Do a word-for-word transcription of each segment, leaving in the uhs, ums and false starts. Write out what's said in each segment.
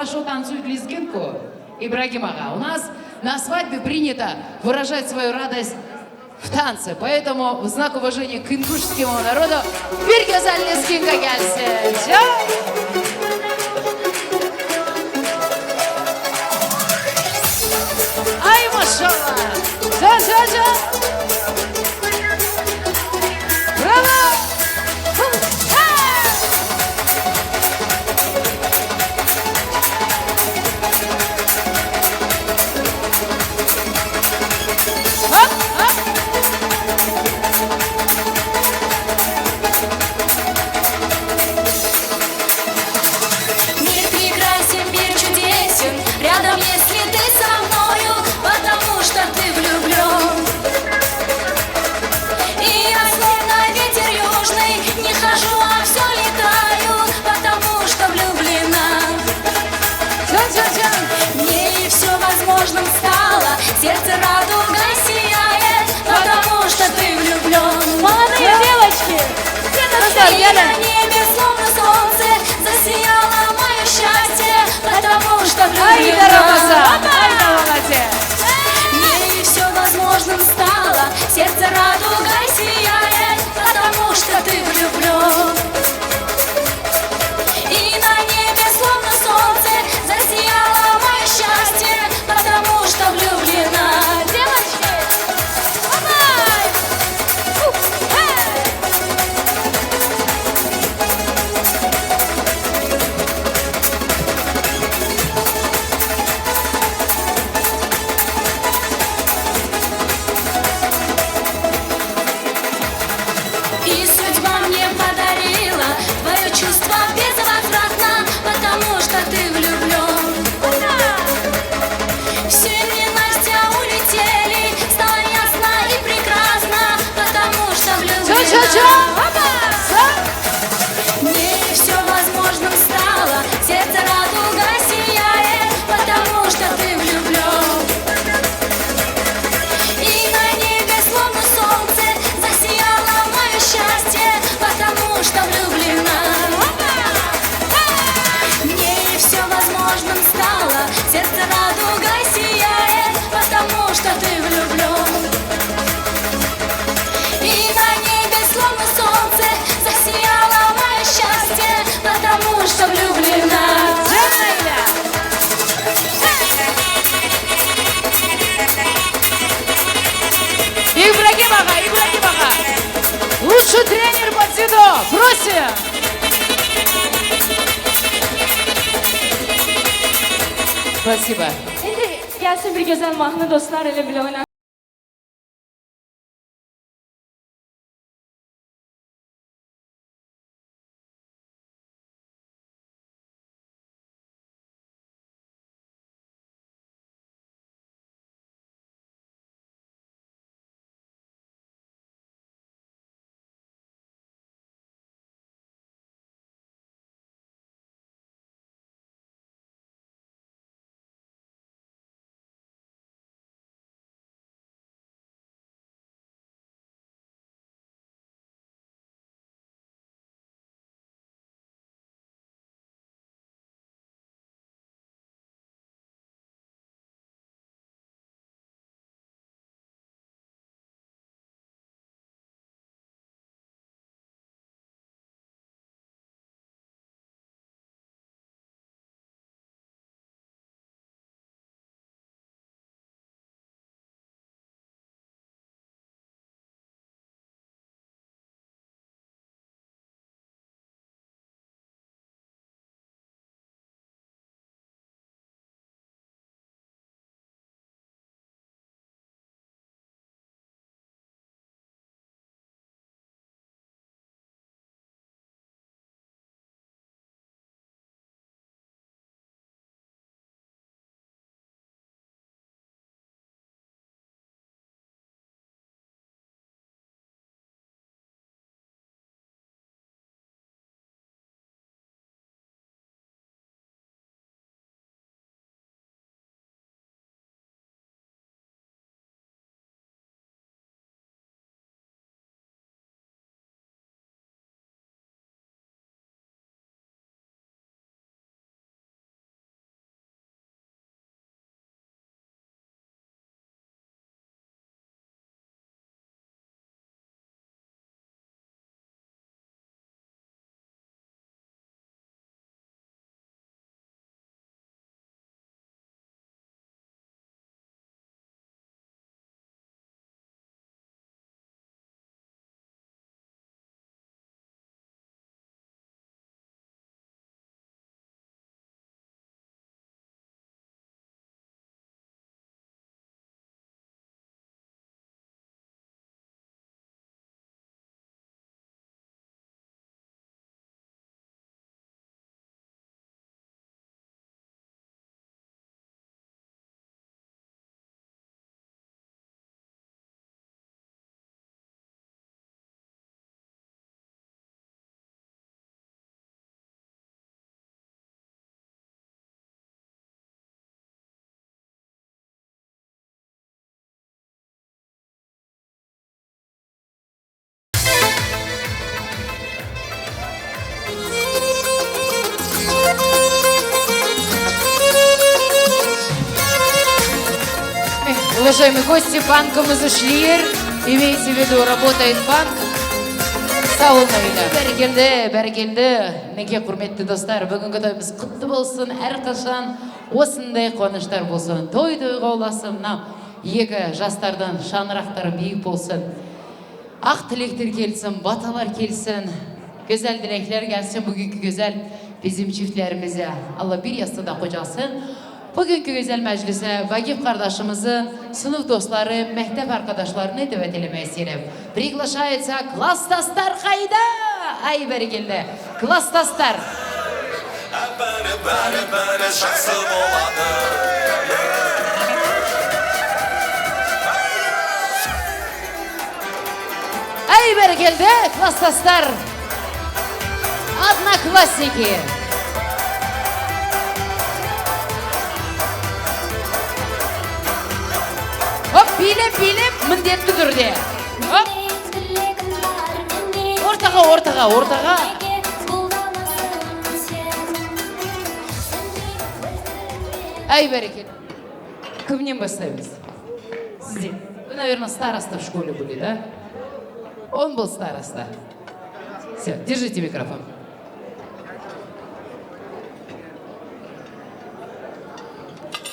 хорошо танцует лезгинку, Ибрагим ага. У нас на свадьбе принято выражать свою радость в танце. Поэтому в знак уважения к ингушскому народу bir güzel лезгинка gelsin. Ay maşallah. Can, can, can. Bravo. Мир прекрасен, мир чудесен, рядом, если ты со мною, потому что ты влюблён. И я словно ветер южный, не хожу, а всё летаю, потому что влюблена. Мне и всё возможным стало, сердце радугой сияет, потому что ты влюблён. Молодые девочки! Все на сцене! И на небе словно солнце засияло моё счастье, потому что влюблена. Айда, Рамазан! Айда, молодец! Мне и всё возможным стало, сердце радугой сияет, потому что ты влюблён. И на небе словно солнце засияло моё счастье, потому что влюблена. Девочки, давай! Ух, эй! И судьба мне подарила твоё чувство безвозвратно, потому что ты влюблён. Все ненастья улетели, стало ясно и прекрасно, потому что влюблена. Чё, чё, чё? Мне всё возможным стало, сердце радуга сияет, потому что ты влюблён. И на небе словно солнце засияло моё счастье, потому что влюблена. Мне всё возможным стало, сердце радуга сияет, потому что ты влюблён. И на небе словно солнце засияло моё счастье, потому что влюблена. Ибрагим ага, Ибрагим ага. Лучший тренер по дзюдо. Просим. Спасибо. Şimdi gelsin bir güzel mahnı dostlar ile bile oynar. Уважаемые гости, банкомыз işleýär. Имеется в виду, работает банк. Sag boluň öýle. Berekelde, berekelde. Neke, hurmetli dostlar, bugünki toýumyz gutly bolsun. Her kaşan osunday kuwançlar bolsun. Toý toýga ulaşsyn. Na, ýeke jaslardan şanrakdyr, beýik bolsun. Ak tilekler gelsin, batalar gelsin, gözel dilekler gelsin bugünkü gözel bizim çiftlerimize. Allah bir yastıda kocasın. Bugünkü gözel meclise Vagif kardeşimizin sınıf dostları, mektep arkadaşlarını davet etmek isterim. Приглашается Klastaslar, hayda! Ay, berekelle. Klastaslar. Bere, bere, bere, şahsı boladı. Ey, berekelde, Klastaslar! Одноклассники! Hop, bilip, bilip, min dep durdu. Hop! Ortaga, ortaga, ortaga! Ey, berekelde! Kimden başlayız? Sizden. Вы, наверное, староста в школе были, да? Он был староста. Всё, держите микрофон.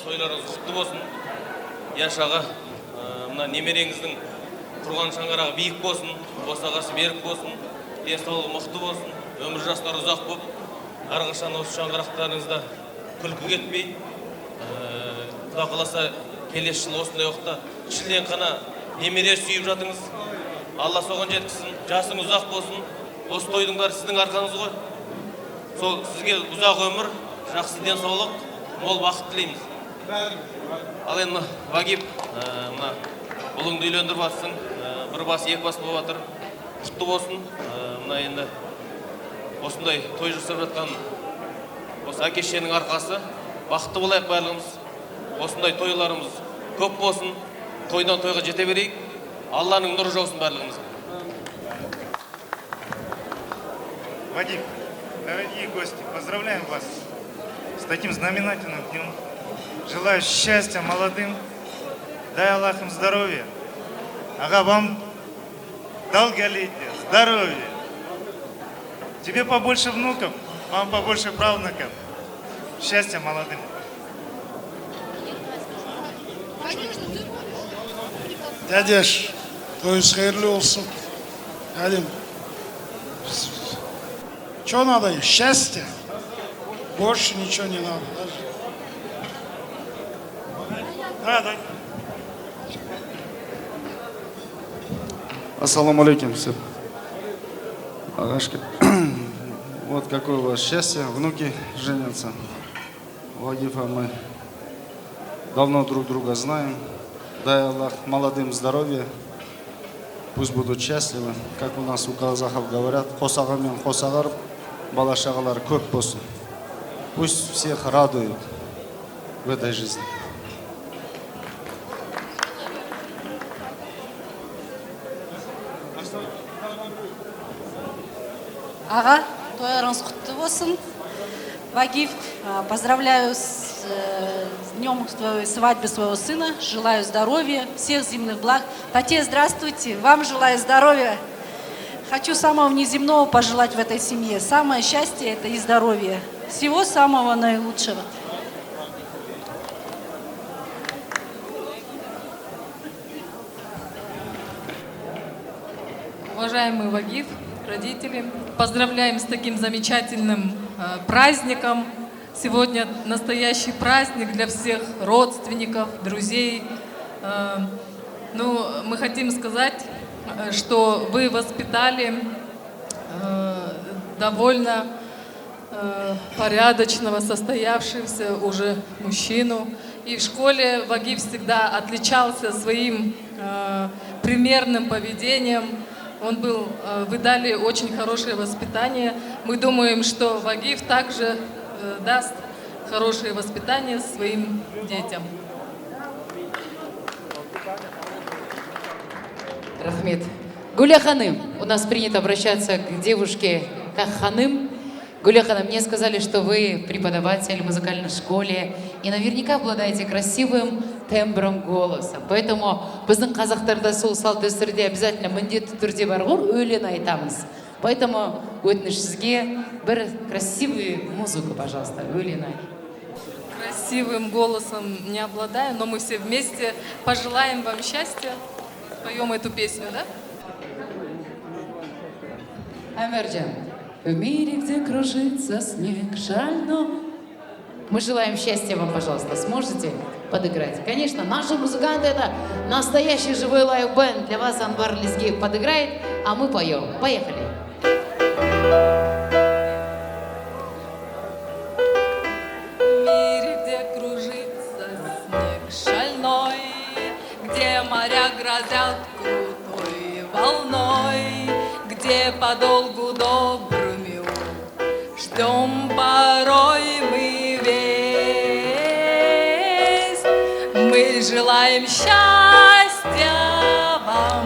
Toýlaryňyz gutly bolsun. Ýaş aga, e, muna nemereňizniň gurgan şaňgaragy beýik bolsun, bosagasy berk bolsun, densaglygy mykty bolsun, ömür ýaşlary uzak bolup, argaşan osu şaňgaraklaryňyzda külki getmeýin. Eee, Huda kalasa, keleş ýyl osundaý wagtda şilden kana nemere süýüp ýatyňyz. Alla soňuna ýetgizsin, ýaşyň uzak bolsun. Osu toýduň bäri siziň arkaňyzda. Şol sizge uzak ömür, şahsy densaglyk, bol bagt dileýimis. Al endi, Wagip, eee, muna, uluňy düýlendirip atsyň, eee, bir bas, ýek bas bolup atyr. Gutly bolsun. Eee, muna indi osunday toý jyrsap ýatgan osu äkeşeniň arkasy. Bagtly bolaýyk barlygymyz. Osunday toýlarymyz köp bolsun. Toýdan toýga ýete bereýik. Allanyň nury ýagşy barlygymyza. Вадим, дорогие гости, поздравляем вас с таким знаменательным днём. Желаю счастья молодым. Дай Аллах им здоровья. Ага, вам долголетия, здоровья. Тебе побольше внуков, вам побольше правнуков. Счастья молодым. Dädeş, toýuňyz haýyrly bolsun. Hälim. Что надо? Счастье. Больше ничего не надо. Даже. Да, да. Ассаламу алейкум, всем. Агашка. Вот какое у вас счастье. Внуки женятся. Вагифа мы давно друг друга знаем. Дай Аллах молодым здоровья. Пусть будут счастливы. Как у нас у казахов говорят, косагы мен косагар балашагалар көп болсын. Пусть всех радует в этой жизни. Aga, toýlaryňyz gutly bolsun. Вагиф, а, поздравляю с, э, с днём твоей свадьбы своего сына. Желаю здоровья, всех земных благ. Тате, здравствуйте. Вам желаю здоровья. Хочу самого внеземного пожелать в этой семье. Самое счастье это и здоровье. Всего самого наилучшего. Уважаемый Вагиф, родители, поздравляем с таким замечательным, э, праздником. Сегодня настоящий праздник для всех родственников, друзей. Э, ну, мы хотим сказать, э, что вы воспитали, э, довольно э, порядочного, состоявшегося уже мужчину. И в школе Вагиф всегда отличался своим, э, примерным поведением. Он был, э, вы дали очень хорошее воспитание. Мы думаем, что Вагиф также, э, даст хорошее воспитание своим детям. Рахмет. Гуля ханым, у нас принято обращаться к девушке как ханым. Гуля ханым, мне сказали, что вы преподаватель в музыкальной школе и наверняка обладаете красивым тембром голоса. Поэтому bizim Kazaklarda sosyal gösteride обязательно мынди тутурди баргур, öyle найтамыз. Поэтому götnişizge bir красивую музыку, пожалуйста, öyle nay. Красивым голосом не обладаю, но мы все вместе пожелаем вам счастья. Споем эту песню, да? Эмерджан. В мире, где кружится снег шальной. Мы желаем счастья вам, пожалуйста. Сможете подыграть? Конечно, наши музыканты — это настоящий живой лайв-бенд. Для вас Анвар Лезгиев подыграет, а мы поем. Поехали. В мире, где кружится снег шальной, где моря грозят крутой волной, где подолгу добрыми ждём порой мы весть. Мы желаем счастья вам,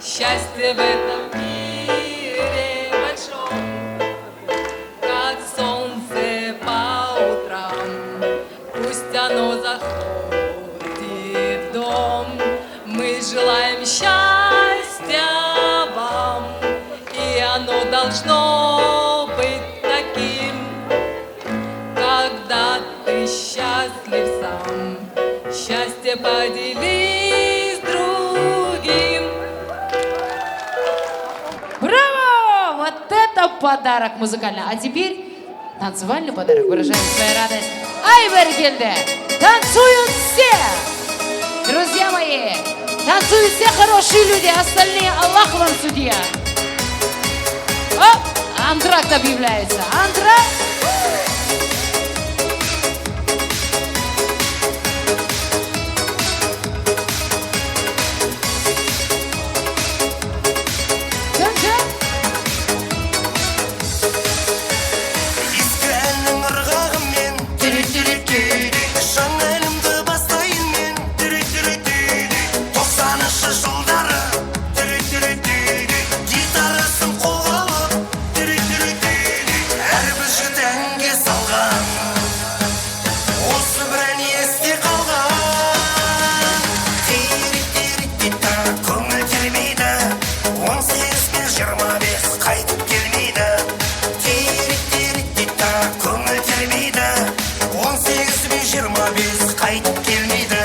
счастья в этом мире большом. Как солнце по утрам, пусть оно заходит в дом. Мы желаем счастья вам, и оно должно быть таким, когда ты счастлив сам. Счастье поделись с другим. Браво! Вот это подарок музыкальный! А теперь танцевальный подарок. Выражаем свою радость. Ай, Беркинде! Танцуют все! Друзья мои, танцуют все хорошие люди, остальные Аллах вам судья. Оп! Антракт объявляется. Антракт! Can, can. Eski elin ırgağım men, türü türü türü. Şan elimde bastayım men, türü türü türü. Doksanıncı yılları, türü türü türü. Gitarasın qolga alıp, türü türü türü. Her bir jütenge salgan. Olsun biren esli qalğan. Tiri tiri tita, köngül kelmeydi. On sekiz bin jigirma bes qaytıp kelmeydi. Tiri tiri tita, köngül kelmeydi. On sekiz bin jigirma bes qaytıp kelmeydi.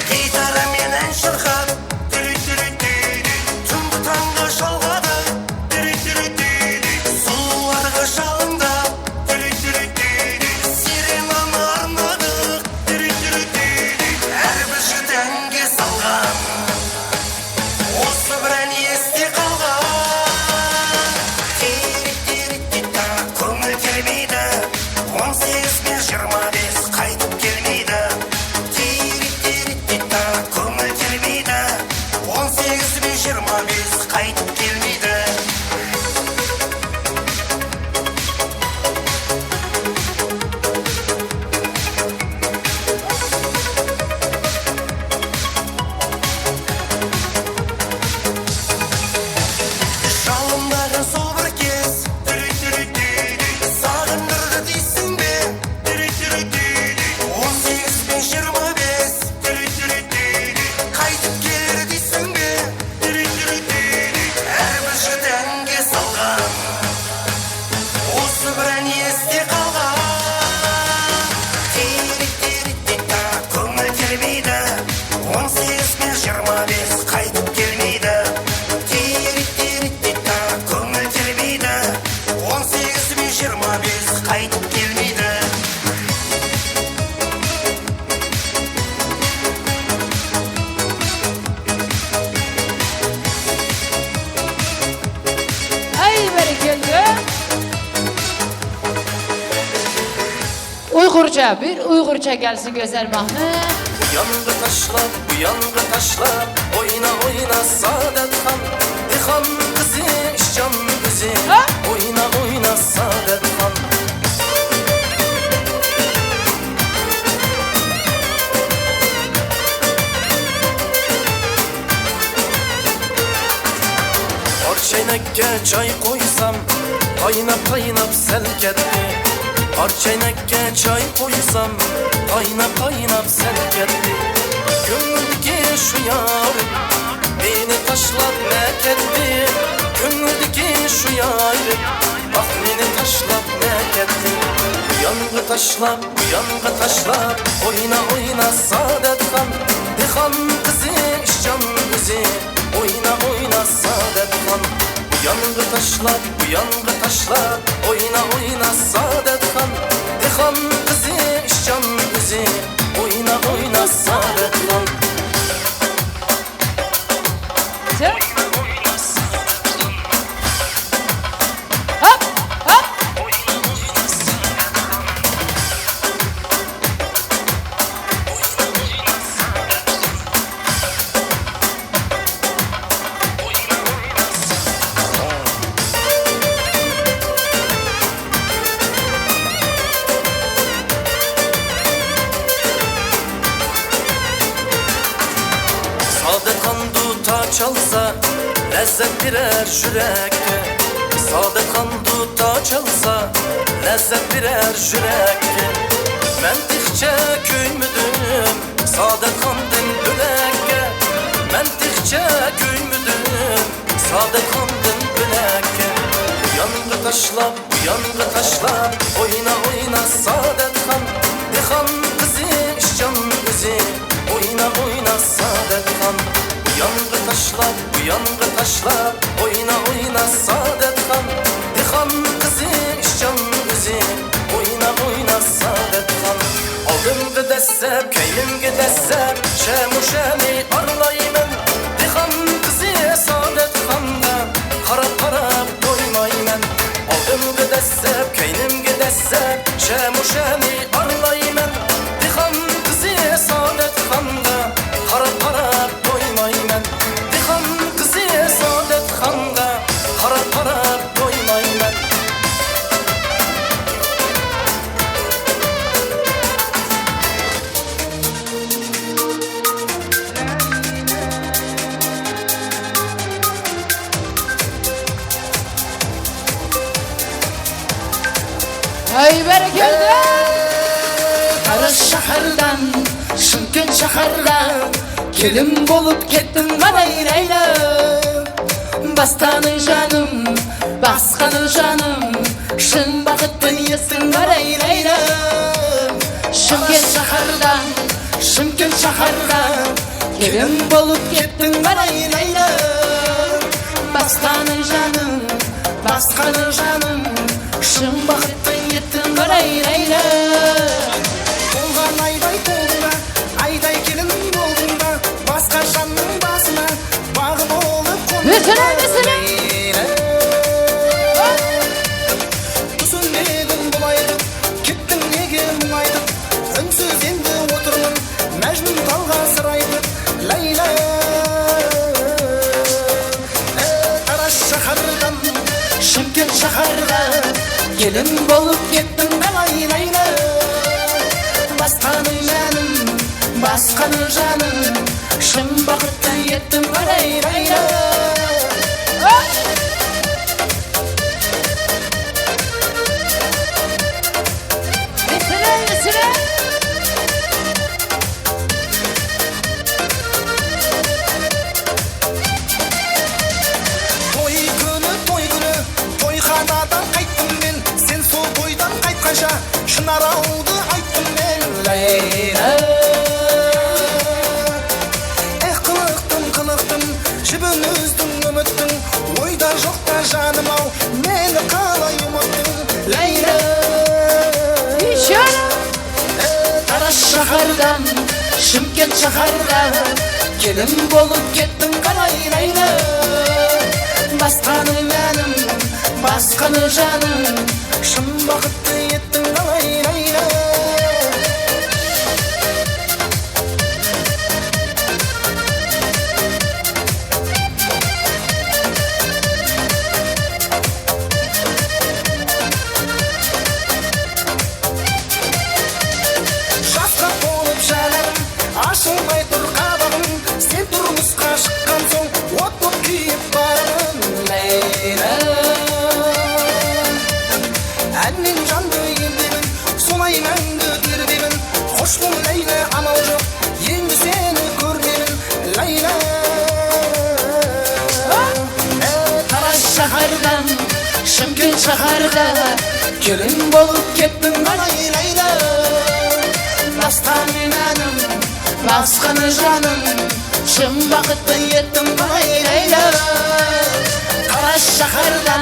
Gitara menen şırxap, türü türü türü, tüm bu tanga şalğadı, türü türü türü, sulularga şalında, türü türü türü, sirenanı arnadık, türü türü türü, her bir jütenge salğan. Olsun biren esli qalğan. Tiri tiri tita, köngül kelmeydi. On sekiz bin jigirma bes qaytıp kelmeydi. Tiri tiri tita, köngül kelmeydi. On sekiz bin jigirma bes qaytıp kelmeydi. Şalımları sol bir kez, türü türü türü, sağındırdı diysing be, türü türü türü, on sekiz bin jigirma bes, türü türü türü, qaytıp gelir diysing be, türü türü türü, her bir jütenge salğan. Olsun biren esli qalğan. Tiri tiri tita, köngül kelmeydi. On sekiz bin jigirma bes qaytıp kelmeydi. Tiri tiri tita, köngül kelmeydi. On sekiz bin jigirma bes qaytıp kelmeydi. Ay, berekelde. Uygurca, bir Uygurca gelsin güzel mahne. Bu yangı taşla, bu yangı taşla, oyna oyna Saadet Han. Dihan kızı, işcan bizi, ha? Oyna oyna Saadet Han. Çay qoysam, qaynap qaynap selketti. Ar çeynekke çay qoysam, qaynap qaynap selketti. Gönül dike şu yar, beni taşlap neketti. Gönül dike şu yar, bak beni taşlap neketti. Yangı taşlap Uyandı taşlar, oyna oyna Saadet Han. Dihan kızı, işcan gözü, oyna oyna Saadet Han. Uyandı taşlar, uyandı taşlar, oyna oyna Saadet Han. Dihan kızı, işcan gözü, oyna oyna Saadet Han. Hop, hop. Saadet Han duta çalsa, lezzet birer jüreke. Saadet Han duta çalsa, lezzet birer jüreke. Mentîqçe köy müdüm, Saadet Han din büleke. Mentîqçe köy müdüm, Saadet Han din büleke. Yangı taşla Uyandı taşlar, oyna oyna Saadet Han. Dihan kızı, işcan gözü, oyna oyna Saadet Han. Uyandı taşlar, uyandı taşlar, oyna oyna Saadet Han. Dihan kızı, işcan gözü, oyna oyna Saadet Han. Aldım gidesep, keylim gidesep, şemuşeni arlaymen. Dihan kızı Saadet Han'da, harap harap doymaymen. Aldım gidesep, keynim gidesep, şemuşeni arlaymen. Dihan kızı Saadet Han'da, harap harap doymaymen. Dihan kızı Saadet Han'da, harap harap doymaymen. Hey, berekete! Kara şehirden, şimkin şehirde, gelin bolup gittin, varay leyla. Bastanı canım, baskanı canım, şın bakıttın yettin, varay leyla. Şimkin şehirden, şimkin şehirde, Gelin bolup gittin, varay leyla. Bastanı canım, baskanı canım, şın bakıttın gittin, varay leyla. Olgan ayday oldun da, ayday gelin oldun da, baska şanın basına, bağ bolup kondun. Leyla. Düşünmedin bulaydı, gittin nege mulaydı, önsüz endi oturman. Mecnun dalga sıraydı Leyla. Ee, Kara şehirden, şimkin şehirde, gelin bolup gittim, varay leyla. Baskanı canım, baskanı canım, şın bakıttı yettim, varay leyla. Esire, esire. Toy günü, toy günü, toyxanadan qaytdım men. Sen sow toydan qaytqanca, şınar aldı ayttım men. Leyla. Eh, qılıqtım, qılıqtım, jibin üzdüm, ümüttim. Oyda joqda janım-aw, meni qalay umutdın, Leyla. Kara şehirden, Şimkent şehirde, gelin bolup gittim, qalay Leyla. Baskanı benim, baskanı canım, şın bakıttı yettim, qalay Leyla. Jasqa bolup janarim, aşılmay tur qabagım. Sen turmusqa shıqqan song, ot bolup kuyip baraman, Leyla. Çimkin şeherde gelin bolup gittim ben ay Leyla. Nastanin hanım, baskın canım, şim vakıttı yettim ben ay Leyla. Karaş şehirden,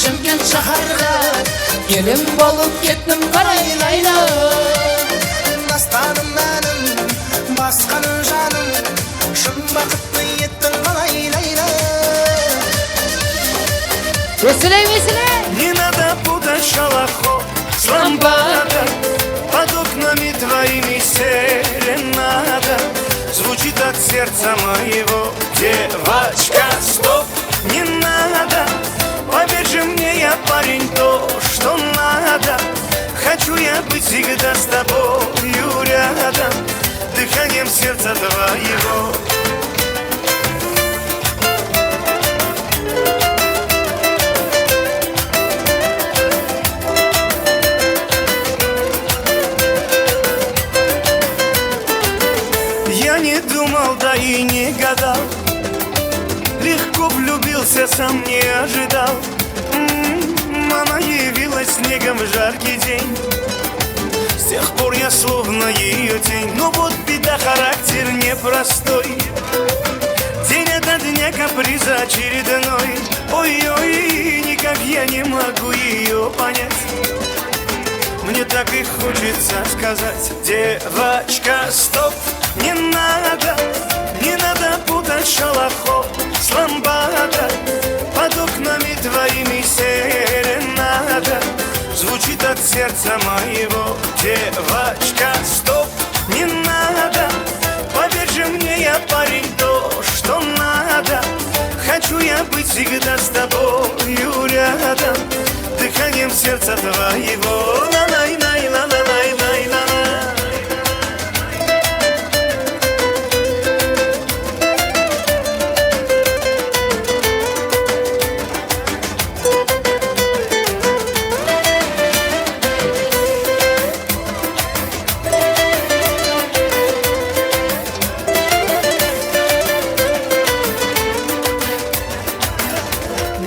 Çimkin şeherde gelin bolup gittim ben ay Leyla. Nastanin hanım, baskın canım, şim vakıttı yettim ben ay Leyla. Веселей, веселей! Не надо путать шалахо с ламбадой. Под окнами твоими серенада звучит от сердца моего. Девочка, стоп, не надо. Поверь же мне, я парень то, что надо. Хочу я быть всегда с тобою рядом. Дыханием сердца твоего. Я не думал, да и не гадал. Легко влюбился, сам не ожидал. М, она явилась снегом в жаркий день. С тех пор я словно ее тень. Но вот беда, характер непростой. День ото дня каприз очередной. Ой-ой, никак я не могу ее понять. Мне так и хочется сказать: девочка, стоп, не надо, не надо путать шалахо с ламбадой. Под окнами твоими серенада звучит от сердца моего. Девочка, стоп, не надо. Поверь же мне, я парень то, что надо. Хочу я быть всегда с тобою рядом. Дыханием сердца твоего. Ла-лай-лай, ла-ла-лай-лай, ла-ла.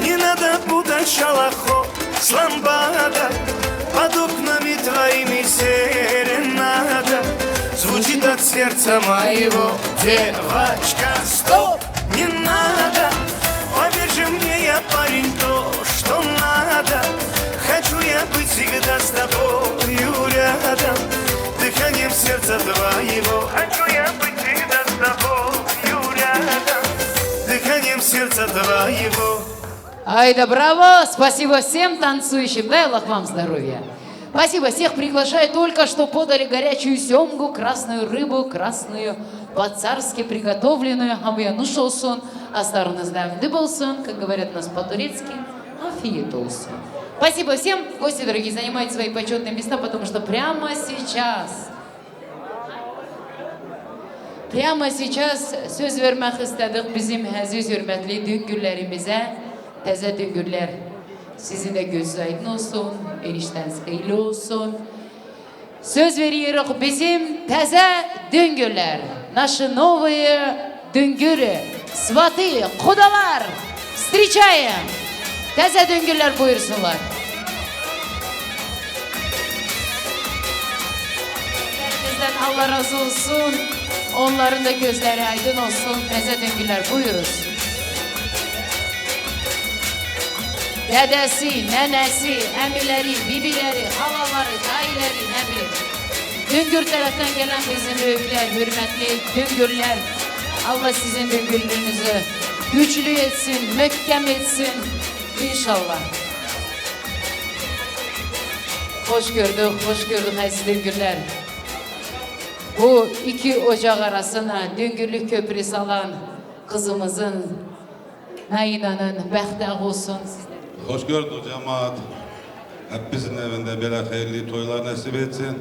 Не надо путать шалахо с ламбадой. Под окнами твоими серенада звучит от сердца моего. Девочка, стоп, не надо. Поверь же мне, я парень то, что надо. Хочу я быть всегда с тобою рядом. Дыханием сердца твоего. Хочу я быть всегда с тобою рядом. Дыханием сердца твоего. Айда, браво! Спасибо всем танцующим. Дай Аллах вам здоровья. Спасибо. Всех приглашаю. Только что подали горячую сёмгу, красную рыбу, красную, по-царски приготовленную. Hamıya nuş olsun, aslarınız dämli bolsun, как говорят у нас по-турецки, afiyet olsun. Спасибо всем. Гости дорогие, занимайте свои почётные места, потому что прямо сейчас Прямо сейчас söz vermek istedik bizim aziz hürmetli Düngürlerimize. Teze Düngürler sizin de gözünüz aydın olsun, enişteniz hayırlı olsun. Söz veriyoruz bizim teze Düngürler. Наши новые Düngürü, сваты, кудаlar. Встречаем. Teze Düngürler buyursunlar. Bizden Allah razı olsun. Onların da gözleri aydın olsun. Teze Düngürler buyuruz. Dedesi, nenesi, emileri, bibileri, halaları, dayıları, ne bileyim. Düngür taraftan gelen bizim büyükler, hürmetli Düngürler. Allah sizin Düngürlüğünüzü güçlü etsin, möhkem etsin. İnşallah. Hoş gördük, hoş gördük aziz Düngürler. Bu iki ocak arasına Düngürlük köprüsü alan kızımızın, Naina'nın bəxti ağ olsun. Hoş gördük cemaat. Hepimizin evinde böyle hayırlı toylar nasip etsin.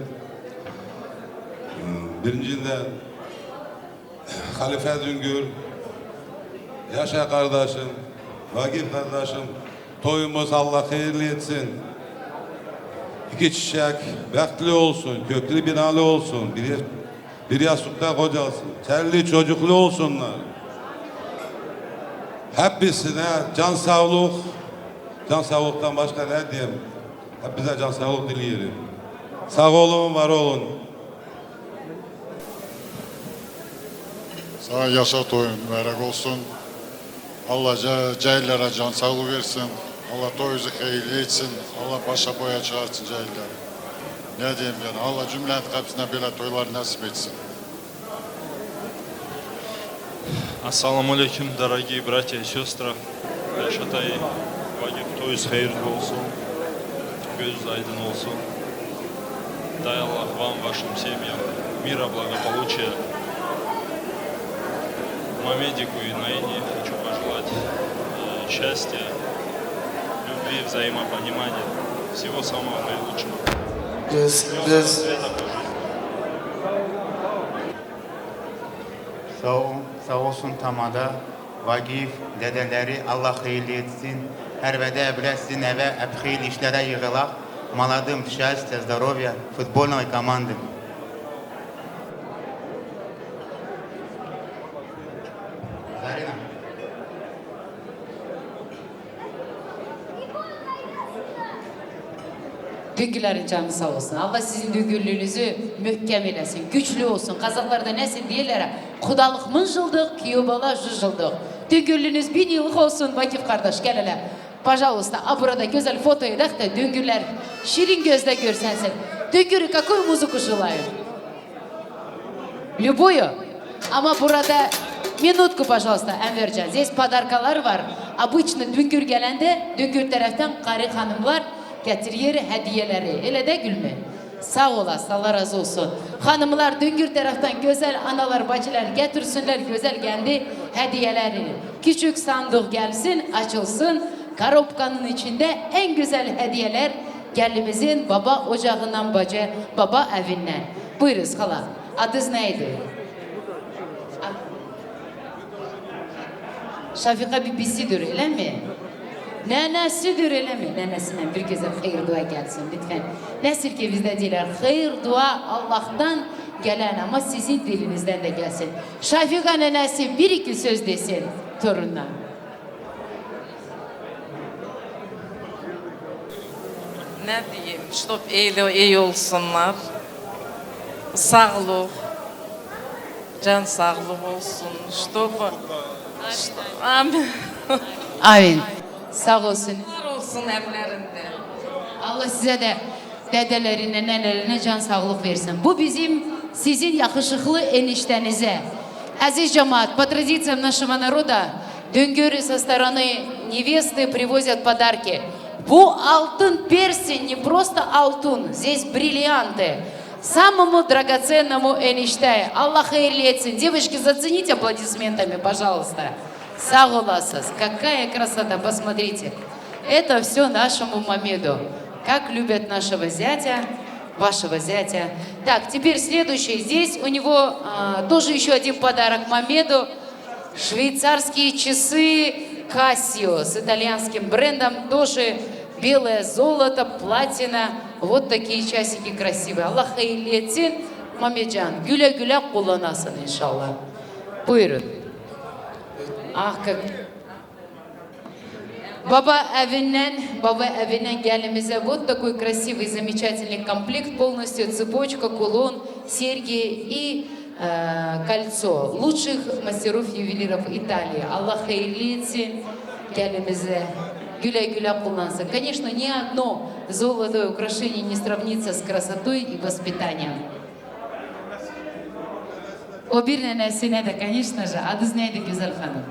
Birinciden Halife Düngür, yaşa kardeşim, Vagif kardeşim, toyumuz Allah hayırlı etsin. İki çiçek, bəxtli olsun, köklü binalı olsun, bir, bir yastıkta kocasın, telli çocuklu olsunlar. Hepsine can sağlık, Can sağlıktan başka ne diyeyim? Hep bize can sağlık dileyelim. Sağ olun, var olun. Sana yaşa toyun, mübarek olsun. Allah ce-, cahillere can sağlığı versin. Allah toyunuzu hayırlı etsin. Allah başa boya çıkartsın cahilleri. Ne diyeyim yani, Allah cümle hepsine böyle toylar nasip etsin. Ассаламу алейкум, дорогие братья и сестры. Yaşatay Vagif, toyunuz hayırlı olsun. Gözünüz aydın olsun. Дай Аллах вам, вашим семьям мира, благополучия. Мамедику и Наине хочу пожелать, э, счастья, любви, взаимопонимания, всего самого наилучшего. Yes, yes. Sağ ol, sağ olsun tamada. Vagif, dedeleri, Allah hayırlı etsin. Her vede bile sizin eve hep hayırlı işlere yığılak. Молодым счастья, здоровья, футбольной команды. Zarina. Döngülerin canı sağ olsun. Allah sizin döngülüğünüzü mühkem eylesin, güçlü olsun. Kazaklarda nesil diyorlar ha, kudalık mıncıldık, kiyobala jıcıldık. Döngülüğünüz bin yıllık olsun, Vakif kardeş, gel hele. Пожалуйста, a burada güzel fotoyu da, döngüler şirin gözle görsensin. Döngürü какую музыку желаю? Любую. Ama burada минутку, пожалуйста, Envercan. Здесь подаркаlar var. Обычно Döngür gelende, Döngür taraftan karı hanımlar getiriyor hediyeleri. Öyle değil mi? Sağ olasın, Allah razı olsun. Hanımlar Döngür taraftan güzel analar, bacılar getirsinler güzel kendi hediyelerini. Küçük sandık gelsin, açılsın. Коробканın içinde en güzel hediyeler gelinimizin baba ocağından, bacı, baba evinden. Buyuruz hala. Adınız neydi? Şafika bibisidir, öyle mi? Nenesidir, öyle mi? Nenesine bir güzel hayır dua gelsin lütfen. Nesil ki bizde diyorlar, hayır dua Allah'tan gelen ama sizin dilinizden de gelsin. Şafika nenesi bir iki söz desin torununa. Ne diyeyim, чтоб iyi, iyi olsunlar. Sağlık, can sağlığı olsun. Чтоб, amin. Amin. Sağ olsun. Var olsun evlerinde. Allah size de dedelerine, nenelerine can sağlık versin. Bu bizim, sizin yakışıklı eniştenize. Aziz cemaat, по традициям нашего народа, Döngürü со стороны невесты привозят подарки. Bu altın piercing, не просто altın, здесь бриллианты. Самому драгоценному enişte. Allah hayırlı etsin. Девочки, зацените аплодисментами, пожалуйста. Sağ olasınız. Какая красота, посмотрите. Это всё нашему Мамеду. Как любят нашего зятя, вашего зятя. Так, теперь следующий. Здесь у него, а, тоже ещё один подарок Мамеду. Швейцарские часы Casio с итальянским брендом. Тоже белое золото, платина. Вот такие часики красивые. Allah hayırlı etsin. Mamecan, güle güle kullanasın inşallah. Buyurun. Ah, как Baba evinden, baba evinden gelinimize вот такой красивый, замечательный комплект, полностью цепочка, кулон, серьги и, э, кольцо. Лучших мастеров-ювелиров Италии. Allah hayırlı etsin gelinimize. Güle güle kullansın. Конечно, ни одно золотое украшение не сравнится с красотой и воспитанием. O bir nenesine de, конечно же, adınız neydi güzel hanım?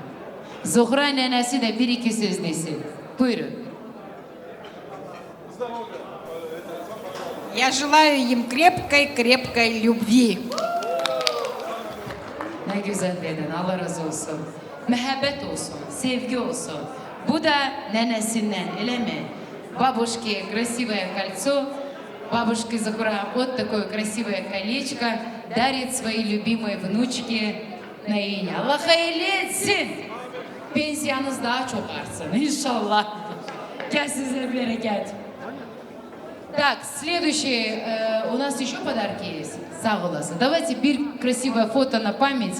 Zuhra nenesi de bir iki söz desin. Buyurun. Я желаю им крепкой-крепкой любви. Ne güzel dedin, Allah razı olsun. Muhabbet olsun, sevgi olsun. Bu da nenesinden, öyle mi? Бабушке красивое кольцо, бабушке Зухра вот такое красивое колечко дарит своей любимой внучке Наине. Allah hayırlı etsin. Pensiyanız daha çok artsın inşallah. Gel size bereket. Так, следующий, э, у нас ещё подарки есть. Sağ olasın. Давайте bir красивое фото на память.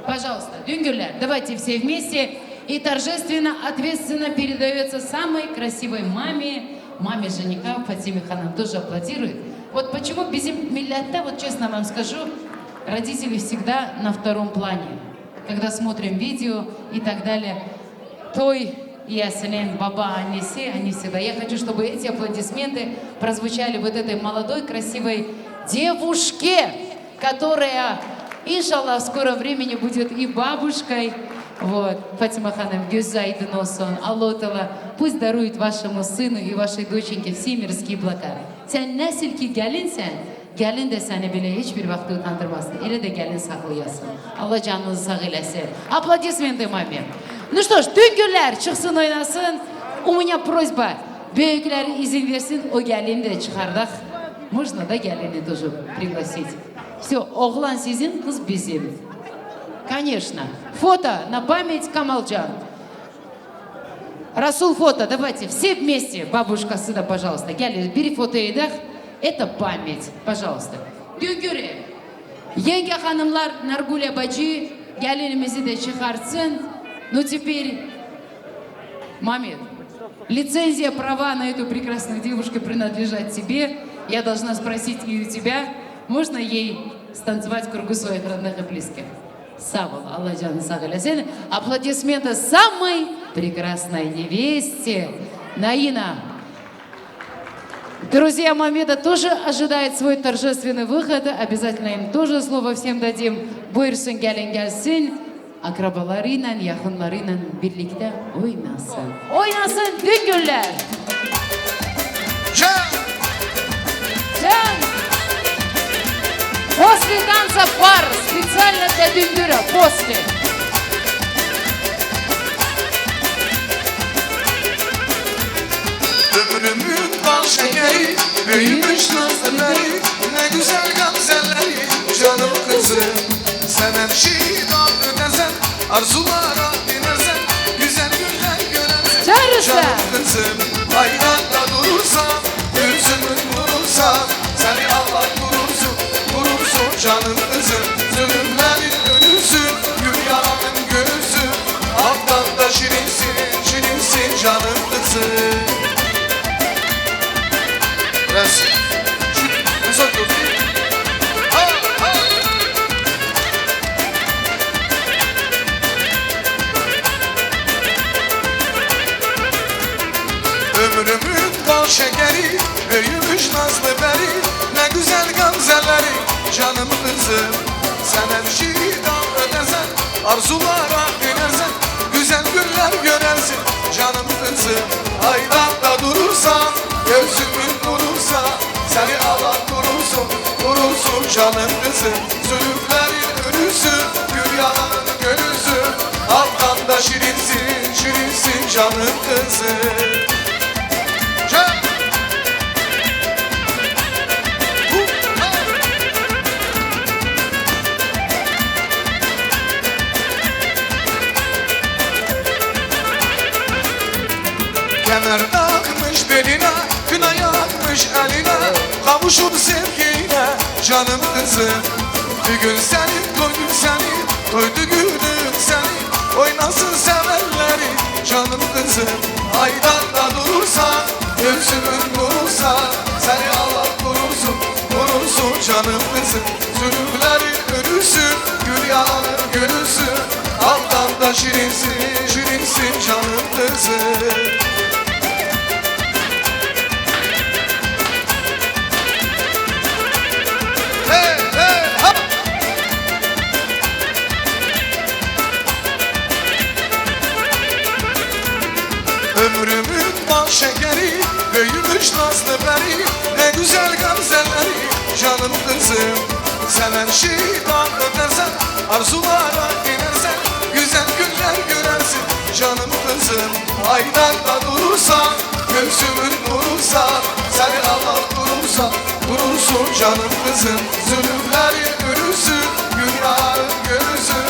Пожалуйста, Döngürler, давайте все вместе. И торжественно, ответственно передаётся самой красивой маме, маме жениха. Фатиме Ханум тоже аплодирует. Вот почему bizim millette, вот честно вам скажу, родители всегда на втором плане. Когда смотрим видео и так далее, toy yiyesinin baba, annesi, они всегда. Я хочу, чтобы эти аплодисменты прозвучали вот этой молодой, красивой девушке, которая, иншаллах, в скором времени будет и бабушкой. Вот. Фатима Ханум, gözü aydın olsun. Аллаху Таала пусть дарует вашему сыну и вашей доченьке все мирские блага. Sen nasıl ki gelinsen, gelin de seni bile hiçbir vakti utandırmasın. Öyle de gelin saklayasın. Allah canınızı sağ eylesin. Аплодисменты маме. Ну что ж, Düngüller çıksın oynasın. У меня просьба. Büyükleri izin versin, o gelini de çıkardak. Можно, да, gelini тоже пригласить? Всё, oğlan sizin, kız bizim. Конечно. Фото на память, Камалджан. Расул, фото, давайте, все вместе. Бабушкası da, пожалуйста. Gel, bir foto edek. Это память, пожалуйста. Düngüre. Yenge hanımlar, Nargule bacı gelinimizi de çıkartsın. Ну, теперь, Мамед, лицензия, права на эту прекрасную девушку принадлежат тебе. Я должна спросить и у тебя, можно ей станцевать в кругу своих родных и близких? Sağ ol, Allah canını sağ eylesin. Аплодисменты самой прекрасной невесте. Наина. Друзья Мамеда тоже ожидают свой торжественный выход. Обязательно им тоже слово всем дадим. Buyursun, gelin gelsin. Akrabalarıyla, yakınlarıyla birlikte oynasın. Oynasın Düngüller. Can! Can! После танца пар специально для Düngüre. После. Ömrümün bal şekeri, büyümüş nazlıları, ne güzel gamzeleri, canım kızım. Sen her şeyi daha ötezen, arzulara binersen, güzel günler görersin. Canım kızım, ayakta durursan, gözümün nurursan, seni Allah korusun, korusun canım kızım. Zulümlerin ölüsü, dünyanın gözü, alttan da şirinsin, şirinsin canım kızım. Biraz uzak dur. Ha, ha. Ömrümün bal şekeri, büyümüş nazlı beri, ne güzel gamzeleri, canım kızım. Sen her şeyi daha ötezen, arzulara binersen, güzel günler görersin, canım kızım. Ayakta durursan, gözümün nurursa, seni Allah korusun, korusun, canım kızım. Zulümlerin ölüsü, dünyanın gönlüsü, alttan da şirinsin, şirinsin, canım kızım. Can! Kemer takmış beline, kına yakmış eline, kavuşup sevgiyle, canım kızım. Düğün senin, toy gün senin, toy düğünün senin, oynasın sevenleri, canım kızım. Ayakta durursan, gözümün nurursa, seni Allah korusun, korusun, canım kızım. Zulümlerin ölüsü, dünyanın gönlüsü, alttan da şirinsin, şirinsin, canım kızım. Hey, hey, ha! Ömrümün bal şekeri, büyümüş nazlı peri, ne güzel gamzeleri, canım kızım. Sen her şeyi daha ötersen, arzulara inersen, güzel günler görersin, canım kızım. Ayakta durursan, gözümün nurursa, seni Allah korusun, korusun canım kızım. Zulümlerin ölüsü, dünyanın gönlüsü,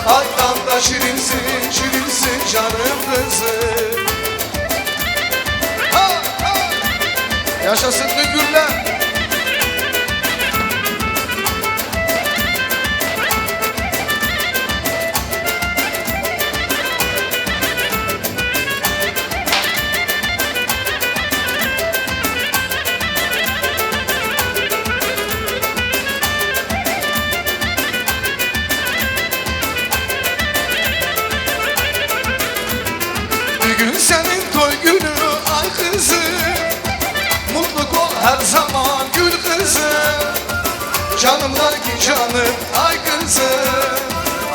ayakta şirinsin, şirinsin canım kızım. Ha, ha. Yaşasın Düngüller. Canım, ay kızım,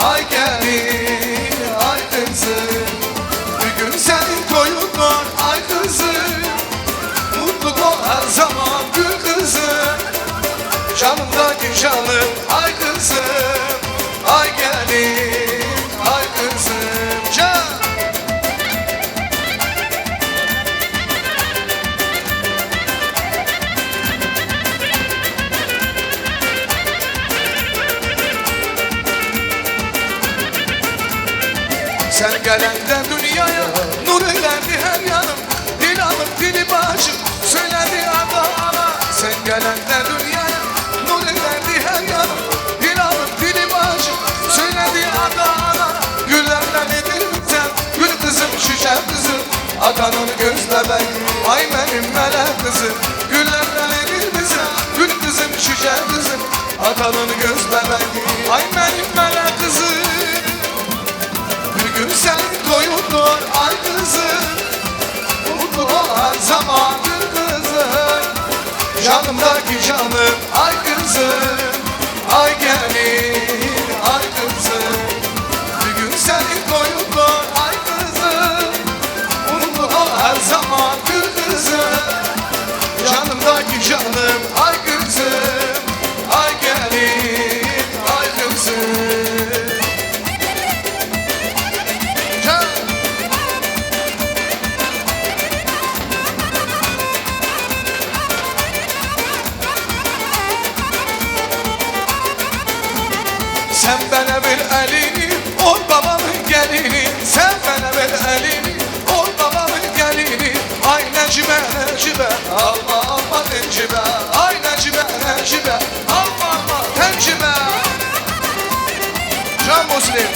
ay gelin, ay kızım. Bugün senin toyun var, ay kızım. Mutlu ol her zaman, gül kızım. Canımdaki canım, ay kızım, ay gelin, ay kızım. Can. Sen gelende dünyaya nur eylendi her yanım. Dil alıp dili başım söyledi ana ana. Sen gelende dünyaya nur eylendi her yanım. Dil alıp dili başım söyledi ana ana. Güllerden edildim sen gül kızım, çiçek kızım. Atanın göz bebeği, ay benim melek kızım. Güllerden edildim sen gül kızım, çiçek kızım. Atanın göz bebeği, ay benim melek kızım. Bugün senin toyun var, ay kızım. Mutlu ol her zaman, gül kızım. Canımdaki canım, ay kızım. Ay gelin, ay kızım. Bugün senin toyun var, ay kızım. Mutlu ol her zaman, gül kızım. Canımdaki canım, ay kızım. Ay gelin, ay kızım. Can. Sen bana ver elini, ol babamın gelini. Sen bana ver elini, ol babamın gelini. Ay Necibe, Necibe, alma, alma Necibe. Ay Necibe, Necibe, alma, alma Necibe. Can Muslim.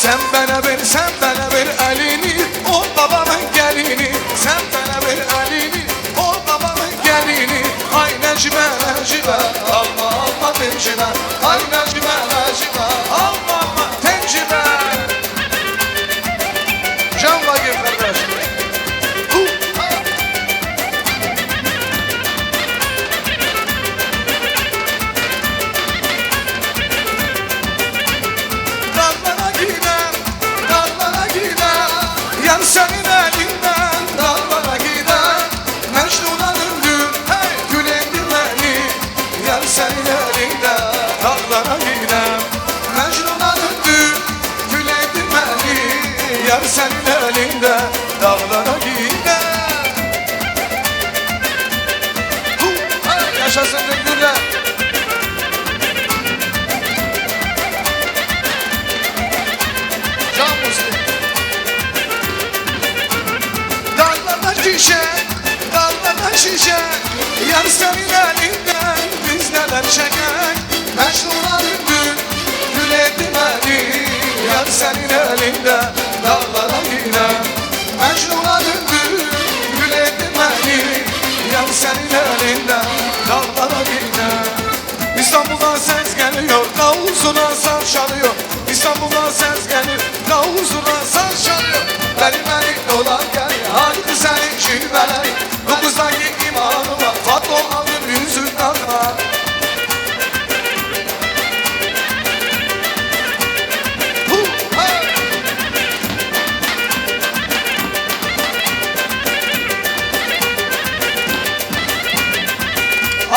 Sen bana ver, sen bana ver elini, o babamın gelini. Sen bana ver elini, o babamın gelini. Ay Necibe, Necibe, alma, alma Necibe. Ay Necibe, Necibe, alma, alma Necibe. Can Vagif kardeş. Hu, ha. Dağlara gider, dağlara gider. Yar senin elinden dağlara gider. Mecnun'a döndüm, hey, gül eğlendim beni. Yar senin elinde dağlara gider. Mecnun'a döndüm, gül eğlendim beni. Yar senin elinde dağlara gider. Hu, hey, yaşasın Döngüller. Can Muslim. Dağlarda şişe, dağlarda şişe. Yar senin elinden biz neler çekek. Mecnun'a döndüm, gül eğlendim beni. Yar senin elinde dağlara gider. Mecnun'a döndüm, gül eğlendim beni. Yar senin elinde dağlara gider. İstanbul'dan ses geliyor, davul zurna saz çalıyor. İstanbul'dan ses geliyor, davul zurna saz çalıyor. Beni, beni dolan gel, haydi senin cilvelerin. Dokuzdaki imanı var, Fatma aldım yüzük takma. Hu, hey!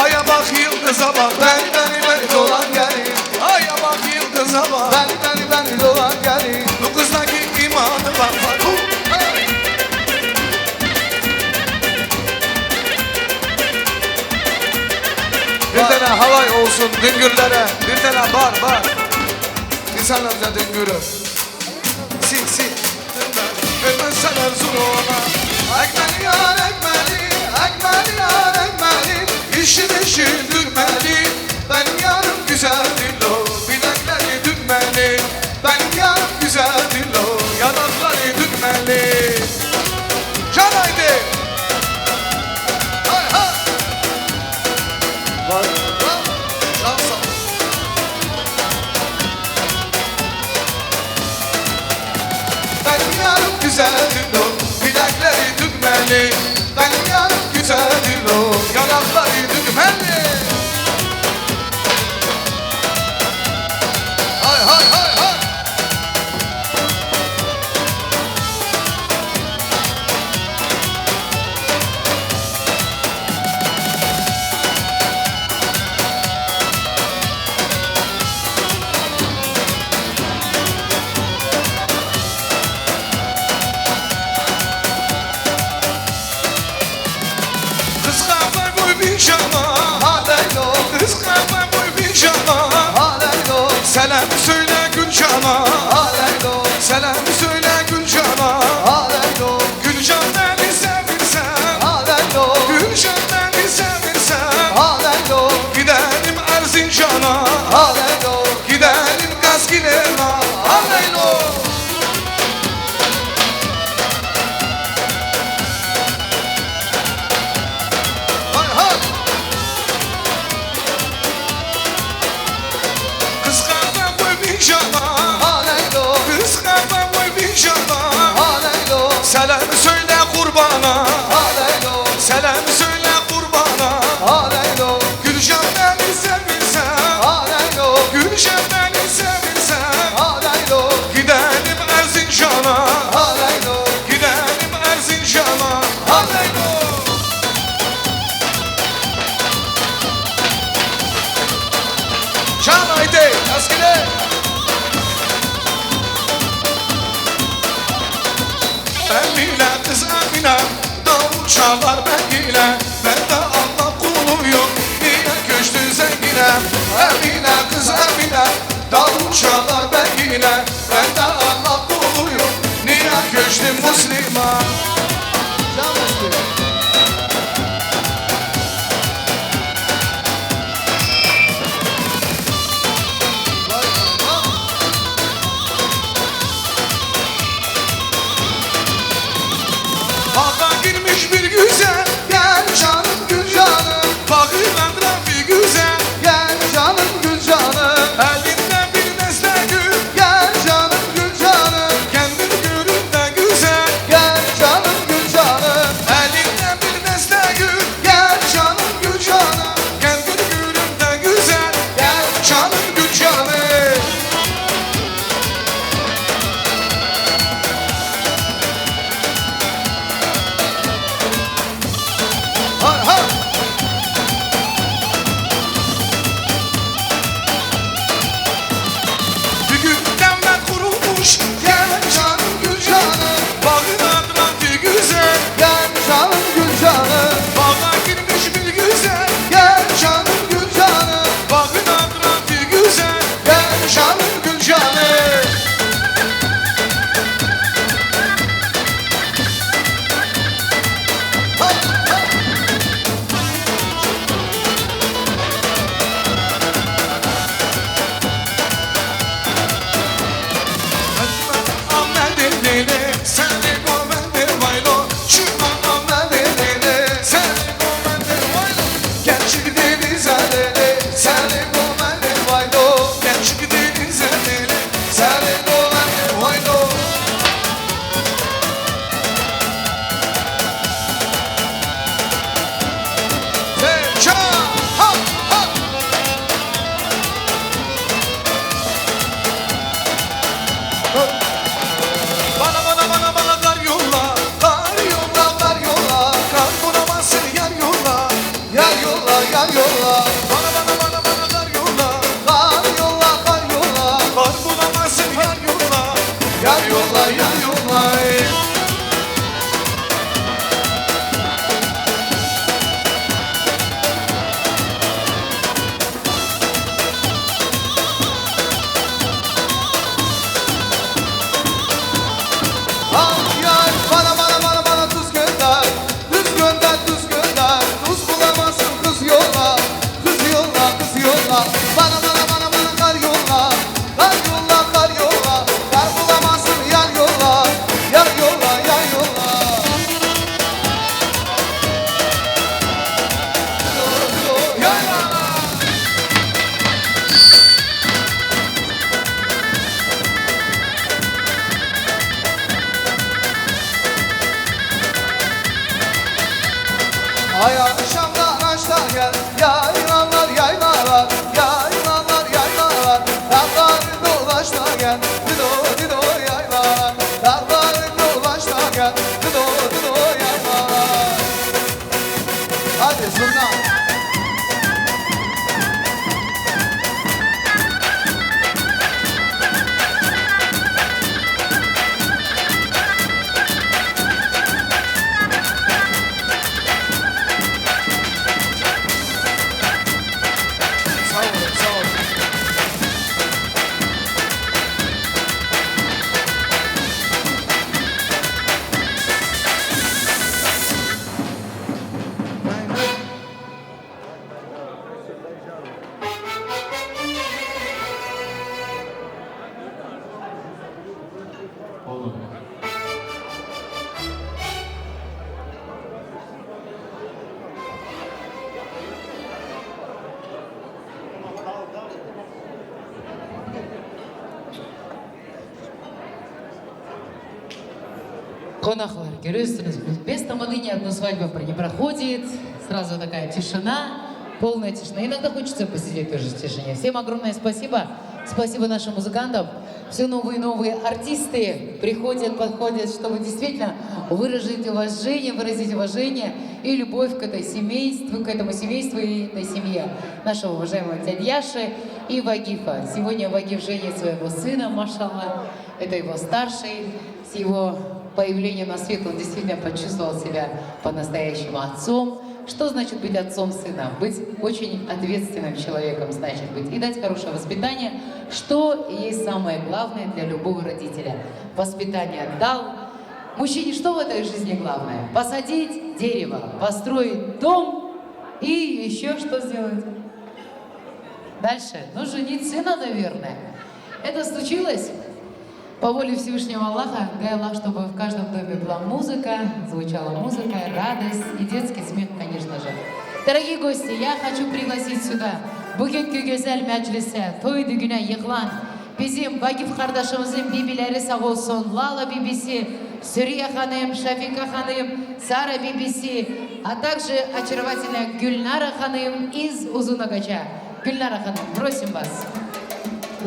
Aya bak, yıldıza bak, beni, beni, beni dolan gelin. Aya bak, yıldıza bak, beni, beni, beni dolan gelin. Bu kızdaki imanı var, var. Hu, hey! Bir tane halay olsun Dingürlere, bir tane bar, bar. İnsanlarca Dingürü. Si, si. Vermezsen Erzurum'a. Ekmeli yar ekmeli, ekmeli yar ekmeli. İşin işin dürmeli. Benim yarım güzel dillo, bilekleri dürmeli. Benim yarım güzel dillo, yanakları dürmeli. Can haydi. Hay hay. Var. Can sağ ol. Ben yarım güzelim o, yanakları dümenli. Hay hay hay hay. Kız kahve boy bir cana, ha leylo. Kız kahve boy bir cana, ha leylo. Selam söyle Gülcan'a, ha leylo. Selam söyle Gülcan'a, ha leylo. Gülcan beni sevirsen, ha leylo. Gülcan beni sevirsen, ha leylo. Gidelim Erzincan'a, ha leylo. Gidelim Kaskiler'e, ha leylo. Hay hay. Kız kahve koy bir cana, ha leylo. Kız kahve koy bir cana, ha leylo. Selam söyle Kurban'a, ha leylo. Selam söyle Kurban'a, ha leylo. Gülcan beni sevirsen, ha leylo. Gülcan beni sevirsen, ha leylo. Gidelim Erzincan'a, ha leylo. Gidelim Erzincan'a, ha leylo. Çal haydi, eskile. Emine, kız Emine, davul çalar bengine. Ben de Allah kuluyum, niye göçtün zengine? Emine, kız Emine, davul çalar bengine. Ben de Allah kuluyum, niye göçtün Müslüman? Can Müslüman. Bağa girmiş bir güzel, gel canım gül canım. Bağı bir güzel, gel canım gül canım. Elinde bir deste gül, gel canım gül Konaklar, görüyorsunuz, без стоматологии одна свадьба не проходит, сразу такая тишина, полная тишина. Иногда хочется посидеть тоже в тишине. Всем огромное спасибо. Спасибо нашим музыкантам. Все новые и новые артисты приходят, подходят, чтобы действительно выразить уважение, выразить уважение и любовь к этой семейству, к этому семейству и этой семье нашего уважаемого дяди Яши и Вагифа. Сегодня Вагиф женит своего сына, машаллах. Это его старший. С его появлением на свет он действительно почувствовал себя по-настоящему отцом. Что значит быть отцом сына? Быть очень ответственным человеком, значит быть. И дать хорошее воспитание, что и есть самое главное для любого родителя. Воспитание дал. Мужчине что в этой жизни главное? Посадить дерево, построить дом и еще что сделать? Дальше. Ну, женить сына, наверное. Это случилось по воле Всевышнего Аллаха. Дай Аллах, чтобы в каждом доме была музыка, звучала музыка, радость и детский смех, конечно же. Дорогие гости, я хочу пригласить сюда bugünkü güzel meclise, toy düğüne yığılan bizim Vagif kardeşimizin bibileri sağ olsun, Lala bibisi, Suriye hanım, Şafika hanım, Sara bibisi, а также очаровательная Гюльнара Ханум из Узунагача. Гюльнара Ханум, просим вас.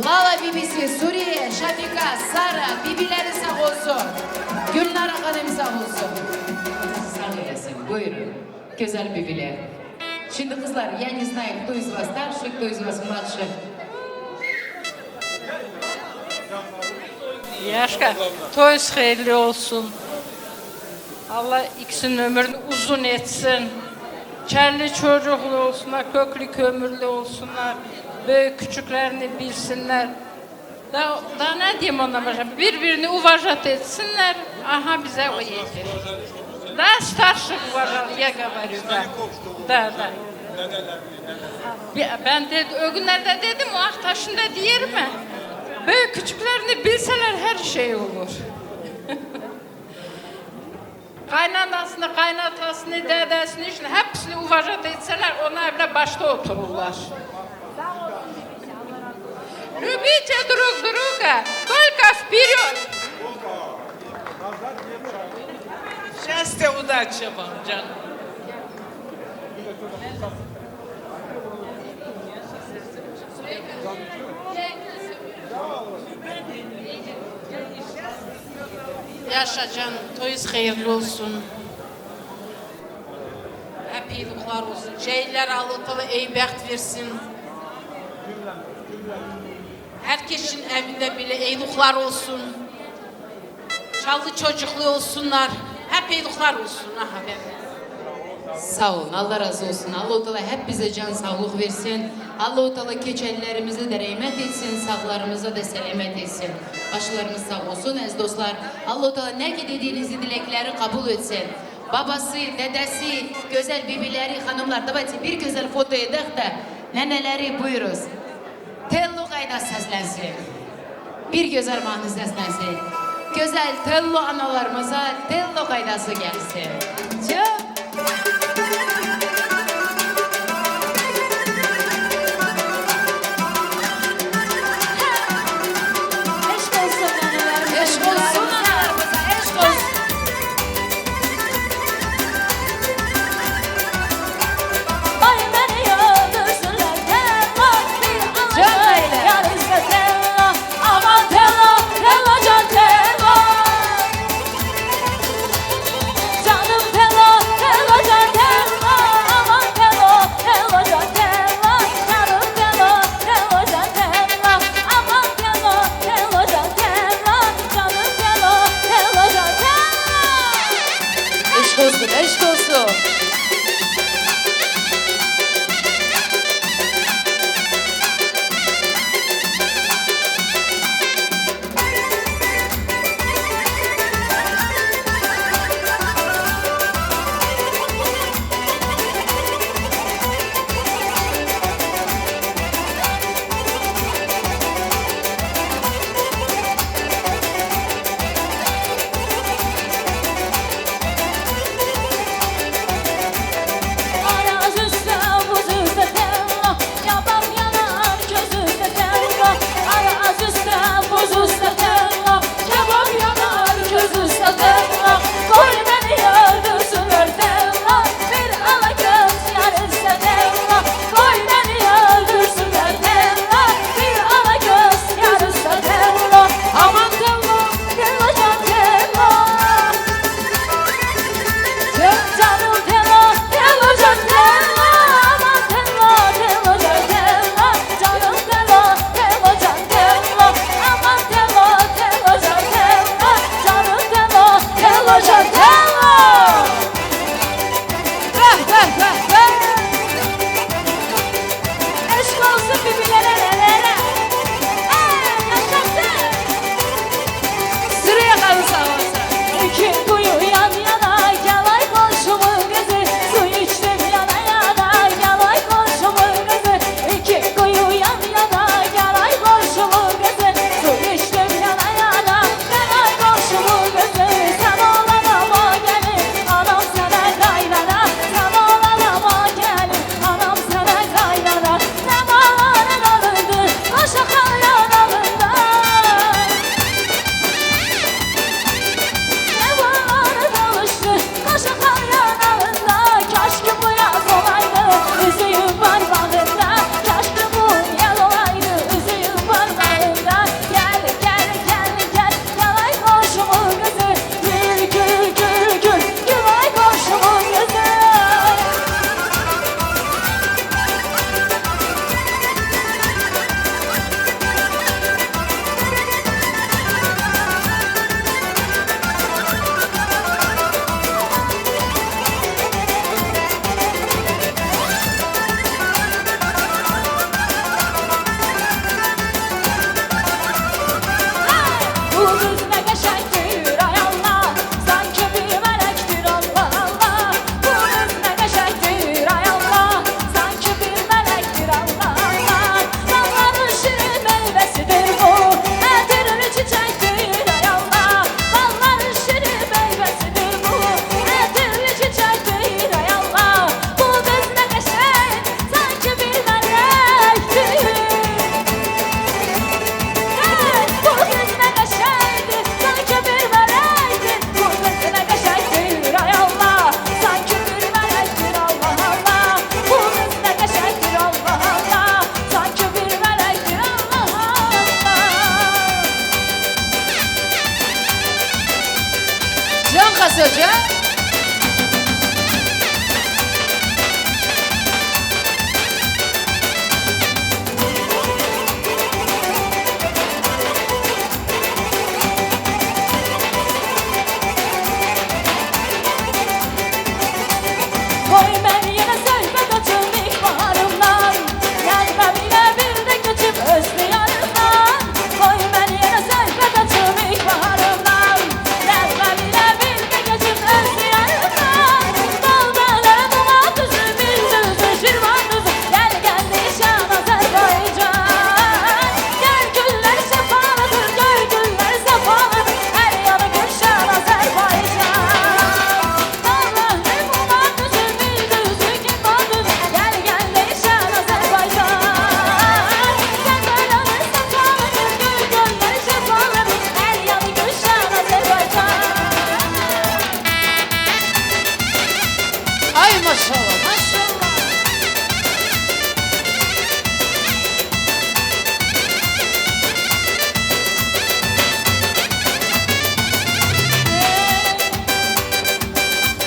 Lala bibisi, Suriye, Şafika, Sara, bibileri sağ olsun. Гюльнара Ханум sağ olsun. Sağ olasın, buyurun. Güzel bibiler. Şimdi kızlar, я не знаю, кто из вас старше, кто из вас младше. Яшка, toyunuz hayırlı olsun. Allah ikisinin ömrünü uzun etsin. Çoluklu çocuklu olsunlar, köklü kömürlü olsunlar. Büyük küçüklerini bilsinler. Da, da ne diyeyim ondan başka? Birbirini уважать etsinler. Aha, bize o yeter. Да, старших уважал, я говорю, да. Да, да. Bi- Ben de, o günlerde dedim, o aktaşında diyerim mi? Böyle küçüklerini bilseler her şey olur. Kaynanasını, kaynatasını, dedesini, işte hepsini уважать etseler, onlar bile başta otururlar. Любите друг друга, только вперёд! Счастья, удачи вам, canım. Yaşa canım, toyunuz hayırlı olsun. Hep iyilikler olsun. Ceyler, Allah Teala iyi baht versin. Herkesin evinde bile iyilikler olsun. Çoluklu çocuklu olsunlar. Hep iyilikler olsun. Aha, ben. Sağ olun, Allah razı olsun. Allahu Teala hep bize can sağlık versin. Allahu Teala keçelilerimize de rahmet etsin, sağlarımıza da selamet etsin. Başlarımız sağ olsun, aziz dostlar. Allahu Teala ne ki dediğinizi, dilekleri kabul etsin. Babası, dedesi, güzel bibileri, hanımlar, давайте bir güzel foto edek de neneleri buyuruz. Tello qayda seslensin. Bir güzel mahnı seslensin. Güzel Tello analarımıza Tello qaydası gelsin. Çok. Eşk olsun analarımıza. Eşk olsun analarımıza. Eşk olsun. Gece. Koy ben yine söhbet açılmış baharımdan. Gelmem yine bir de geçip öz diyarımdan. Koy ben yine söhbet açılmış baharımdan. Gelmem yine bir de geçip öz diyarımdan. Dalgalara duman düzü, bir düzü, şirvan düzü. Gel gel değişen Azerbaycan. Gel güller şefalıdır, gel güller sefalıdır. Her yanı gülşen Azerbaycan. Ay maşallah, maşallah.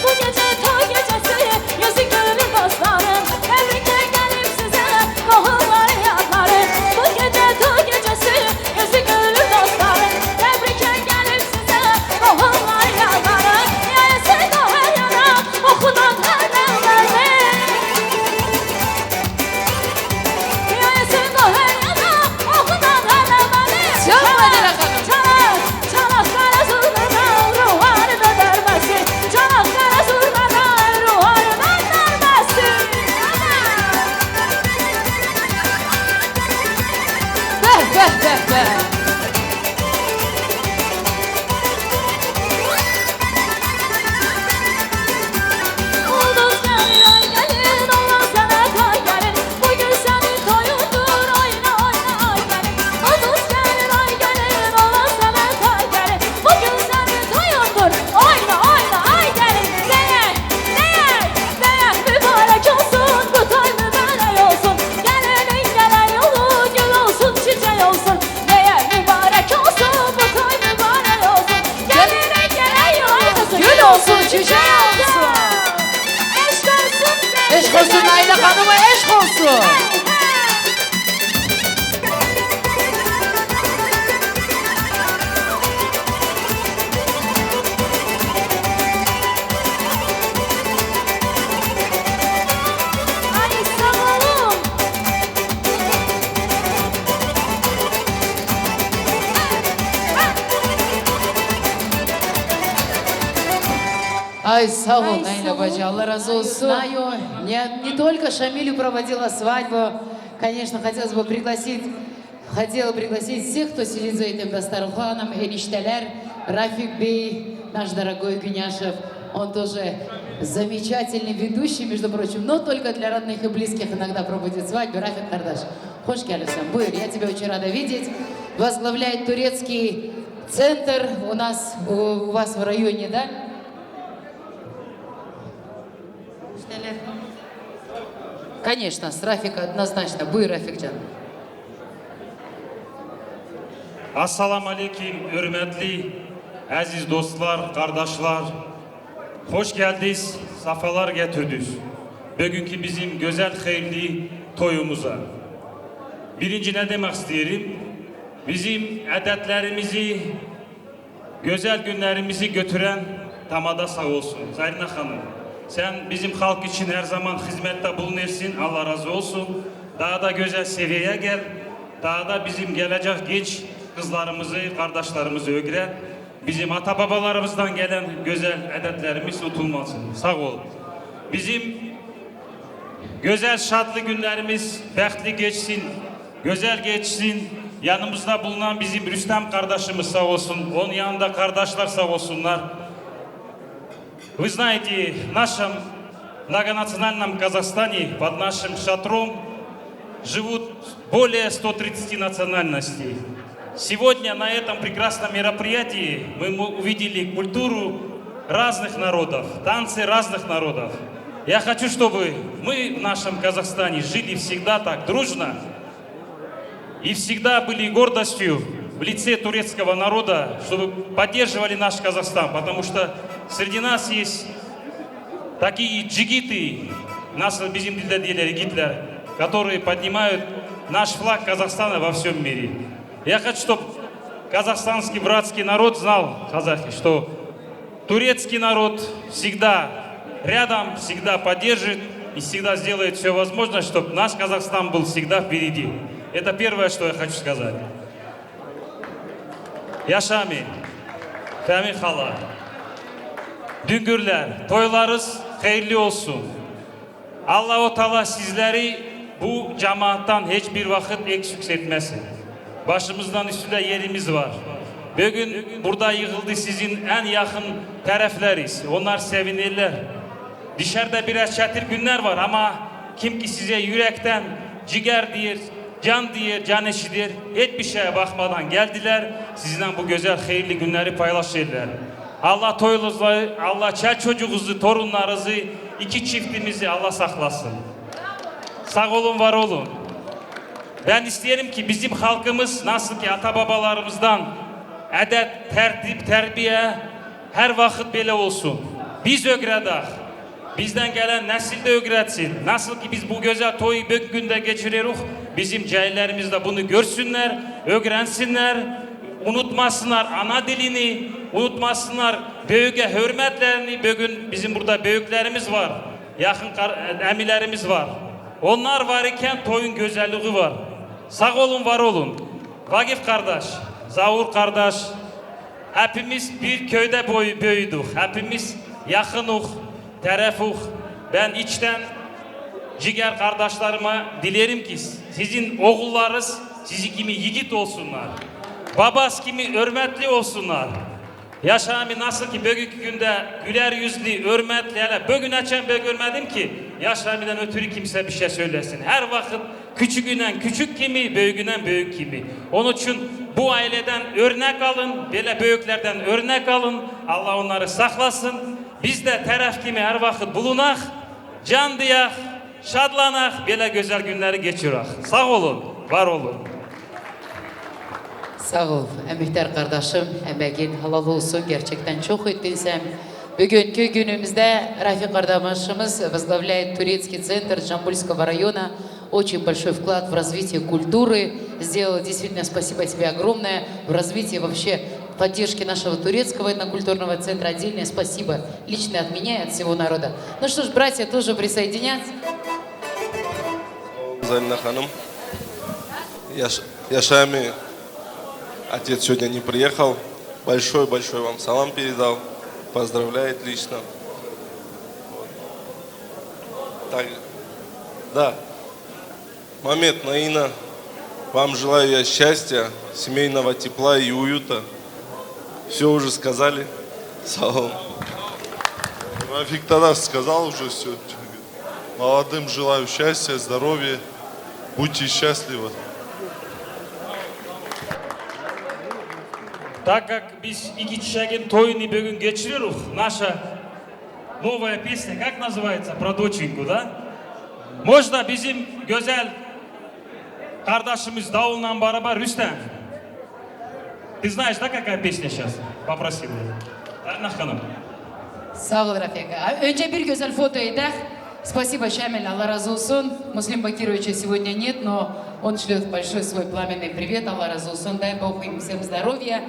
Bu gece toy gecesi, yüzük görür dostlarım. Tebrike gelip size, kohullar yanları. Bu gece toy gecesi, yüzük görür dostlarım. Tebrike gelip size, kohullar yanları. Yayası da her yana, okunan her yanları. Canım Adile Hanım. Beh, beh, beh, beh. Ulduz gelin, ay gelin, Allah sana kar gelin. Bugün senin toyundur, oyna, oyna, ay gelin. Ulduz gelin, ay gelin, Allah sana kar gelin. Bugün senin toyundur, oyna, oyna, ay gelin. Değer, değer, değer, mübarek olsun, bu toy mübarek olsun. Gelinin gelen yolu gül olsun, çiçek olsun. Değer mübarek olsun, bu toy mübarek olsun. Gelinin gelen yolu gül olsun, çiçek olsun. Eşk olsun. Eşk olsun Naile Hanım'a, eşk olsun. Ay, sağ olun. Ay, sağ ol, Ay, Naila sağ ol. Bacı, Allah razı olsun. Ay, oy. Не, не только Шамилю проводила свадьбу. Конечно, хотелось бы пригласить, хотела пригласить всех, кто следит за этим дастарханом, enişteler, Рафик Бей, наш дорогой Гуняшев, он тоже замечательный ведущий, между прочим, но только для родных и близких иногда проводит свадьбы. Рафик, kardeş, hoş geldin sen. Buyur, я тебя очень рада видеть. Возглавляет турецкий центр у нас, у, у вас в районе, да? Конечно, с Рафика однозначно. Buyur, Рафикcan. Assalamu aleyküm, hürmetli, aziz dostlar, kardeşler. Hoş geldiniz, sefalar getirdiniz. Bugünkü bizim güzel, hayırlı toyumuza. Birinci ne demek isterim? Bizim adetlerimizi, güzel günlerimizi götüren tamada sağ olsun. Zarina Hanım, sen bizim halk için her zaman hizmette bulunursun. Allah razı olsun. Daha da güzel seviyeye gel. Daha da bizim gelecek genç kızlarımızı, kardeşlerimizi ögret. Bizim ata babalarımızdan gelen güzel adetlerimiz unutulmasın. Sağ ol. Bizim güzel, şatlı günlerimiz, behtli geçsin, güzel geçsin. Yanımızda bulunan bizim Rüstem kardeşimiz sağ olsun, onun yanında kardeşler sağ olsunlar. Вы знаете, в нашем многонациональном Казахстане, под нашим шатром, живут более ста тридцати национальностей. Сегодня на этом прекрасном мероприятии мы, мы увидели культуру разных народов, танцы разных народов. Я хочу, чтобы мы в нашем Казахстане жили всегда так дружно и всегда были гордостью в лице турецкого народа, чтобы поддерживали наш Казахстан, потому что среди нас есть такие джигиты, nasıl bizim dilde diyorlar, yiğitler, которые поднимают наш флаг Казахстана во всем мире. Я хочу, чтобы казахстанский братский народ знал, казахи, что турецкий народ всегда рядом, всегда поддержит и всегда сделает все возможное, чтобы наш Казахстан был всегда впереди. Это первое, что я хочу сказать. Yaşa Ami, Fehmi hala. Düngürler, toylarız hayırlı olsun. Allahu Teala sizleri bu cemaattan hiçbir vakit eksik etmesin. Başımızdan üstünde yerimiz var. Bugün burada yığıldı sizin en yakın taraflarız. Onlar sevinirler. Dışarıda biraz çetin günler var ama kim ki size yürekten ciger diyor, can diyor, can eşidir, hiçbir şeye bakmadan geldiler. Sizinle bu güzel, hayırlı günleri paylaşırlar. Allah toyunuzu, Allah çel çocuğunuzu, torunlarınızı, iki çiftimizi Allah saklasın. Sağ olun, var olun. Ben isteyelim ki bizim halkımız nasıl ki ata babalarımızdan edet, tertip, terbiye her vakit böyle olsun. Biz ögredak. Bizden gelen nesil de ögretsin. Nasıl ki biz bu güzel toyu bugün de geçiriyoruz, bizim cahillerimiz de bunu görsünler, öğrensinler, unutmasınlar ana dilini, unutmasınlar büyüğe hürmetlerini. Bugün bizim burada büyüklerimiz var, yakın kar- emilerimiz var. Onlar var iken toyun güzelliği var. Sağ olun, var olun. Vagif kardeş, Zavur kardeş, hepimiz bir köyde boy- büyüdük. Hepimiz yakınık, terefuk. Ben içten ciger kardeşlerime dilerim ki sizin oğullarınız sizi kimi yiğit olsunlar. Babası kimi hürmetli olsunlar. Yaşa Ami nasıl ki bugünkü günde güler yüzlü, hürmetli, hele bugün açan ben görmedim ki Yaşa Ami'den ötürü kimse bir şey söylesin. Her vakit küçüğünden küçük kimi, büyüğünden büyük kimi. Onun için bu aileden örnek alın, böyle büyüklerden örnek alın. Allah onları saklasın. Biz de taraf kimi her vakit bulunak, can diyak, şadlanak, böyle güzel günleri geçirak. Sağ olun, var olun. Sağ ol, Emihter kardeşim, emeğin halal olsun. Gerçekten çok ettin sen. Bugünkü günümüzde Rafi kardeşimiz возглавляет турецкий центр Джамбульского района. Очень большой вклад в развитие культуры сделал. Действительно, спасибо тебе огромное. В развитии вообще поддержки нашего турецкого этнокультурного центра отдельное спасибо. Лично от меня и от всего народа. Ну что ж, братья тоже присоединятся. Залина Ханум. Яш- Яшами, отец сегодня не приехал. Большой-большой вам салам передал. Поздравляет лично. Вот. Так, да. Мамед, Наина, вам желаю я счастья, семейного тепла и уюта. Все уже сказали. Салам. Рафик Тадаш сказал уже все. Молодым желаю счастья, здоровья. Будьте счастливы. Так как biz iki çiçeğin toyunu bugün geçiriyoruz, наша новая песня, как называется? Про доченьку, да? Можно bizim güzel kardeşimiz davulla beraber Rüstem? Ты знаешь, да, какая песня сейчас? Попросил я. Anna Hanım. Sağ ol Rafika. Önce bir güzel foto edek. Спасибо, Şamil, Allah razı olsun. Муслим Бакировича сегодня нет, но он шлёт большой свой пламенный привет, Allah razı olsun. Дай Бог им всем здоровья.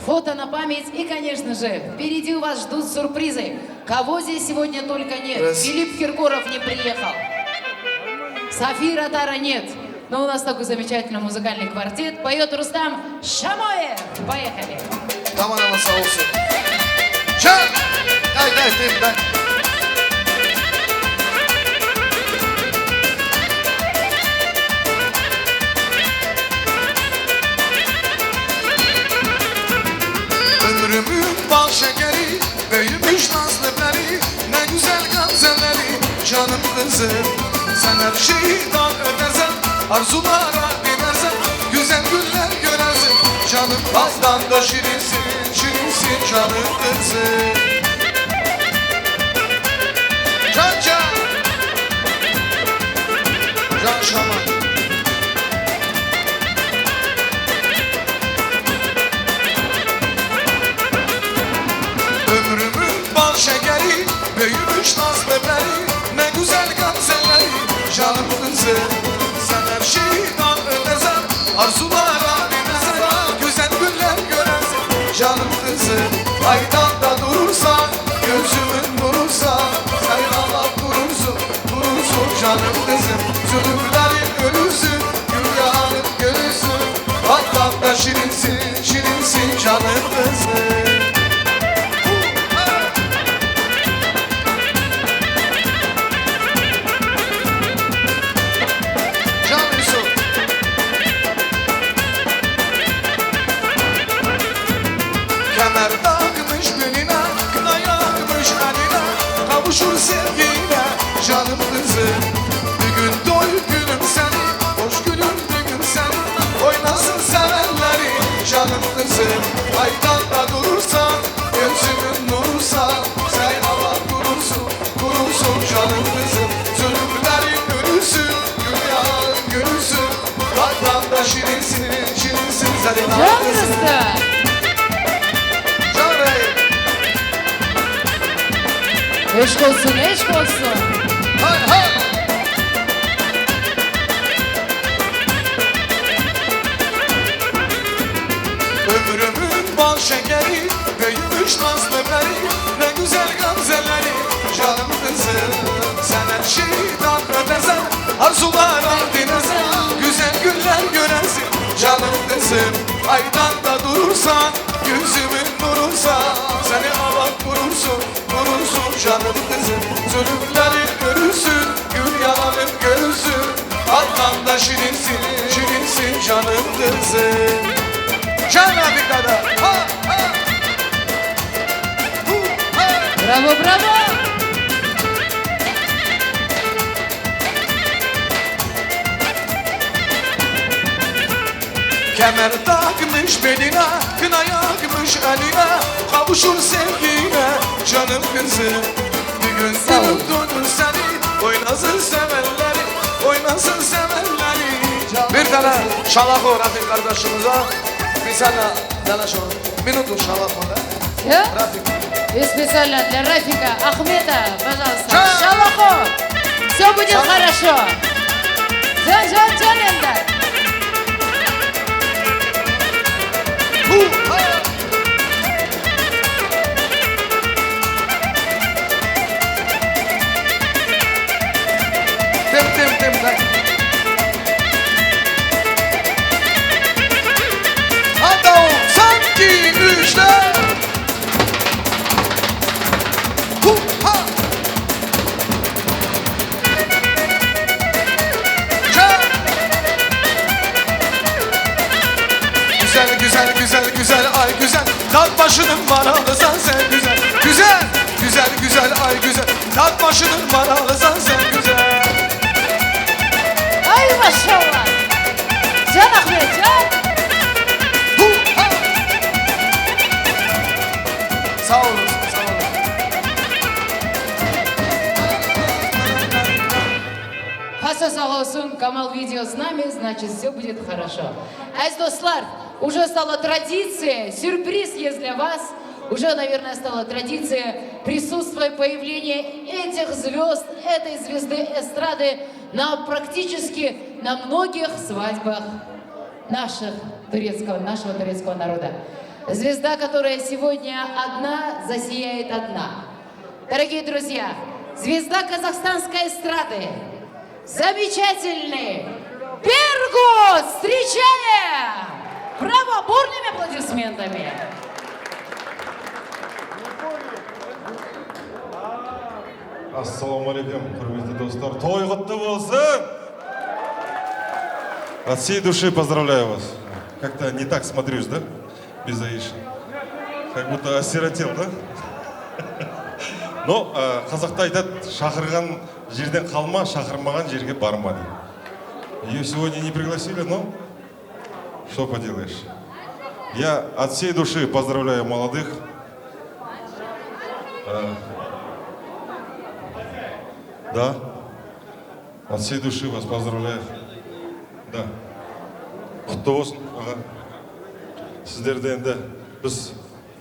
Фото на память. И, конечно же, впереди у вас ждут сюрпризы. Кого здесь сегодня только нет. Раз. Филипп Киркоров не приехал. Сафира Тара нет. Но у нас такой замечательный музыкальный квартет. Поёт Рустам Шамоев. Поехали. Tamam, ama sağ olsun. Çal! Day, day, day, day. Ömrümün bal şekeri, büyümüş nazlı peri, ne güzel gamzeleri, canım kızım. Sen her şeyden ötersen, arzulara binersen, güzel günler görersin. Canım baldan da şirinsin, şirinsin canım kızım. Can can. Can Şaman. Canım kızım, aydanda durursan, gözümün nuruysan, sen Allah korusun, korusun canım kızım. Zulümlerin ölüsün, gül yağının gülüsün, vatandaş şirinsin, şirinsin canım kızım. Can Yusuf. Kemer takmış beline, kına yakmış eline, kavuşur sevgiyle canım kızım. Bir gün doy gülümseli, hoş gülüm bir gün seni, oynasın sevenleri canım kızım. Aydanda durursan, gözümün nuruysan, sen Allah korusun, korusun canım kızım. Zulümlerin ölüsün, gül yağın gülüsün, vatandaş şirinsin, şirinsin sen. Can kızım. Can Bey. Eşk olsun, eşk olsun. Hay hay. Ömrümün bal şekeri, büyümüş nazlı peri, ne güzel gamzeleri, canım kızım. Sen her şeyden ötesin, arzular aldınız, güzel günler göresin, canım kızım. Aydanda durursan, gözümün nuruysan, seni Allah korusun, korusun canım kızım. Zulümlerin ölüsün, gül yağının gülüsün, vatandaş şirinsin, şirinsin canım kızım. Can Rafika'da. Ha, ha. Hu, ha. Bravo, bravo. Kemer takmış beline, kına yakmış eline, kavuşur sevgiyle canım kızım. Bir gün Sağ ol. Gülüm döndür seni, oynasın sevenleri, oynasın sevenleri. Bir tane şalaxo Rafik kardeşimize, bir tane, tane şalaxo. Minutu şalaxo da. Всё? Rafik. И специально для Рафика Ахмета, пожалуйста. Şalaxo. Всё будет хорошо. Can, can, can Ender. Tim, tim, tim, tim. Hatta o sanki üçte. Hu, ha. Güzel, güzel, güzel, güzel, ay güzel. Dağ başının maralı sen, sen güzel. Güzel, güzel, güzel, ay güzel. Dağ başının maralı sen, sen güzel. Ay maşallah. Can Ahmet, can. Hu, ha. Sağ olasın, sağ olasın. Хаса сагъ олсун, Камал Видео с нами, значит, всё будет хорошо. Эз, достлар, уже стало традицией, сюрприз есть для вас. Уже, наверное, стало традицией присутствовать, появление этих звёзд, этой звезды эстрады на практически на многих свадьбах наших турецкого, нашего турецкого народа. Звезда, которая сегодня одна, засияет одна. Дорогие друзья, звезда казахстанской эстрады, замечательный Бергус! Встречаем! Браво! Бурными аплодисментами! Ассаламу алейкум, hurmetli dostlar. Toy qutlu bolsun! От всей души поздравляю вас. Как-то не так смотрюсь, да? Без Аиши. Как будто осиротел, да? Но, э, казахта айтады, шақырған жерден қалма, шақырмаған жерге барма, дейди. Её сегодня не пригласили, но что поделаешь. Я от всей души поздравляю молодых. Э, да. От всей души вас поздравляю. Да. Qutlu olsun, ağa. Sizler de endi biz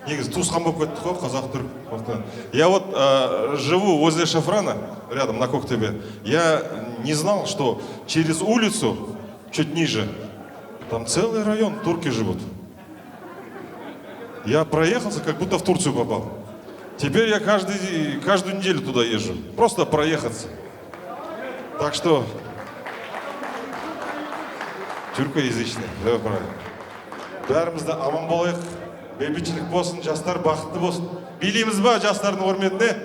negizi tuwusqan bolıp kettik o, qazaq, türk ortadan. Я вот, э, живу возле Шафрана, рядом, на Коктебе. Я не знал, что через улицу, чуть ниже, там целый район турки живут. Я проехался, как будто в Турцию попал. Теперь я каждый, каждую неделю туда езжу. Просто проехаться. Так что... Türküyizçiler, evet, правильно. Bärimizde aman bolayıq, bebişçilik bolsun, jaslar bahtlı bolsun. Bilimiz bar jaslarnıň hormetine.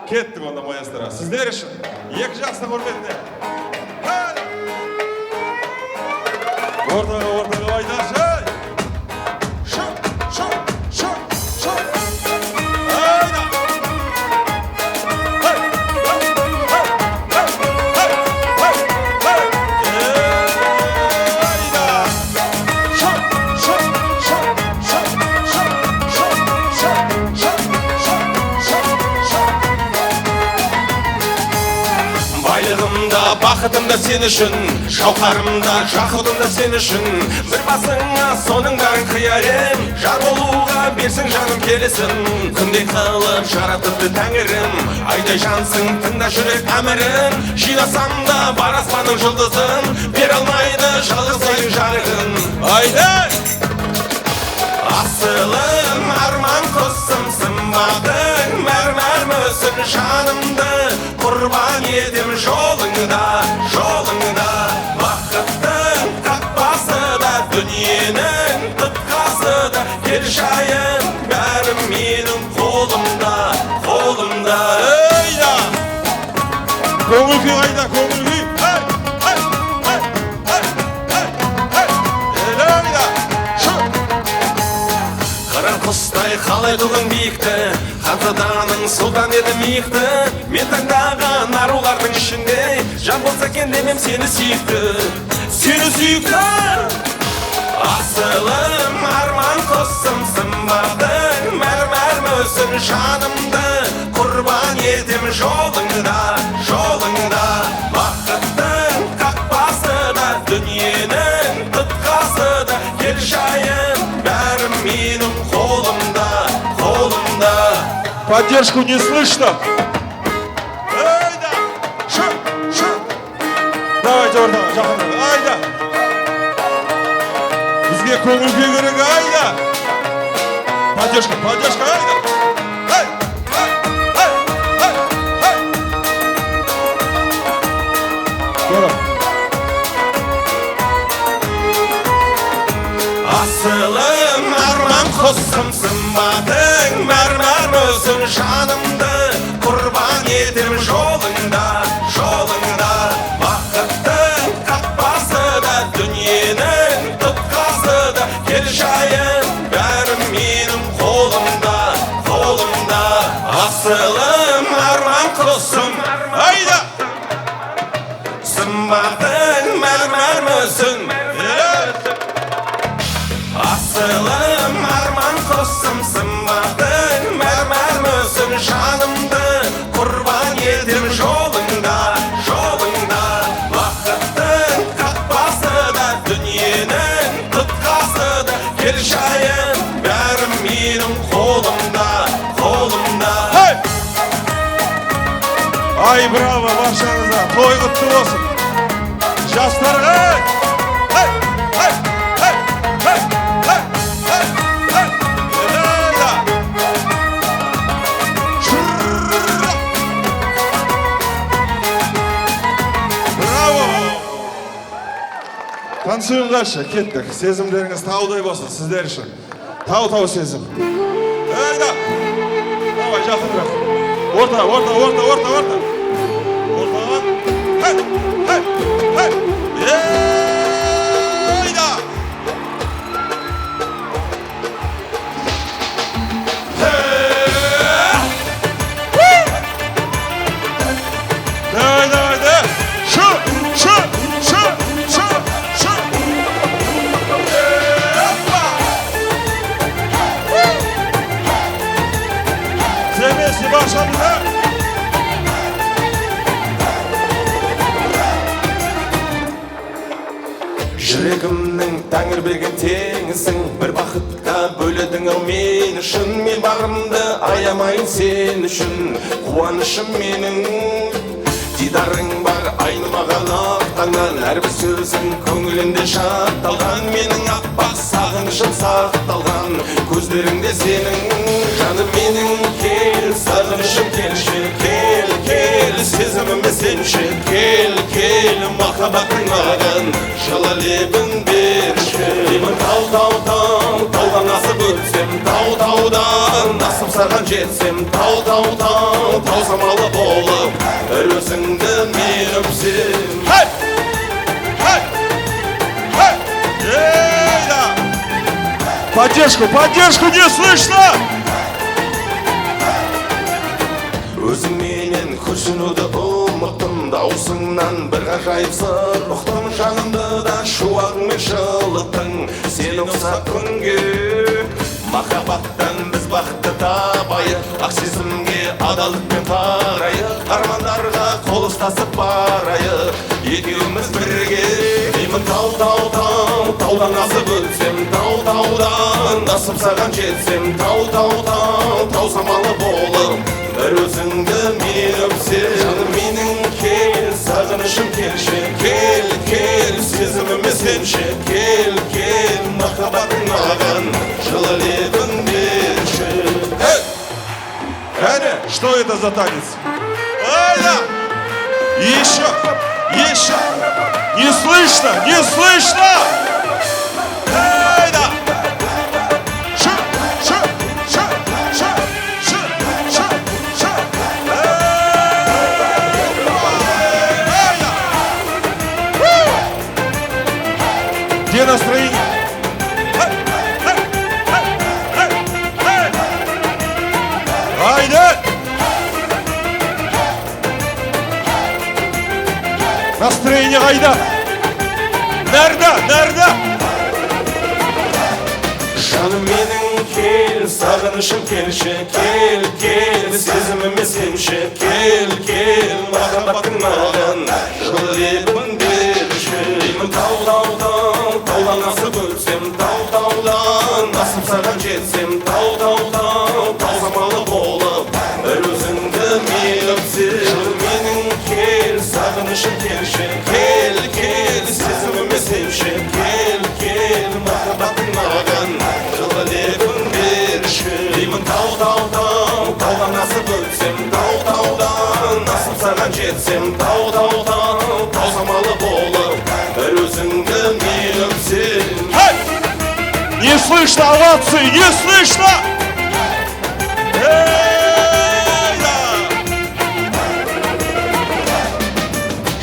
Ketdik onda, maestro. Sizler için. Ýeke jaslyň hormetine. Hey! Ortaga, ortaga, Aýdaş, hey! Şu, şu, şu, şu. Aýda! Hey! Hey! Aýda! Baýlygym-da, bahydym-da sen üçin, şawharym-da, şahydym-da sen üçin. Bir basyňa sonyň bärin kyýaryn, jar bolowga bersin janym kelesin. Kündeý kylyp jaratypdy Täňrim, Aýdaý jansyň, tyňda jürek ämirin. Jylasam-da bar asmanyň jyldyzyn, beralmaýdy jalgyz Aýdyň jarygyn. Aýdaý! Asylym, arman kosym, symbadyň mermer möwsün janymda, gurban edem joluňda, joluňda. Wagtyň kakbasy-da, dünýäniň tutkasy-da, gelşäýen bärim meniň golumda, golumda. Eýda! Köňül kü, Aýda, köňül kü. Hey, hey, hey, hey, hey, hey. Eýle, Aýda. Şu. Garan gustaý halaýdygyň beýikde, hanzadanyň sultan edem ýykdy. Men taňdaga naruglardyň içinde, jan bolsa eken demem seni süýkdi. Seni süýkdi. Asylym, arman kosym, symbadyň mermer möwsün janymda, gurban edem joluňda, joluňda. Wagtyň kakbasy-da, dünýäniň tutkasy-da, gelşäýen bärim meniň golumda, golumda. Поддержку не слышно? Eýda! Şu, şu! Давайте orada, jahan. Aýda! Bizge köňül kü gerek, aýda! Поддержка, поддержка, aýda! Hey! Hey! Hey! Hey! Hey! Şöyle. Asylym, arman kosym, symbadyň mermer möwsün janymda, gurban edem joluňda, joluňda. Wagtyň kakbasy-da, dünýäniň tutkasy-da, gelşäýen bärim meniň golumda, golumda. Asylym, arman kosym, aýda! Symbadyň mermer möwsün. Asylym, arman kosym, symbadyň mermer möwsün janymda, gurban edem joluňda, joluňda. Wagtyň kakbasy-da, dünýäniň tutkasy-da, gelşäýen bärim meniň golumda, golumda. Hey! Ay, bravo, barşaňyza, toý gutly bolsun. Jaslar, hey! Hey! Hey! Hey! Hey! Hey! Hey! Hey! Şurra! Bravo! Tansuýyň gaşy, ketdik. Sezimleriňiz tawdaý bolsun sizler üçin. Taw, taw sezim. Eýda. Dawaý, ýakynrak. Orta, orta, orta, orta, orta. Orta. Hey, hey, hey. Eýda. Haydi, haydi. Şu, şu, şu, şu, şu. Hoppa. Sevmesi başladı. Ýüregimniň Täňri bergen teňisiň, bir bahytda bölediň-ow men üçin. Men bagrymda aýamaýyn sen üçin, guwanyşym meniň. Didaryň bar aýnymagam ak taňdan, her bir sözüň köňlümde şat dalgan. Meniň appak sagynşym sakdalgan, göz Gözlerinde senin, canım benim, gel, sarılışım gel, gel, gel, sezimimi sen çek, gel, gel, mahabatın ağın, şalalebin bir şey. Tau, tau, tau, taudan nasıl ötsem, tau, taudan nasıl sargan çetsem, tau, tau, tau, tau samalı bolup, özünden bir öpsem. Hey! Hey! Hey! Эй, да! Поддержку, поддержку, не слышно! Özüm menen kürsünüde umutdum, davusından bir ajaýyp syr uqdum, janymda-da şu wagtyň şyllykdyň, sen uksap künge. Mahabatdan biz bagty tabaýyk, ak sezimge adalyk bilen garaýyk, armanlarga kol uslaşyp baraýyk. Ekewimiz birge, diýmen, tau, tau, tau, taudan nasyp ötsem, tau, taudan nasyp sargan çetsem, tau, tau, tau, tau samaly bolup, bir özüňde meni öpseň. Janym meniň, gel, sagynşym kelşi, gel, gel, sezimimi senşi, gel, gel, mahabatyň agan, şalalebin berşi. Hey! Hadi, что это за танец? Hayda! Ещё! Ещё! Не слышно! Не слышно! Hayda! Шу, шу, шу, шу, шу, шу, шу, шу. Hayda! Woo! Где настроение? Haydi! Настроение hayda! Nerede? Nerede? Janym meniň, gel, sagynşym kelşi, gel, gel, sezimimi senşi, gel, gel, mahabatyň agan, şol lebin berşi. Diýmen, tau, tau, tau, taudan nasyp ötsem, tau, taudan nasyp sargan çetsem, tau, tau, tau, tau samaly bolup, bir özüňde meni öpseň. Janym meniň, gel, sagynşym kelşi, gel, gel, sezimimi senşi, gel, gel, mahabatyň agan, şalalebin berşi. Diýmen, tau, tau, tau, taudan nasyp ötsem, tau, taudan nasyp sargan çetsem, tau, tau, tau, tau samaly bolup, bir özüňde meni öpseň. Hey! Не слышно оваций, не слышно! Hey, da!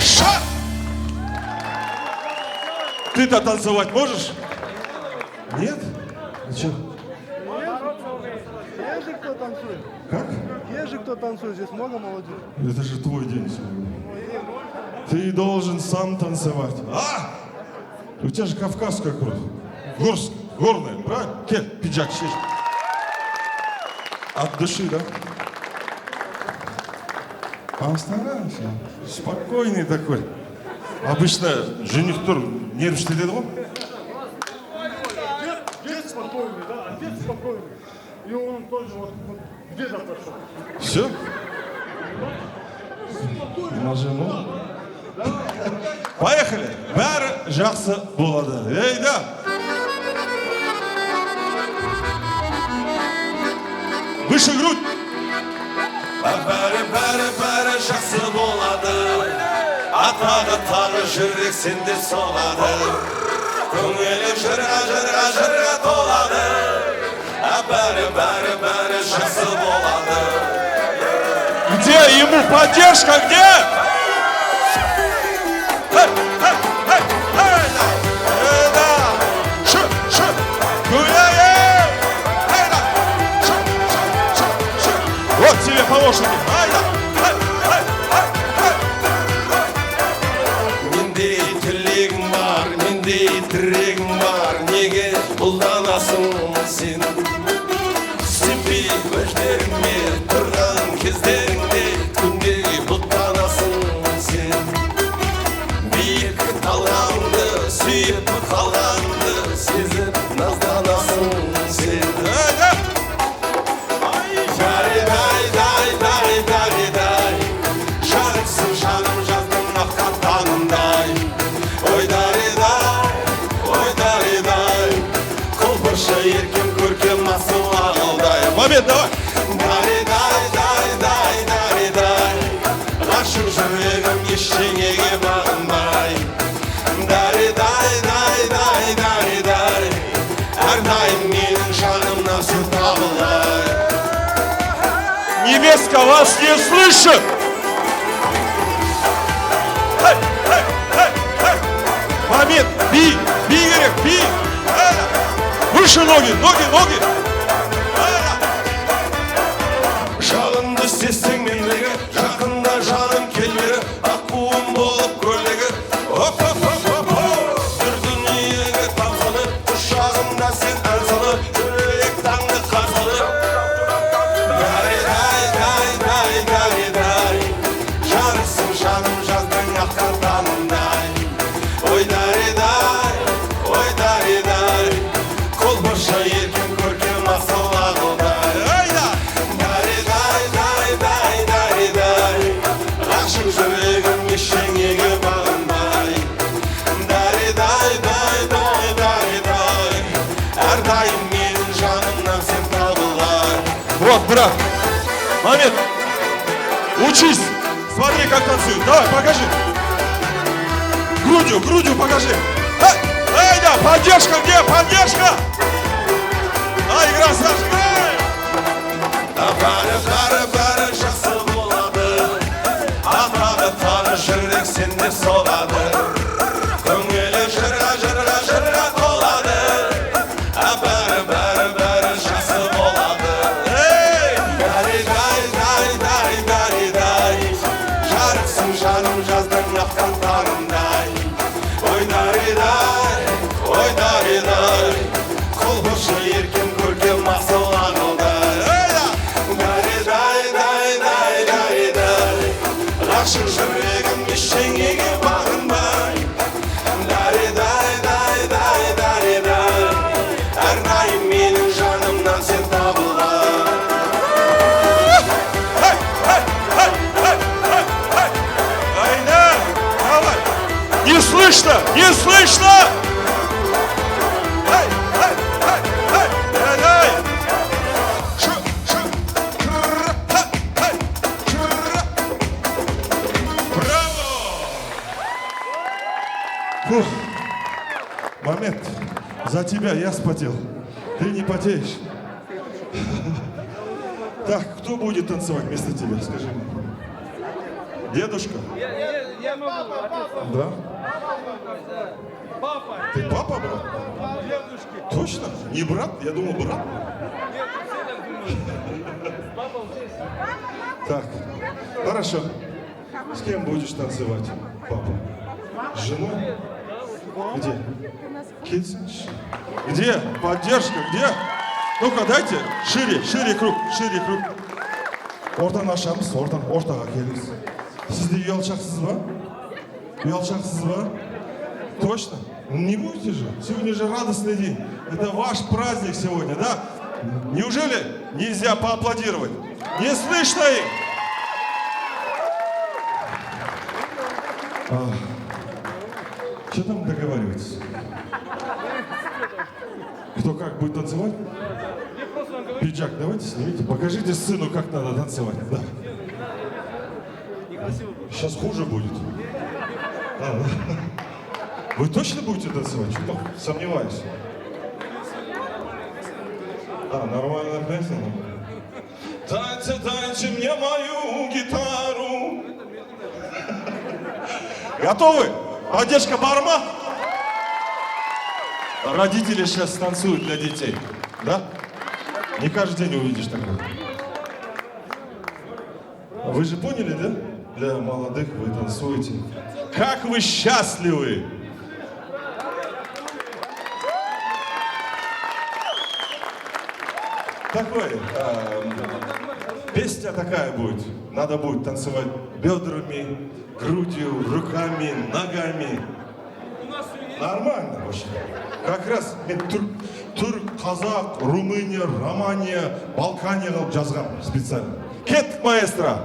Ша! Ты-то танцевать можешь? Нет? А чё? Есть же кто танцует? Как? Есть же кто танцует, здесь много молодёжи. Это же твой день сегодня. Ты должен сам танцевать. А? У тебя же кавказская кровь. Горск-, горная, правильно? Ке, пиджак шиш. От души, да? Постарайся. Спокойный такой. Обычно жених тур нервничать этеди. Дед, дед спокойный, да, а дед спокойный. И он тоже вот, вот где-то прошёл. Всё? Поехали. Bäri jahsy bolady. Eýde. Выше грудь. Bäri, bäri, bäri jahsy bolady. Atagy tagy jürek sende sogady. Köňlüm jyrga, jyrga, jyrga tolady. Bäri, bäri, bäri jahsy bolady. Где ему поддержка, где? Hey, hey, hey, hey! Hey, da! Şu, şu! Gülay! Hey, da! Şu, şu, şu, şu! Вот тебе по лошади! Hayda! Hey, hey, hey, hey! Mende tillegim bar, mende tiregim bar, nege buldanasyň sen? Süpi gözleriňde turgan kezleriňde, künde butlanasyň sen. Beýik algamdy, süýüp galgandy, sezip nazlanasyň sen. Dagy, dagy, dagy, dagy, dagy. Şahyrsyn şanym, jazdym ak gapdalyndaý. Oý, dagy, daý, oý, dagy, daý. Kolpurşa erkem, görkem, asy Немецко, вас не слышит! Hey, hey, hey, hey! Момент! Би! Би, Игорь, би! Выше ноги, ноги, ноги! Şalım düşsesiň mendege, yakında canım kelmere, akkuwum bolup göllege. Hop, hop, hop, hop, hop! Bir dünýäge tagsyly, guşagymda sen arzyly, ýürek taňňy gazyly. Daýy, daýy, daýy, daýy, daýy, daýy. Ýarysyn janym jazdan ýakgan tanym, daýy. Oý, daýy, daýy, oý, daýy, daýy. Kolhoşa erkin görkem asyl agyl, daýy. Daýy, daýy, daýy, daýy, daýy, daýy. Aşyk ýüregim eşegiňe bagyndaý. Daýy, daýy, daýy, daýy, daýy, daýy. Her daýym meniň janymdan sen tabylgaý. Вот, брат. Момент. Учись. Смотри, как танцуют. Давай, покажи. Грудью, грудью покажи. Эй, эй, да, поддержка, где поддержка? А, игра, Саша, играй! Bari, bari, bari şahsy bolady. Ataga tanyş ýürek sende sogady. Köňüli jyrga, jyrga, jyrga tolady. Bari, bari, bari şahsy bolady. Hey! Daýy, daýy, daýy, daýy, daýy, daýy. Ýarysyn janym jazdan ýakgan tanym, daýy. Oý, daýy, daýy, oý, daýy, daýy. Kolhoşa erkin görkem asyl agyl, daýy. Daýy, daýy, daýy, daýy, daýy, daýy. Aşyk ýüregim eşegiňe bagyndaý. Daýy, daýy, daýy, daýy, daýy, daýy. Her daýym meniň janymdan sen tabylgaý. Hey, hey, hey, hey, hey, hey. Aýna, давай. Не слышно, не слышно. Hey, hey, hey, hey, hey. Şu, şu. Bravo! Фух. Момент. За тебя я вспотел. Ты не потеешь. Так, кто будет танцевать вместо тебя, скажи мне? Дедушка? Я, я, я могу. Да? Папа. Ты папа, брат? Дедушки. Точно? Не брат? Я думал, брат. Нет, все так думают. Папа вот здесь. Так, хорошо. С кем будешь танцевать, папа? С женой? Где? Килсин. Где? Поддержка, где? Ну-ка, дайте. Шире, шире круг, шире круг. Oradan aşağımız, oradan, ortağa geliriz. Siz de yolçaksınız mı? Uýaljaksyzmy? Точно? Не будете же? Сегодня же радостный день. Это ваш праздник сегодня, да? Неужели нельзя поаплодировать? Не слышно их? А, что там договариваться? Кто как будет танцевать? Пиджак давайте снимите, покажите сыну, как надо танцевать. Да. Сейчас хуже будет. А, да. Вы точно будете танцевать? Что-то сомневаюсь. А, нормально песня? Дайте, дайте мне мою гитару. Готовы? Поддержка барма? Родители сейчас танцуют для детей. Да? Не каждый день увидишь такое. Вы же поняли, да? Для молодых вы танцуете. Как вы счастливы! Такой, эм, песня такая будет. Надо будет танцевать бёдрами, грудью, руками, ногами. Нормально вообще. Как раз мен türk, türk, kazak, Rumıniya, Romaniya, Balkaniya alıp yazgam специально. Ket maestro.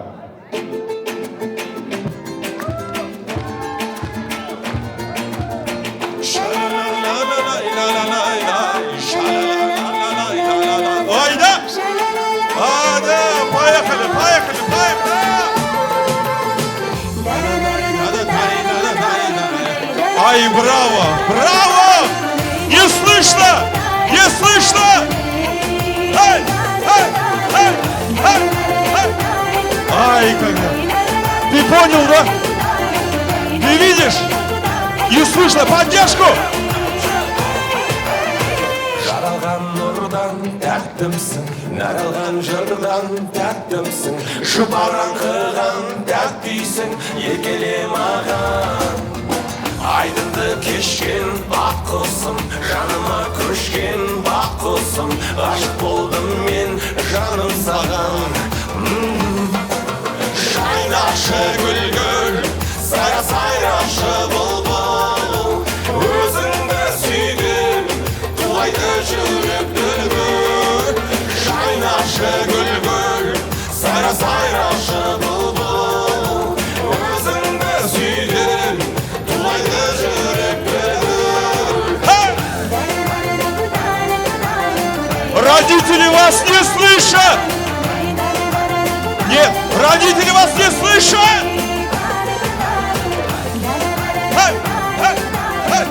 Haydi. Hadi, поехали, поехали, поехали. Ay, bravo, bravo! Не слышно! Не слышно! Hey, hey, hey, hey, hey! Ты понял, да? Ты видишь? И слышно поддержку. Жаралған нұрдан тәттімсің, нәр алған жырдан тәттімсің, шыпараңқыған тәттейсің, еркеле маған. Айдынды кешкен ақ құсым, жаныма көшкен бақ құсым, ғашық болдым мен, жаным, саған. Жайнашы гүл-гүл, сайра-сайрашы бұлбыл, өзіңді сүйдім, тулайды жүрек дүлдүл. Жайнашы гүл-гүл, сайра-сайрашы бұлбыл, өзіңді сүйдім, тулайды жүрек дүлдүл. Родители вас не слышат! Нет, родители вас не слышат! Эй, эй, эй!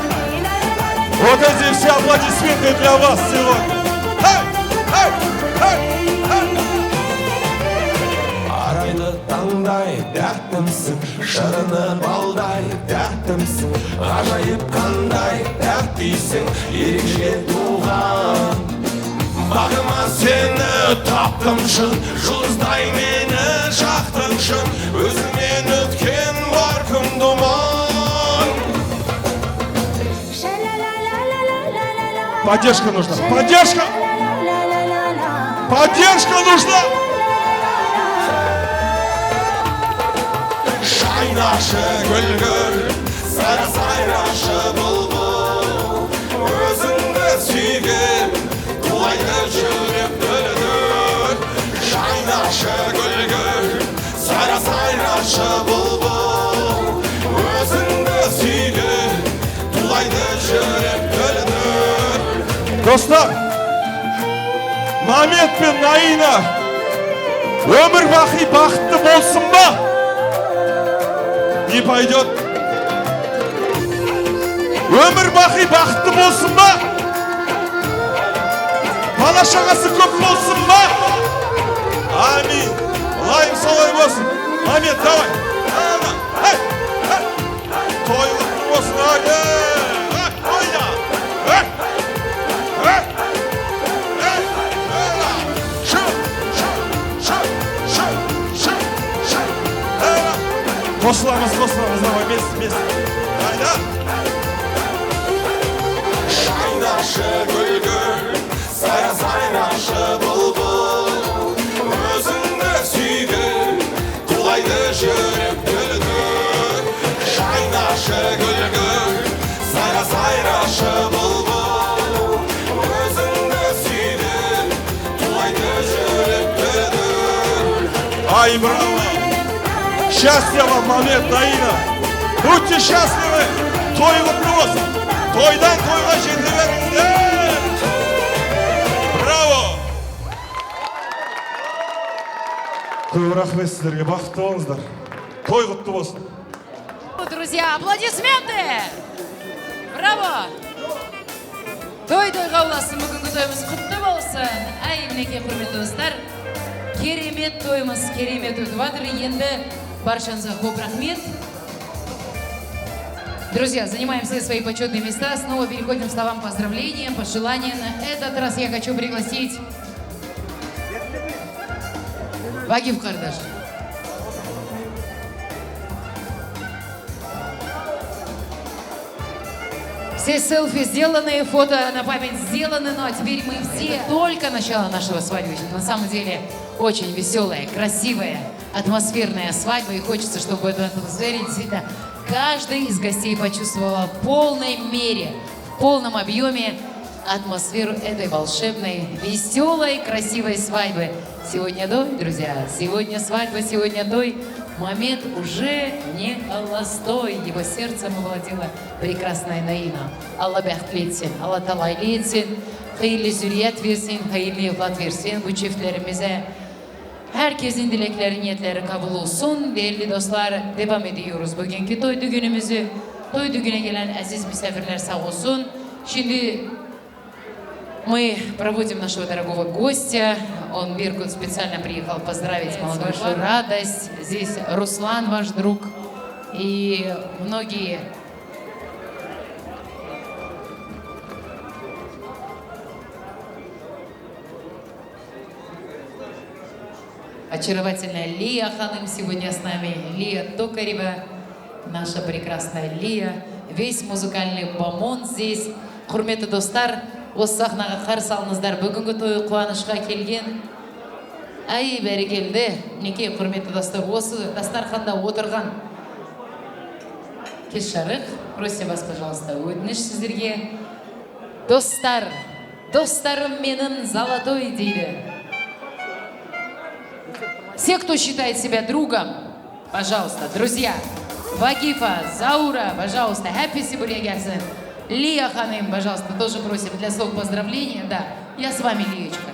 Вот эти все аплодисменты для вас сегодня. Эй, эй, эй, эй! Арайлы таңдай тәттімсің, шырыны балдай тәттімсің, ғажайып қандай тәттейсің, ерекше туған. Бағыма сені таптым шын, жұлдыздай мені жақтың шын, өзіңнен өткен бар күн думан. Поддержка нужна. Поддержка! Поддержка нужна! Жайнашы гүл-гүл, сайра-сайрашы бұлбыл, өзіңді сүйген, тулайды жүрек дүлдүл. Жайнашы гүл-гүл, сайра-сайрашы бұлбыл, өзіңді сүйген, тулайды жүрек дүлдүл. Dostlar, Mamet ve Naina ömür bahi bahtlı olsun mu? Не пойдёт. Ömür bahi bahtlı olsun mu? Bala şakası köp olsun mu? Amin. Layım salayım olsun. Mamet, давай. Давай. Hey, hey. Toy kutlu olsun, haydi. Hey, haydi. Hey, hey, hey, hey. Şu, şu, şu, şu, şu, şu. Hey. Koslamız, koslamız, давай, mes, mes. Haydi. Жайнашы гүл-гүл, сайра-сайрашы бұлбыл, өзіңді сүйдім, тулайды жүрек дүлдүл. Жайнашы гүл-гүл, сайра-сайрашы бұлбыл, өзіңді сүйдім, тулайды жүрек дүлдүл. Ay bravo. Счастья вам, Mamet, Naina. Будьте счастливы. Toy kutlu olsun. Toydan toyga жети беріңіздер. Bravo. Көп рахмет сіздерге, бақытты болыңыздар. Той құтты болсын. Друзья, аплодисменты! Браво! Той тойға ұлассын, бүгінгі тойымыз құтты болсын. Әй, мінекей, құрметті достар, керемет тойымыз, керемет өтіп жатыр. Енді баршаңызға көп рахмет. Друзья, занимаем все свои почетные места. Снова переходим к словам поздравления, пожелания. На этот раз я хочу пригласить Вагиф Кардаш. Все селфи сделаны, фото на память сделаны, ну а теперь мы все... Только начало нашего свадьбы. На самом деле очень веселая, красивая, атмосферная свадьба. И хочется, чтобы в этой атмосфере действительно каждый из гостей почувствовал в полной мере, в полном объеме атмосферу этой волшебной, веселой, красивой свадьбы. Сегодня той, друзья, сегодня свадьба, сегодня той. Мамед уже не холостой, его сердцем овладела прекрасная Наина. Алла бәхетле итсен, Алла талайлы итсен, хәерле зөррият версен, хәерле evlat версен бу çiftlerimize. Herkesin dilekleri, niyetleri kabul olsun. Değerli dostlar, devam ediyoruz bugünkü toy düğünümüzü. Toy düğüne gelen aziz misafirler sağ olsun. Şimdi Мы проводим нашего дорогого гостя. Он, Беркут, специально приехал поздравить молодую, радость. Здесь Руслан, ваш друг. И многие Очаровательная Лия Ханым сегодня с нами, Лия Токарева, наша прекрасная Лия, весь музыкальный бомонд здесь. Hurmetli dostlar, o sahnaga qers alnizler, bugünkü toy quwanışga kelgen. Ay, berekelde, neke hurmetli dostlar, o dastarxanda oturgan kişarık, просим вас, пожалуйста, ötünç sizlerge. Dostlar, dostlarım menin zolotoy deydi. Все, кто считает себя другом, пожалуйста, друзья. Вагифа, Заура, пожалуйста, hepsi buraya gelsin. Лия Ханым, пожалуйста, тоже просим для слов поздравления. Да, я с вами, Лиечка.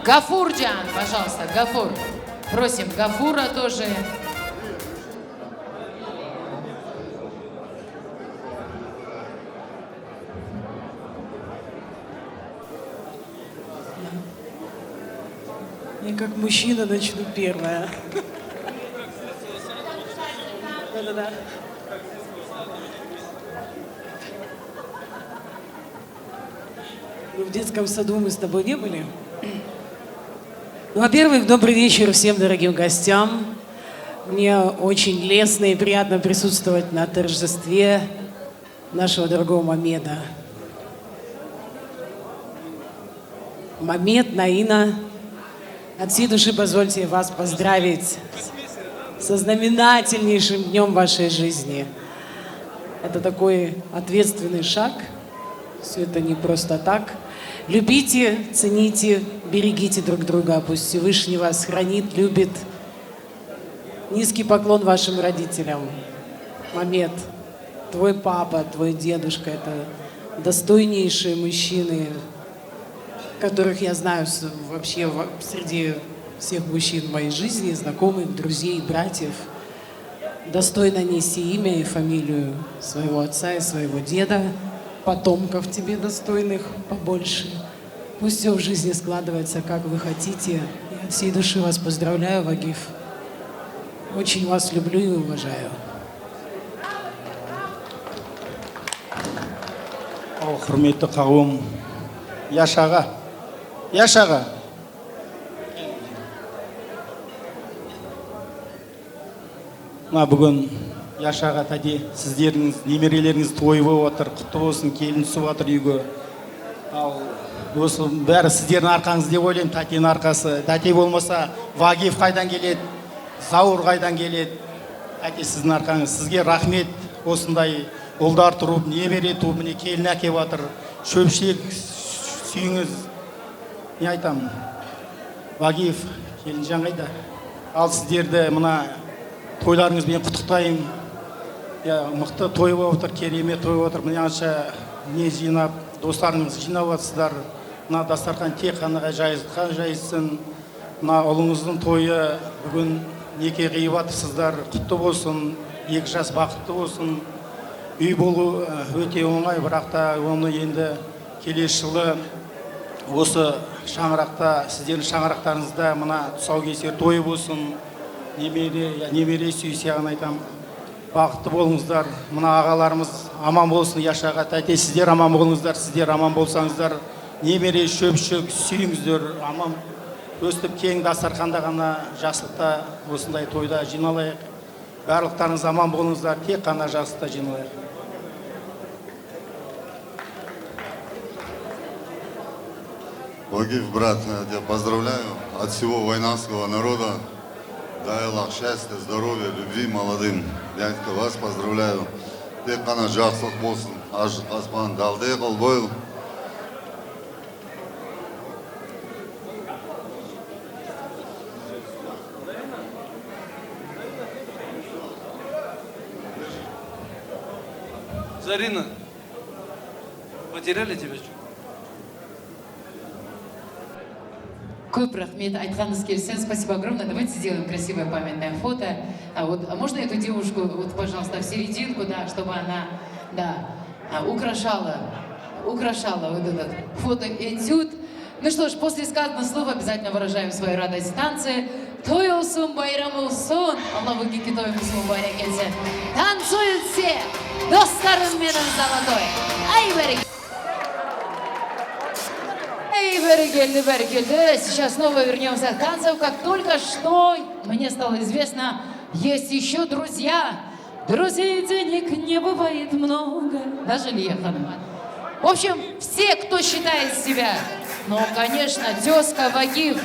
Гафурджан, пожалуйста, Гафур. Просим Гафура тоже. Я как мужчина начну первая. Да-да-да. Ну, в детском саду мы с тобой не были. Ну, во-первых, добрый вечер всем дорогим гостям. Мне очень лестно и приятно присутствовать на торжестве нашего дорогого Мамеда. Мамед, Наина, от всей души позвольте вас поздравить со знаменательнейшим днём вашей жизни. Это такой ответственный шаг. Все это не просто так. Любите, цените, берегите друг друга. Пусть Всевышний вас хранит, любит. Низкий поклон вашим родителям. Мамед, твой папа, твой дедушка — это достойнейшие мужчины, которых я знаю с- вообще во- среди всех мужчин в моей жизни, знакомых, друзей, братьев. Достойно нести имя и фамилию своего отца и своего деда, потомков тебе достойных побольше. Пусть всё в жизни складывается, как вы хотите. Я от всей души вас поздравляю, Вагиф. Очень вас люблю и уважаю. О, hurmetli qawum, yaş ağa, yaş ağa. Ma bugün yaş ağa, hadi sizleriniz, nemereleriniz toyu bolup otur, kutlu olsun, kelin tusup otur uyga. Al, dostum, bari sizlerin arkanız dep oylayım, Tatenin arkası. Tate bolmasa, Vagif qaydan gelet, Zaur qaydan gelet? Tate, sizin arkanız, sizge rahmet, osunday ullar tuvup, nemere tuvup, mine kelin akep otur. Köpçülik süyüniz, ne aytam? Vagif, kelincan qayda? Al, sizleri de mına toylarınız bilen qutluklayım. Ya, mıqtı toy bolup otur, keremet toy bolup otur. Mına yanlışa ne jıynap, dostlarınız jıynap otursızlar. Mına dastarxan tek qana jayızlıqqa jayızsın. Mına ulunuznıñ toyu bugün neke qıyıp otursızlar. Qutlu bolsun, eki jas baxıtlı bolsun. Üy bolu, e, öte oñay, biraq da onı endi Keleş yılı osı şañaraqta, sizlerin şañaraqlarıñızda mına tusav geçirer, toy bolsun. Nemere, ya nemere süyse, yağın aytam, baxıtlı boluñızlar. Mına ağalarımız aman bolsun, yaş ağa, tate, sizler aman boluñızlar, sizler aman bolsañızlar, nemere, köpçük, süyüñizdir, aman ösüp keliñ dastarxanda ğana, jaslıqta osınday toyda jıynalayıq. Barlıqlarıñız aman boluñızlar, tek ğana jaslıqta jıynalayıq. Вагиф, брат, я тебя поздравляю от всего вайнахского народа. Дай Аллах счастья, здоровья, любви молодым. Я тебя вас поздравляю. Tek ğana jaslıq bolsun. Aşıq asman dalde qalboyl. Зарина, потеряли тебя чё? Köp rahmet, aytğanız kelsin. Спасибо огромное. Давайте сделаем красивое памятное фото. А вот, а можно эту девушку, вот, пожалуйста, в серединку, да, чтобы она Да, а, украшала, украшала вот этот фотоэтюд. Ну что ж, после сказанных слов обязательно выражаем свою радость в танце. Toy olsun, bayram olsun. Allah bugünkü toyumuzu mübarek etsin. Танцуют все. Dostlarım benim золотой. Ай, береги. Ай, береги, береги. Сейчас снова вернемся к танцам. Как только что мне стало известно, есть еще друзья. Друзей денег не бывает много. Да, Жалия Ханум? В общем, все, кто считает себя, ну, конечно, тёзка Вагиф,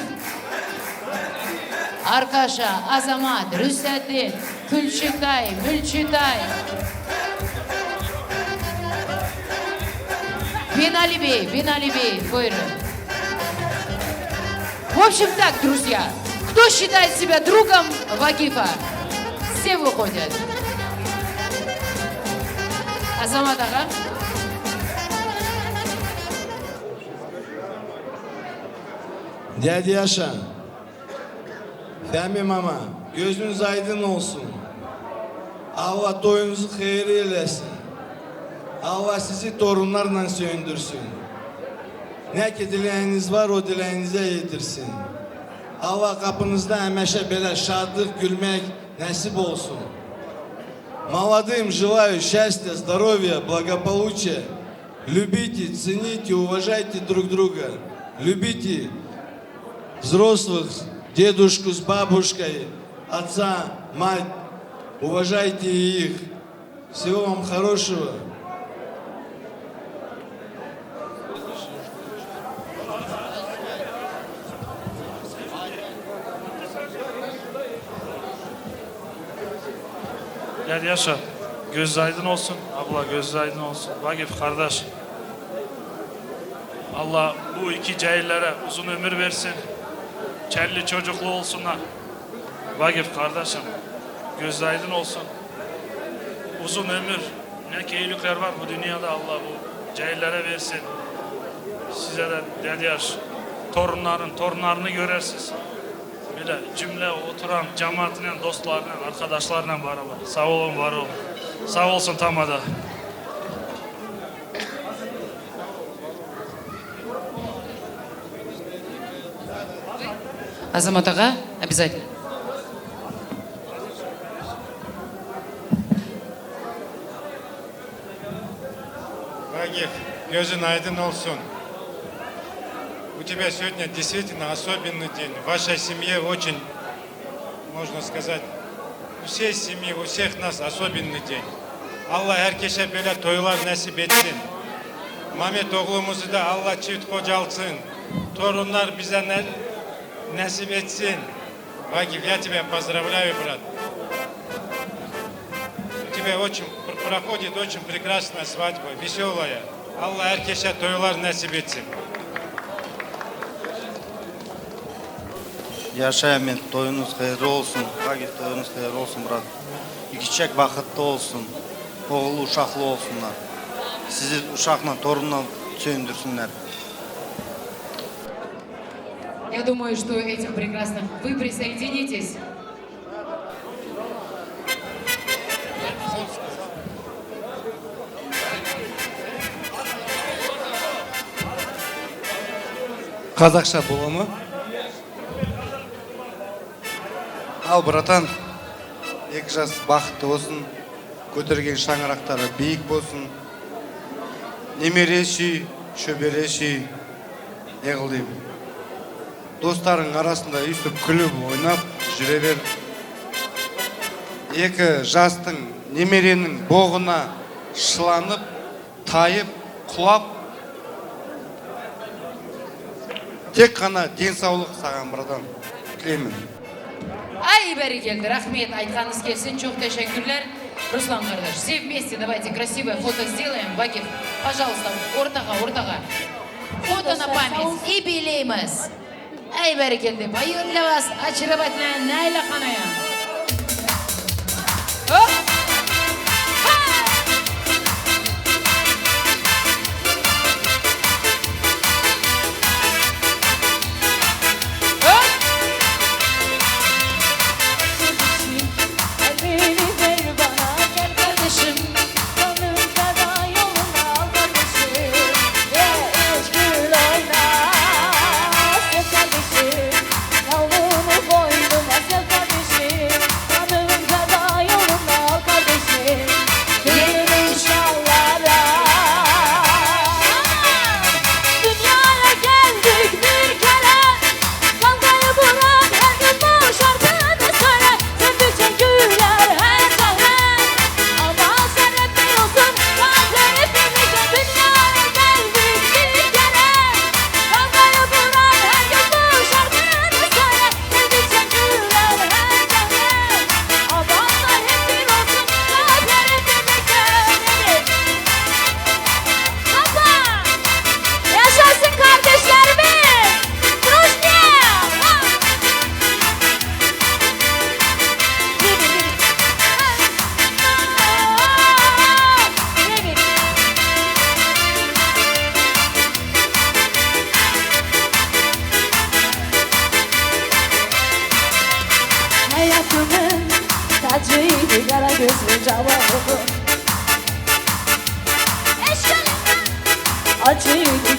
Аркаша, Азамат, Русятин, Külçütay, Mülçütay. Binali Bey, Binali Bey, buyurun. В общем так, друзья, кто считает себя другом Вагифа, все выходят. Азамат aga. Derdyaşa. Fehmi mama, gözünüz aydın olsun. Allah toyunuzu hayır eylesin. Allah sizi torunlarla söndürsün. Ne ki dileğiniz var, o dileğinize yetirsin. Allah kapınızda hemişe böyle şadlık, gülmek nasip olsun. Молодым желаю счастья, здоровья, благополучия. Любите, цените, уважайте друг друга. Любите взрослых, дедушку с бабушкой, отца, мать. Уважайте их. Всего вам хорошего. Gel yaşa. Göz aydın olsun. Abla, göz aydın olsun. Vagif kardeş. Allah bu iki cahillere uzun ömür versin. Çelli çocuklu olsunlar. Vagif kardeşim, göz aydın olsun. Uzun ömür, ne iyilikler var bu dünyada, Allah bu cahillere versin. Size de derdi yaş, torunların torunlarını görersiniz. Böyle cümle oturan cemaatinen, dostlarla, arkadaşlarla beraber. Sağ olun, var olun. Sağ olsun Tamada. Азамат ага, обязательно. Вагиф, gözün aydın olsun. У тебя сегодня действительно особенный день. В вашей семье очень, можно сказать, у всей семьи, у всех нас особенный день. Allah herkese böyle toylar nasip etsin. Mehmet oğlumuzu da Allah çift kocalsın. Torunlar bize ne, nasip etsin. Вагиф, я тебя поздравляю, брат. У тебя очень пр- проходит очень прекрасная свадьба, веселая. Allah herkese toylar nasip etsin. Yaşa Emin, toyunuz hayırlı olsun. Vagif, toyunuz hayırlı olsun, brat. İki çiçek vakıtlı olsun. Oğullu uşaklı olsunlar. Sizi uşakla, torunla söndürsünler. Я думаю, что этим прекрасным вы присоединитесь. Казахша бола ма? Al, братан, iki жас бақытты болсын, көтерген шаңырақтары биік болсын. Немере сүй, шөбере сүй, не қылайым. Достарың арасында өйстіп күліп ойнап жүре бер. Екі жастың, немеренің боғына шыланып, тайып, құлап, тек қана денсаулық саған, братан, тілеймін. Ay, berekelde, rahmet, aytqanınız kelsin, çok teşekkürler. Ruslan kardeş, все вместе давайте красивое фото сделаем. Vagif, пожалуйста, ortağa, ortağa. Foto на память. И билеймиз. Ay, berekelde, поют для вас очаровательная Найла Ханоян. Hop! Kardeşim, elini ver bana, gel kardeşim. Gönlüm feda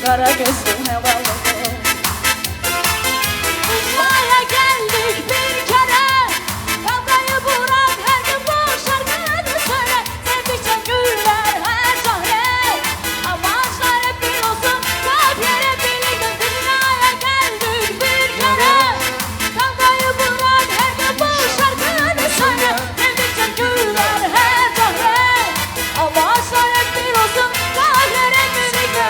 Kara gözlüm hevalı. Uzaya geldik bir kere. Kavgayı bırak, her gün bu şarkını söyle. Sevdikçe güler her çare. Amaçlar hep bir olsun. Kalpler hep birlikte. Dünyaya geldik bir kere. Kavgayı bırak, her gün bu şarkını söyle. Sevdikçe güler her çare. Amaçlar hep bir olsun. Kalpler hep birlikte.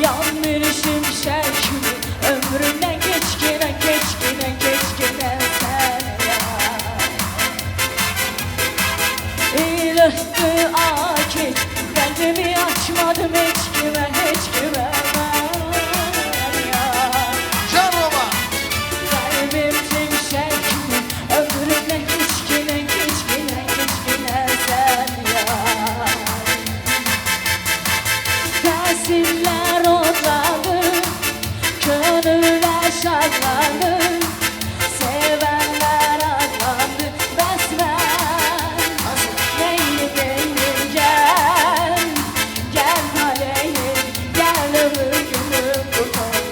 Yanmışım şekil, ömrümden geçkine, geçkine, geçkine sen ya. İlahı akit, kendimi açmadım hiç kime, hiç kime ben ya. Can Roma. Kalbim tüm şekil, ömrümden geçkine, geçkine, geçkine sen ya. Fesiller otladı, gönüller şadlandı, sevenler atlandı. Bes ben neyim, neyim, gel, gel taleyim, gel ömür günüm kurtar.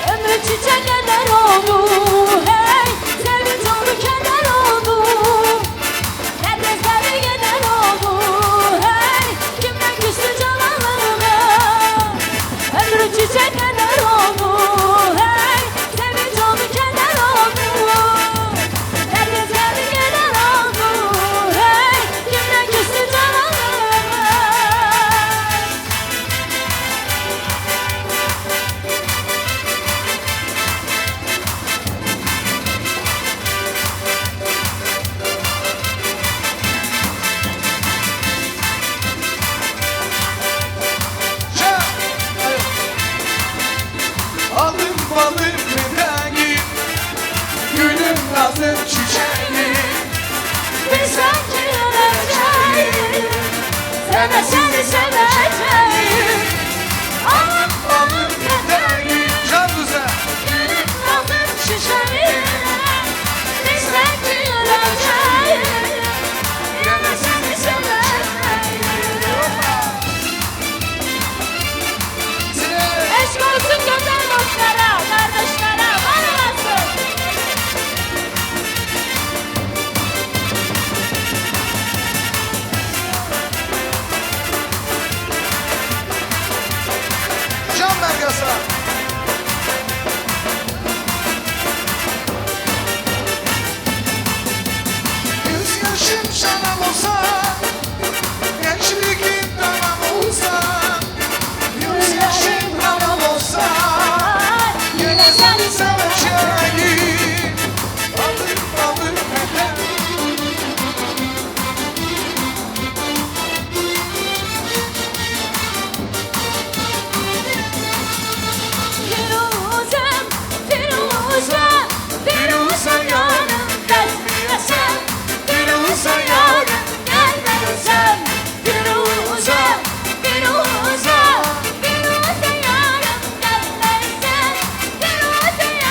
Ömrüm çiçek eder oldu, hey, sevinç oldu, keder oldu. Herkes geldi, giden oldu, hey, kimden küstü cananlığına. Ömrüm çiçek eder oldu, hey, sevinç oldu, keder oldu. Herkes geldi, giden oldu, hey, kimden küstü cananlığına. Aldım balım rengi, gülüm nazım çiçeği. Bilsem ki öleceğim, seve seni seveceğim. Aman balım peteğim, can güzel. Gönül nazım çiçeğim. Bilsem ki öleceğim, yine seni seveceğim. Eşk olsun gözəl dostlara, qardaşlara, var olasın. Can Bergasa. Gözyaşım şalal olsa, gençliğim tamam olsa, gözyaşım haram olsa, yine seni seveceğim. Alır, alır, Firuzem, Firuzem, Firuzem yanım destmiyesem, Firuzem yanım gelmeyesem, Firuzem, Firuzem, Firuzem yanım gelmeyesem, Firuzem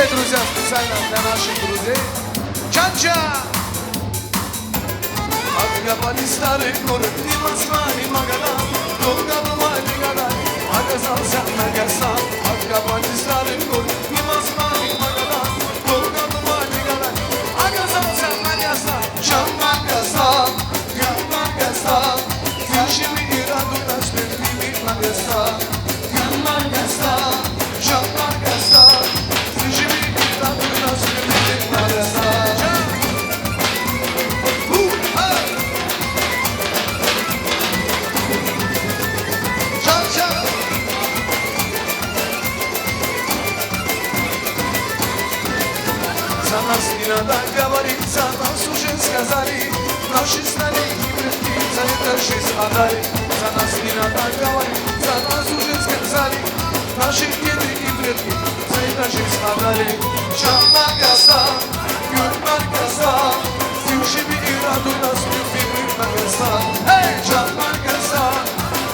Друзья, специально для наших друзей. Чанча! Афгафанистан, город Нимасвани, Магадан, долго думали гадали, оказался Нагасан. Афгафанистан, город Нимасвани, Магадан, долго думали гадали, оказался Нагасан. Чан Нагасан, Чан Нагасан, ты живи и радуй нас, любимый Нагасан. Чан Нагасан, Чан Нагасан, ты живи и радуй нас, любимый Нагасан. Чан! Ху! Ха! Чан, чан! За нас не надо говорить, за нас уже сказали наши старики и предки, за это жизнь отдали. За нас не надо говорить, за нас уже сказали наши деды и предки, за это жизнь отдали. Чан Нагасан, Чан Нагасан, ты живи и радуй нас, любимый Нагасан. Эй, Чан Нагасан,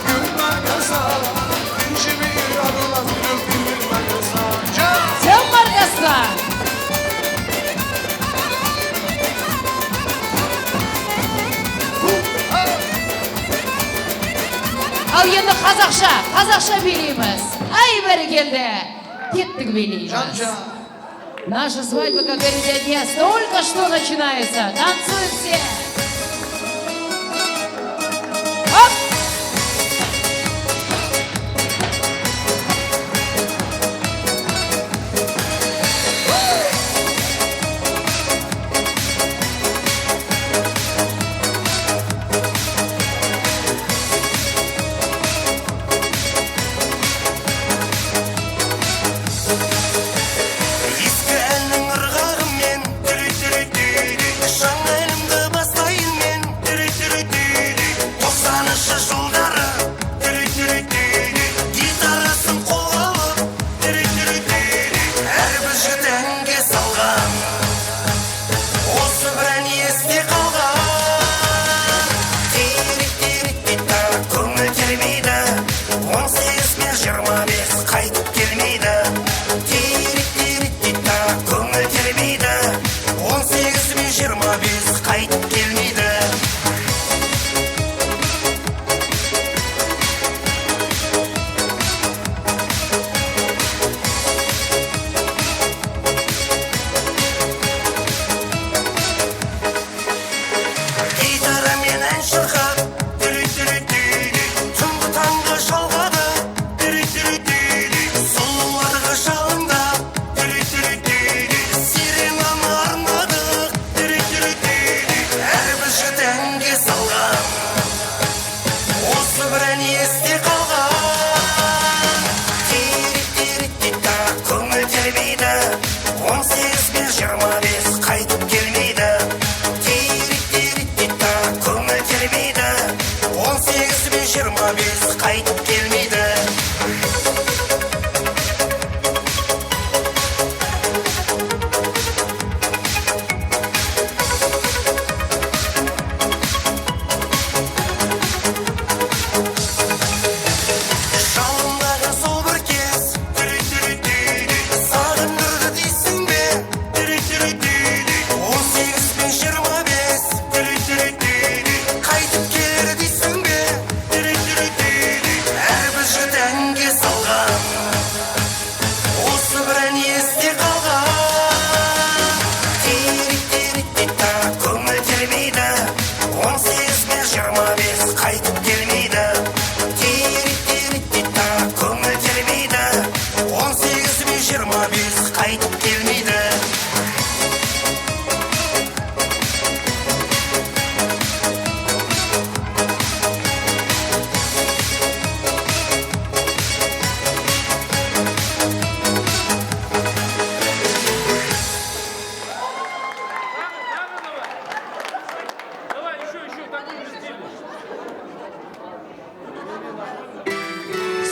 Чан Нагасан, ты живи и радуй нас, любимый Нагасан. Чан! Чан Нагасан! Al endi qozoqcha, qozoqcha biyleymiz. Ay, berekelde. Ketdik biyleymiz. Can, can. Наша свадьба, как говорит дядя, только что начинается. Танцуем все. Оп! Eski elin ırgağım men, türü türü türü. Şan elimde basayım men, türü türü türü. Doksanıncı yılları, türü türü türü. Gitarasın kol alıp, türü türü türü. Her bir denge salgan. O sübren esti kalgan. Tirik tirik gitar, ko'ngil kelmaydi. O'n sekiz men yigirma bes, qaytib kelmaydi. Tirik tirik gitar, ko'ngil kelmaydi. O'n sekiz men yigirma bes, qaytib kelmaydi. Gitara menen çyrkap, türü türü türü. Tüm tanga çalgadı, türü türü türü. Sulularga çalında, türü türü türü. Sirenamı armadık, türü türü türü. Her bir denge salgan. O'zi bilan esda qolgan. Tirik tirik gitar, ko'ngil kelmaydi. O'n sekiz men yigirma bes, qaytib kelmaydi. Tirik tirik gitar, ko'ngil kelmaydi. O'n sekiz men yigirma bes, qaytib kelmaydi. Shalımdaǵı sol bir kez, türü türü türü, sağındırdı deysiñ be, türü türü türü, on segiz biñ jigirma bes, türü türü türü, qaytıp keler deysiñ be, türü türü türü, er bir jüdenge salǵan. Osı bilen este qalǵan. Tirik tirik titak, köñül telmeydi. On segiz biñ jigirma bes, qaytıp kelmeydi. Tirik tirik titak, köñül telmeydi. On segiz biñ jigirma bes, qaytıp kelmeydi.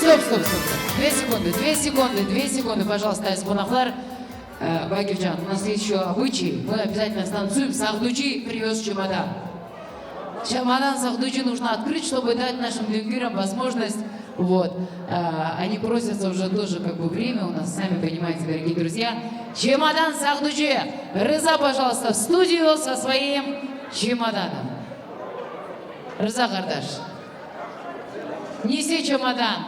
Стоп, стоп, стоп, стоп. Две секунды, две секунды, две секунды, пожалуйста, aziz qonaqlar. Э, Bagircan, у нас есть ещё обычай. Мы обязательно станцуем. Sağduci привёз чемодан. Чемодан Sağduci нужно открыть, чтобы дать нашим dünkürim возможность Вот. А, они просятся уже тоже как бы время у нас, сами понимаете, дорогие друзья. Чемодан сагъдучи. Риза, пожалуйста, в студию со своим чемоданом. Риза, къардаш. Неси чемодан.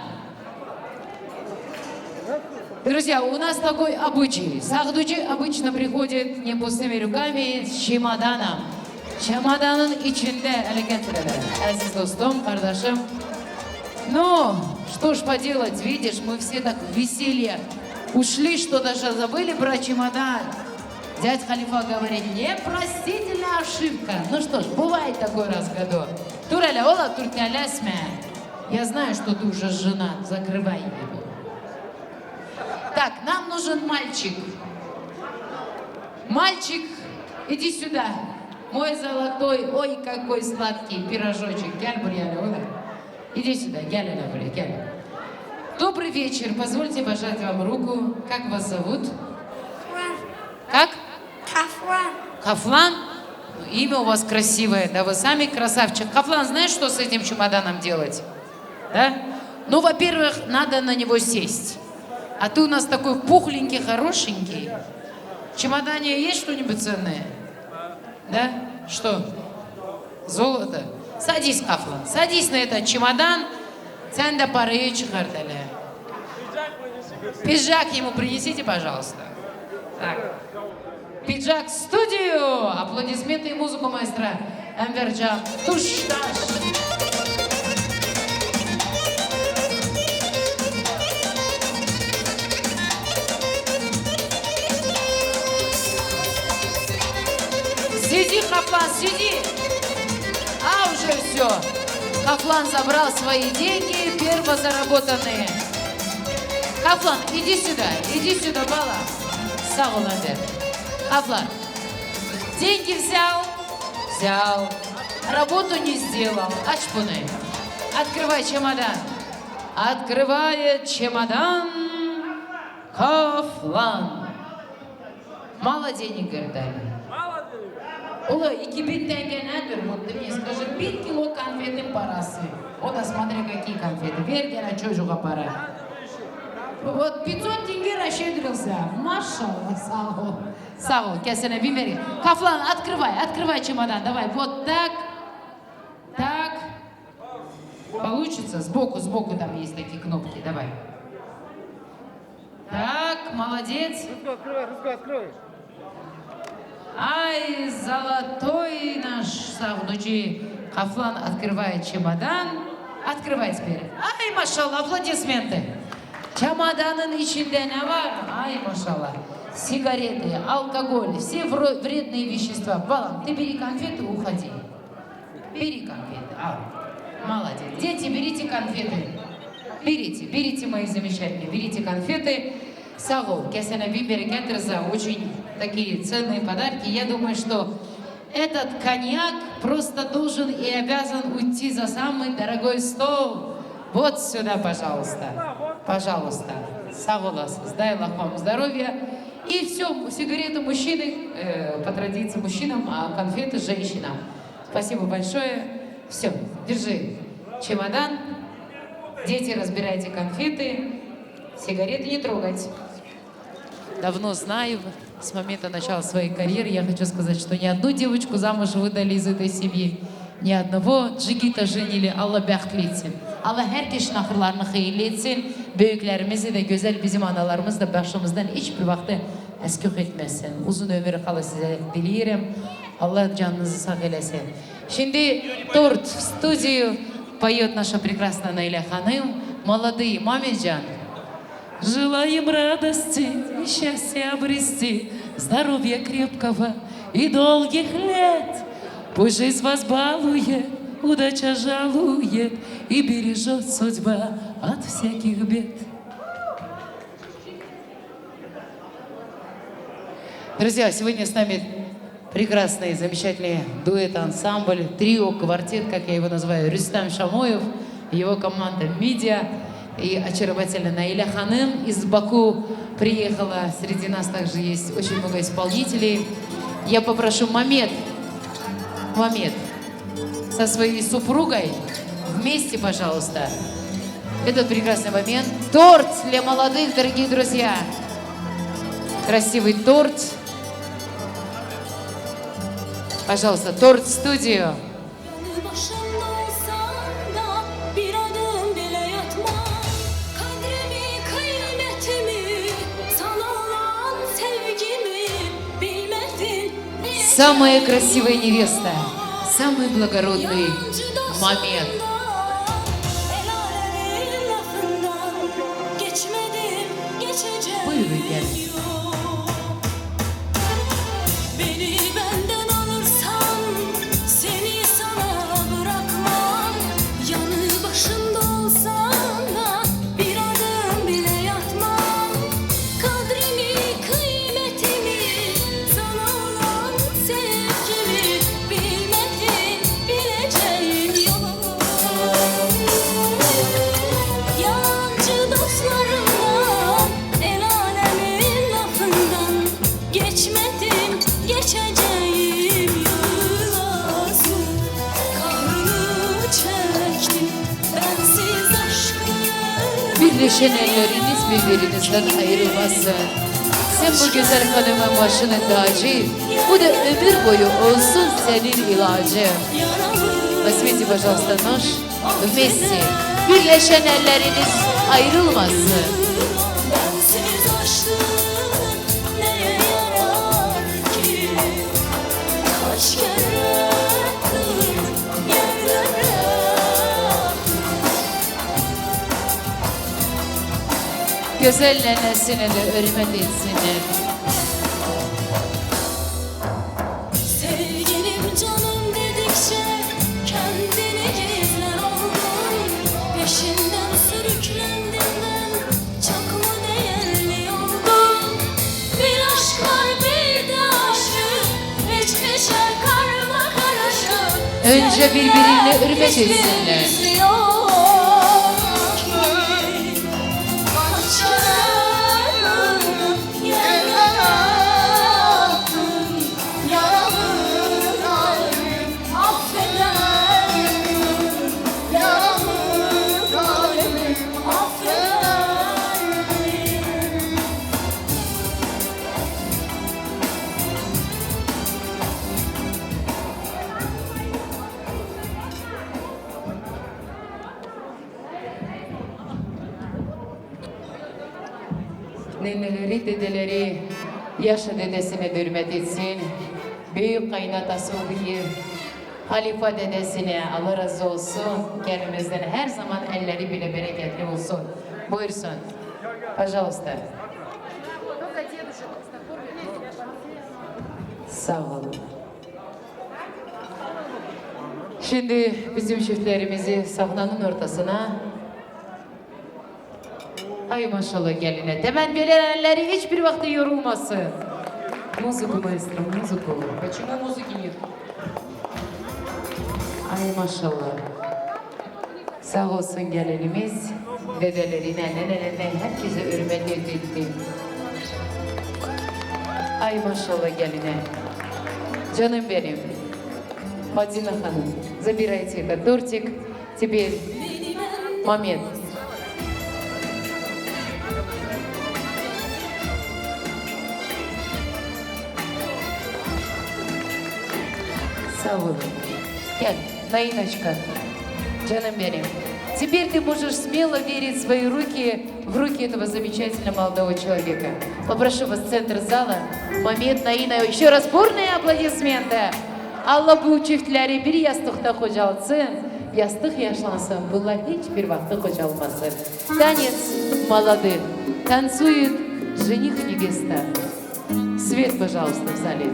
Друзья, у нас такой обычай. Сагъдучи обычно приходит не пустыми руками, с чемоданом. Чемоданın içinde ele getirelim. Aziz dostum, kardeşim. Ну, что ж поделать, видишь, мы все так в веселье ушли, что даже забыли про чемодан. Дядь Халифа говорит: «Непростительная ошибка». Ну что ж, бывает такой раз в году. Турале, ола туртялесме. Я знаю, что ты уже женат. Закрывай его. Так, нам нужен мальчик. Мальчик, иди сюда. Мой золотой, ой, какой сладкий пирожочек. Gel buraya, oğlum. Иди сюда, gel hele buraya, gel. Добрый вечер, позвольте пожать вам руку. Как вас зовут? Как? Кафлан. Кафлан? Ну, имя у вас красивое, да вы сами красавчик. Кафлан, знаешь, что с этим чемоданом делать? Да? Ну, во-первых, надо на него сесть. А ты у нас такой пухленький, хорошенький. В чемодане есть что-нибудь ценное? Да? Что? Золото? Садись, Кафлан, садись на этот чемодан. Sen de parayı çıkart hele. Пиджак ему принесите, пожалуйста. Так. Пиджак в студию! Аплодисменты и музыку, маэстро Энверджан Тушташ. Сиди, Кафлан, сиди! А, уже всё. Кафлан забрал свои деньги, первозаработанные. Кафлан, иди сюда, иди сюда, бала. Sağ ol, Enver. Кафлан. Деньги взял? Взял. Работу не сделал. Aç bunu. Открывай чемодан. Открывает чемодан Кафлан. Мало денег, говорит, дали. Ola iki bin tenge nedir? Вот ты мне скажи, bir kilo konfetin parası. O da смотря какие конфеты. Ver gene çocuğa para. Вот пятьсот тенге расщедрился. Maşallah, sağ ol. Sağ ol, kesene bin verin. Kaflan, открывай, открывай чемодан, давай. Вот так. Так. Получится? Сбоку, сбоку там есть такие кнопки, давай. Так, молодец. Ручку открывай, ручку открывай. Ай, золотой наш сагнучи. Kaflan открывает чемодан. Открывай теперь. Ай, maşallah, аплодисменты. Чемоданın içinde ne var? Ай, maşallah. Сигареты, алкоголь, все вро- вредные вещества. Балам, ты бери конфеты, уходи. Бери конфеты, al. Молодец. Дети, берите конфеты. Берите, берите, мои замечательные, берите конфеты. Sağ ol. Kesene bin berekettir за очень такие ценные подарки. Я думаю, что этот коньяк просто должен и обязан уйти за самый дорогой стол. Вот сюда, пожалуйста. Пожалуйста. Sağ olasınız. Дай Аллах вам здоровья. И все, сигареты мужчины, э, по традиции мужчинам, а конфеты женщинам. Спасибо большое. Все, держи чемодан. Дети, разбирайте конфеты. Сигареты не трогать. Давно знаю, с момента начала своей карьеры я хочу сказать, что ни одну девочку замуж выдали из этой семьи, ни одного джигита женили. Allah bəxtli etsin. Allah hər kəs naxırlarını xeyirli etsin. Böyüklerimizi de, güzel bizim analarımız da başımızdan hiçbir vakti eksik etmesin. Uzun ömür, Allah size dilerim. Allah canınızı sağ eylesin. Şimdi торт в студию поёт наша прекрасная Наиля Ханум, молодые, мамиджан. Желаем радости и счастья обрести, здоровья крепкого и долгих лет. Пусть жизнь вас балует, удача жалует и бережет судьба от всяких бед. Друзья, сегодня с нами прекрасный, замечательный дуэт, ансамбль, трио, квартет, как я его называю, Рустам Шамоев, его команда «Мидия» и очаровательная Наиля Ханум из Баку приехала. Среди нас также есть очень много исполнителей. Я попрошу Мамед, Мамед, со своей супругой вместе, пожалуйста. Этот прекрасный момент. Торт для молодых, дорогие друзья. Красивый торт. Пожалуйста, торт в студию. Yanı başımda olsan da bir adım bile atma. Kadrimi, kıymetimi, sana olan sevgimi bilmedin. Самая красивая невеста, самый благородный момент. Buyurun gelin. Beni benden alırsan, seni sana bırakmam. Yanı başında olsan da bir adım bile atmam. Kadrimi, kıymetimi, sana olan sevgimi bilmedin, bileceğim yolu. Yalancı dostlarımdan, el alemin lafından geçmedim, geçeceğim yıllar. Kahrını çektim. Birleşen elleriniz birbirinizden ayrılmasın. Sen bu güzel hanımın başının tacı, bu da ömür boyu olsun senin ilacı. Возьмите, пожалуйста, нож вместе. Birleşen elleriniz ayrılmasın. Bensiz aşkın neye yarar ki? Kaç kere Gözelle nesine de hürmet etsinler. Sevgilim canım dedikçe kendini gizler oldun. Peşinden sürüklendim ben, çok mu değerli oldun? Bir aşk var, bir de aşık. İç içe karma karışık. Önce birbirine hürmet etsinler. Yok ki. Kaçarım, yaralı kalbim, yaralı kalbim, affeder. Yaralı kalbim, affeder. Neneleri, dedeleri yaşa dedesine hürmet etsin. Büyük kaynatası oluyor. Halife dedesine Allah razı olsun. Gelinimizden her zaman elleri bile bereketli olsun. Buyursun. Пожалуйста. Sağ olun. Şimdi bizim çiftlerimizi sahnenin ortasına. Ay maşallah geline. Hemen böyle elleri hiçbir vakti yorulmasın. Музыку, маэстро, музыку. Почему музыки нет? Ay maşallah. Sağ olsun gelinimiz. Dedelerine, nenelerine, herkese hürmet etti. Ay maşallah geline. Canım benim. Madina Hanım, забирайте этот тортик. Теперь момент. Sağ olun. Gel, Наиночка. Canım benim. Теперь ты можешь смело верить свои руки в руки этого замечательного молодого человека. Попрошу вас в центр зала. Мамед, Наина, еще раз бурные аплодисменты. Allah bu çiftleri bir yastıkta kocalsın. Yastık yaşlansın. Bunlar hiçbir vakti kocalmasın. Танец молодых. Танцуют жених и невеста. Свет, пожалуйста, в зале.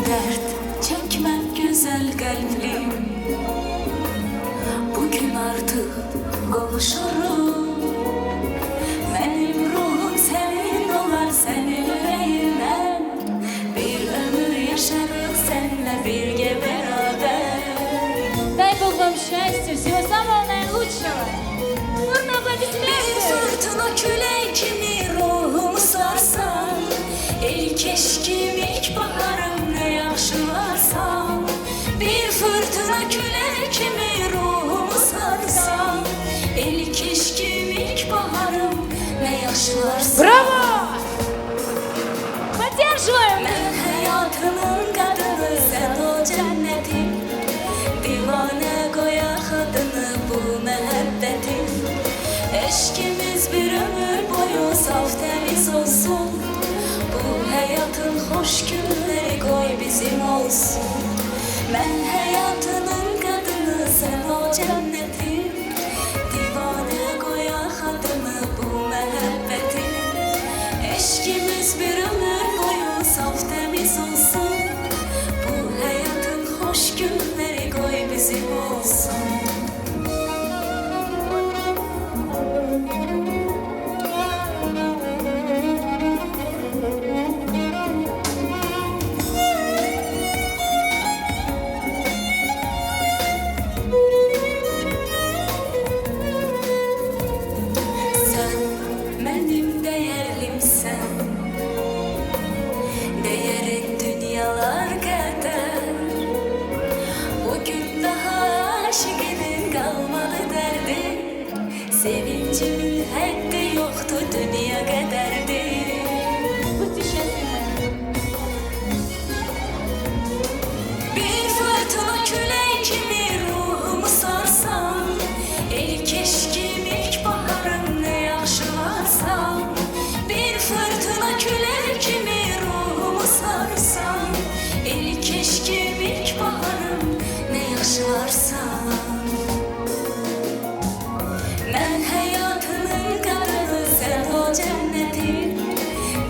Dert çekme güzel kalbim. Bugün artık kavuşurum. Benim Bravo! Поддерживаем! Мен hayatımın kadını, sen o cennetim. Divane koya kadını, bu muhabbetim. Eşkimiz bir ömür boyu saf temiz olsun. Bu hayatın hoş günleri koy bizim olsun. Men hayatının kadını, sen o cennetim. Divane koya kadını, bu muhabbetim. Eşkimiz bir ömür boyu saf temiz olsun. Bu hayatın hoş günleri koy bizim olsun. Sen benim değerlimsen, değerin dünyalar kadar. Bugün daha aşık edin kalmadı derdim. Sevincimin haddi yoktu dünya kadardı. Bu düşesin. Bir fırtına külek kimi ruhumu sarsan, el keşkim ilkbaharım ne yahşı varsan. Bir fırtına külek kimi ruhumu sarsan, el keşkim ilkbaharım ne yahşı varsan. Men hayatının kadını, sen o cennetim.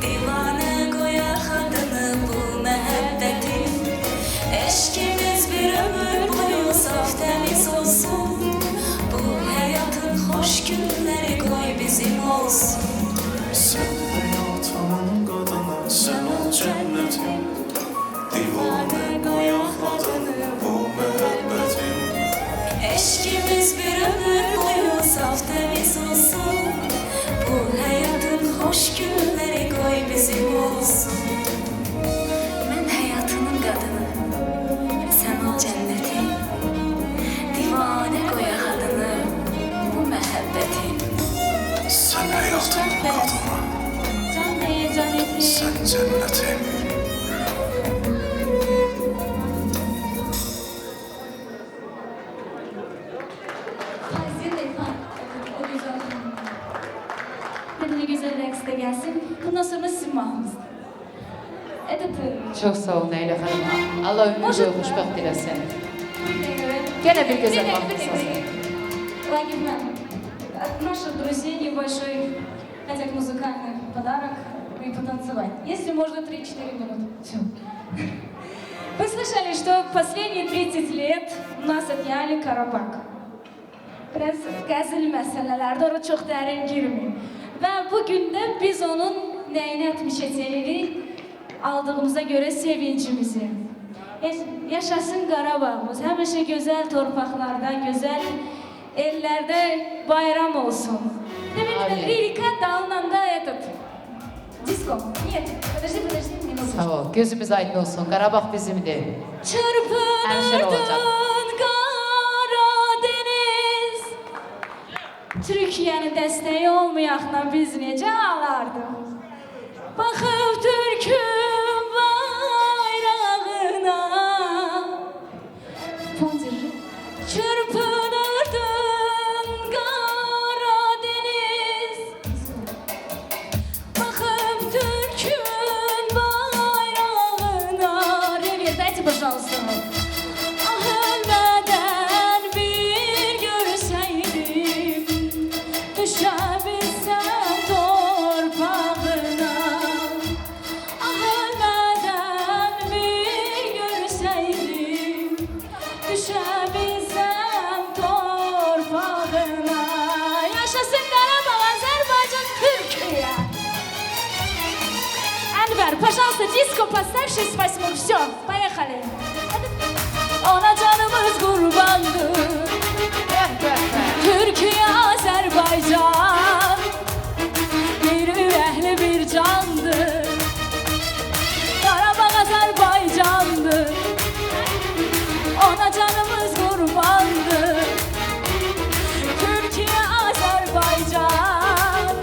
Divane koya kadını, bu muhabbetim. Eşkimiz bir ömür boyu saf temiz olsun. Bu hayatın hoş günleri koy bizim olsun. Sen hayatımın kadını, sen o cennetim. Divane koya kadını, bu muhabbetim. Eşkimiz bir ömür boyu saf temiz olsun. Bu hayatın hoş günleri koy bizim olsun. Men hayatının kadını, sen o cennetim. Divane koya kadını, bu muhabbetim. Sen hayatımın kadını, sen cennetim. Fazil Efendi, o güzel hanım. Hadi ne güzel raks da gelsin. Bundan sonra sizin mahmuz. Hadi buyurun. Çok sağ olun Leyla Hanım. Allah ömür boyu hoşbxt eylesin. Gene bir güzel mahmuz. Вагиф, наших друзей небольшой хотят музыкальный подарок и потанцевать. Если можно, три-четыре минуты. Всё. Вы слышали, что последние тридцать лет у нас отняли Karabağ. Biraz gazil meseleler, doğru çok derin girmeyeyim. Ve bugün de biz onun neyini etmiş edeceğini aldığımıza göre sevincimizi. Yaş-, yaşasın Karabağımız. Hemişe güzel torpaqlarda, güzel ellerde bayram olsun. Demek ki lirika dalınanda этот. Disco. Нет, подожди, подожди, минуточку. Sağ ol. Gözümüz aydın olsun. Karabağ bizimdir. Her şey olacak. Çırpınırdın Karadeniz. Türkiye'nin desteği olmayakla biz nece ağlardık? Bakıp Türk'ün bayrağına. Çırpınırdın Karadeniz. Bakıp Türk'ün bayrağına. Ребят, дайте, пожалуйста. Ah ölmeden bir görseydim, düşebilsem torpağına. Ah ölmeden bir görseydim, düşebilsem torpağına. Yaşasın Karabağ, Azerbaycan, Türkiye. Enver, пожалуйста, диско поставь, шесть восьмых, всё, поехали. Ana canımız kurbandır Türkiye, Azerbaycan. Bir ürəkli, bir candır Qarabağ, Azərbaycandır. Ona canımız qurbandır Türkiyə, Azərbaycan.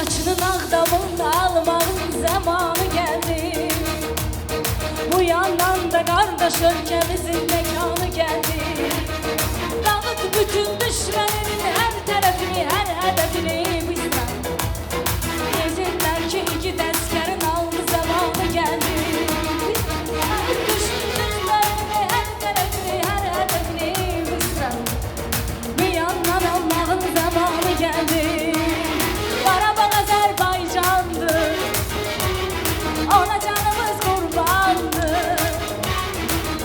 Başının Ağdam'ın almanın zamanı geldi. Bu yandan da kardeş ülkemizin mekanı geldi. Dağıt bütün düşmeninin her tarafını, her hedefini bizden. Yeter ki iki tezkerin aldı zamanı geldi. Dağıt bütün düşmenini, her tarafını, her hedefini bizden. Bir yandan almanın zamanı geldi. Karabağ Azerbaycan'dır. Ona canımız kurbandır.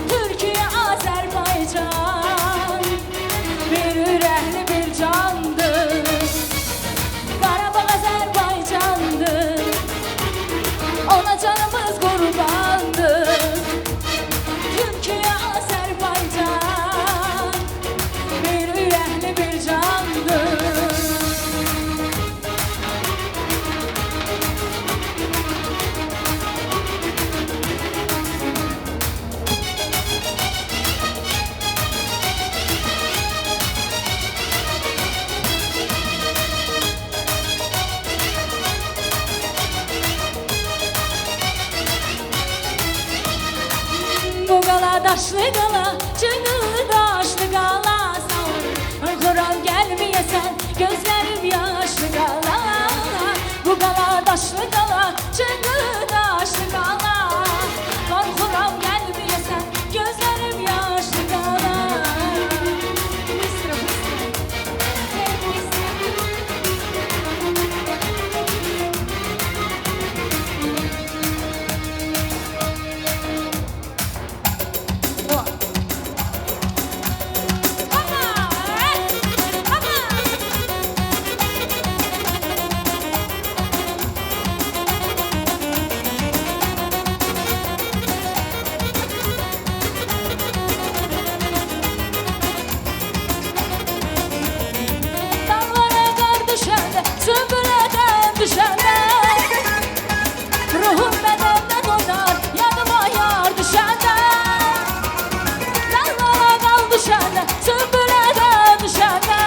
Türkiye Azerbaycan. Bir ürehli bir candır. Karabağ Azerbaycan'dır. Ona canımız kurbandır. Türkiye Azerbaycan. Bir ürehli bir candır. Bu gala daşlı gala, çıngılı daşlı gala, sağ ol. Kur'an gelmeyesen, gözlerim yaşlı gala. Bu gala daşlı gala, çıngılı daşlı gala. Korkuram gelmeyesen, gözlerim yaşlı gala. Dağlara kar düşende, sümbüleden düşende, ruhum bedenden oynar, yadıma yar düşende. Dağlara kar düşende, sümbüleden düşende,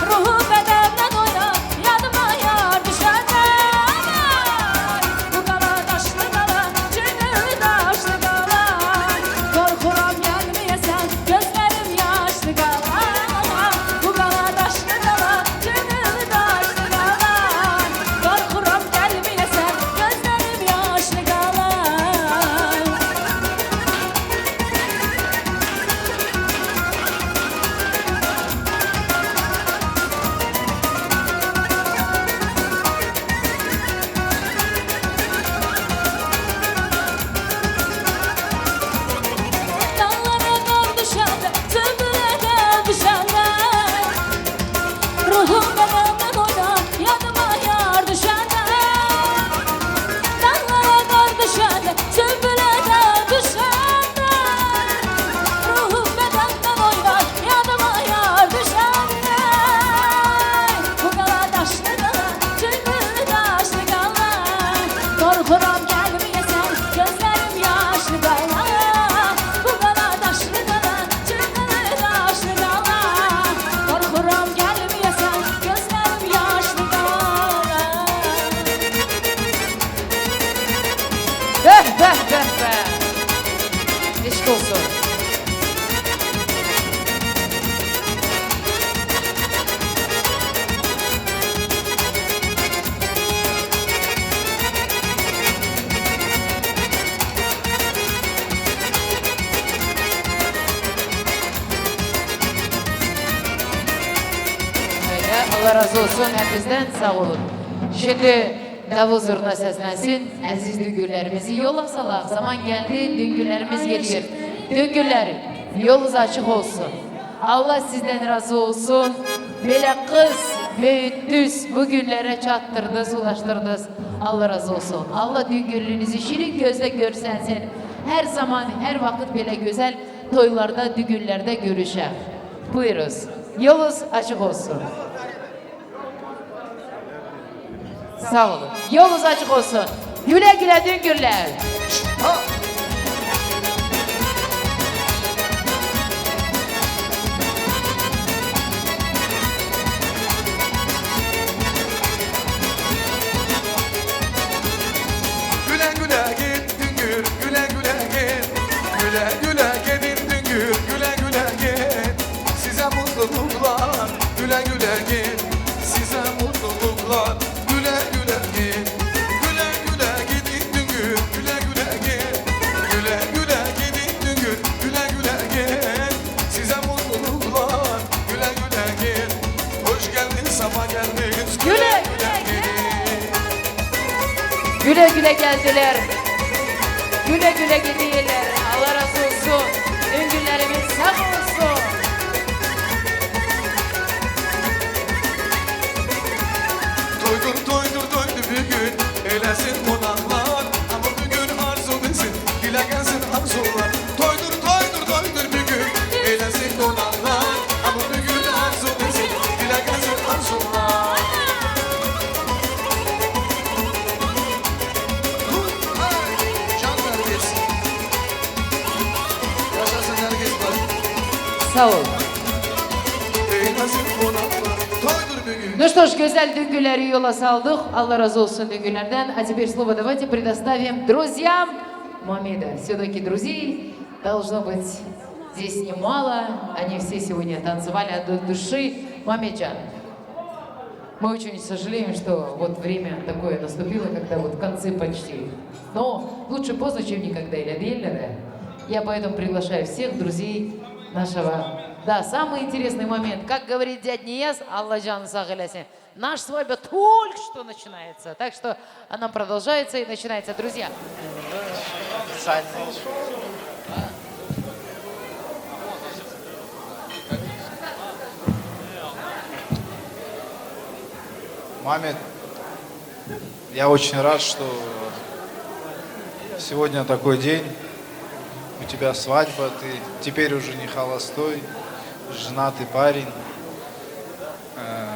ruhum bedenden oynar, yadıma yar düşende. Bu kala daşlı kala, çingili daşlı kala, korkuram gelmeyesen, gözlerim yaşlı kala. Bu kala daşlı kala, çingili daşlı kala, korkuram gelmeyesen, gözlerim yaşlı kala. Dağlara kar düşende, sümbüleden düşende, ruhum bedenden oynar, yadıma yar düşende. Dağlara kar düşende, sümbüleden düşende, ruhum bedenden oynar, yadıma yar düşende. Bu kala daşlı kala, çingili daşlı kala, korkuram gelmeyesen, gözlerim yaşlı kala. Bu kala daşlı kala, çingili daşlı kala, korkuram gelmeyesen, gözlerim yaşlı kala. Beh, beh, beh, beh. Eşk olsun. Öyle, Allah razı olsun hepinizden, sağ olun. Şimdi davul zurna seslensin, aziz düngüllerimizi yola salak. Zaman geldi, düngüllerimiz geliyor. Düngüller, yolunuz açık olsun. Allah sizden razı olsun. Böyle kız büyüttünüz, bu günlere çattırdınız, ulaştırdınız. Allah razı olsun. Allah düngüllüğünüzü şirin gözle görsensin. Her zaman, her vakit böyle güzel toylarda, düngüllerde görüşek. Buyuruz. Yolunuz açık olsun. Sağ olun. Yolunuz açık olsun. Güle güle düngüller. Güle güle geldiler. Güle güle gidiyorlar. Allah razı olsun. Düğün günlerimiz sağ olsun. Toydur, toydur, toydur bugün. Eylesin konaklar. Ama bugün arzu bilsin. Dile gelsin arzular. Toydur, toydur, toydur bugün. Eylesin konaklar. Ama bugün arzu bilsin. Dile gelsin arzular. Can Nergis. Yaşasın Nergis bacım. Sağ ol. Eylesin konaklar. Toydur bugün. Ну что ж, güzel düğünleri yola saldık. Allah razı olsun düğünlerden. А теперь слово давайте предоставим друзьям Мамеда. Все-таки друзей должно быть здесь немало. Они все сегодня танцевали от души. Мамеджан. Мы очень сожалеем, что вот время такое наступило, когда вот в конце почти. Но лучше поздно, чем никогда, или Адельнера. Я поэтому приглашаю всех друзей нашего. Да, самый интересный момент. Как говорит дядь Нияз, Алла джанын сагъ эйлесин. Наша свадьба только что начинается. Так что она продолжается и начинается. Друзья. Мамед, я очень рад, что сегодня такой день. У тебя свадьба, ты теперь уже не холостой, женатый парень. Э,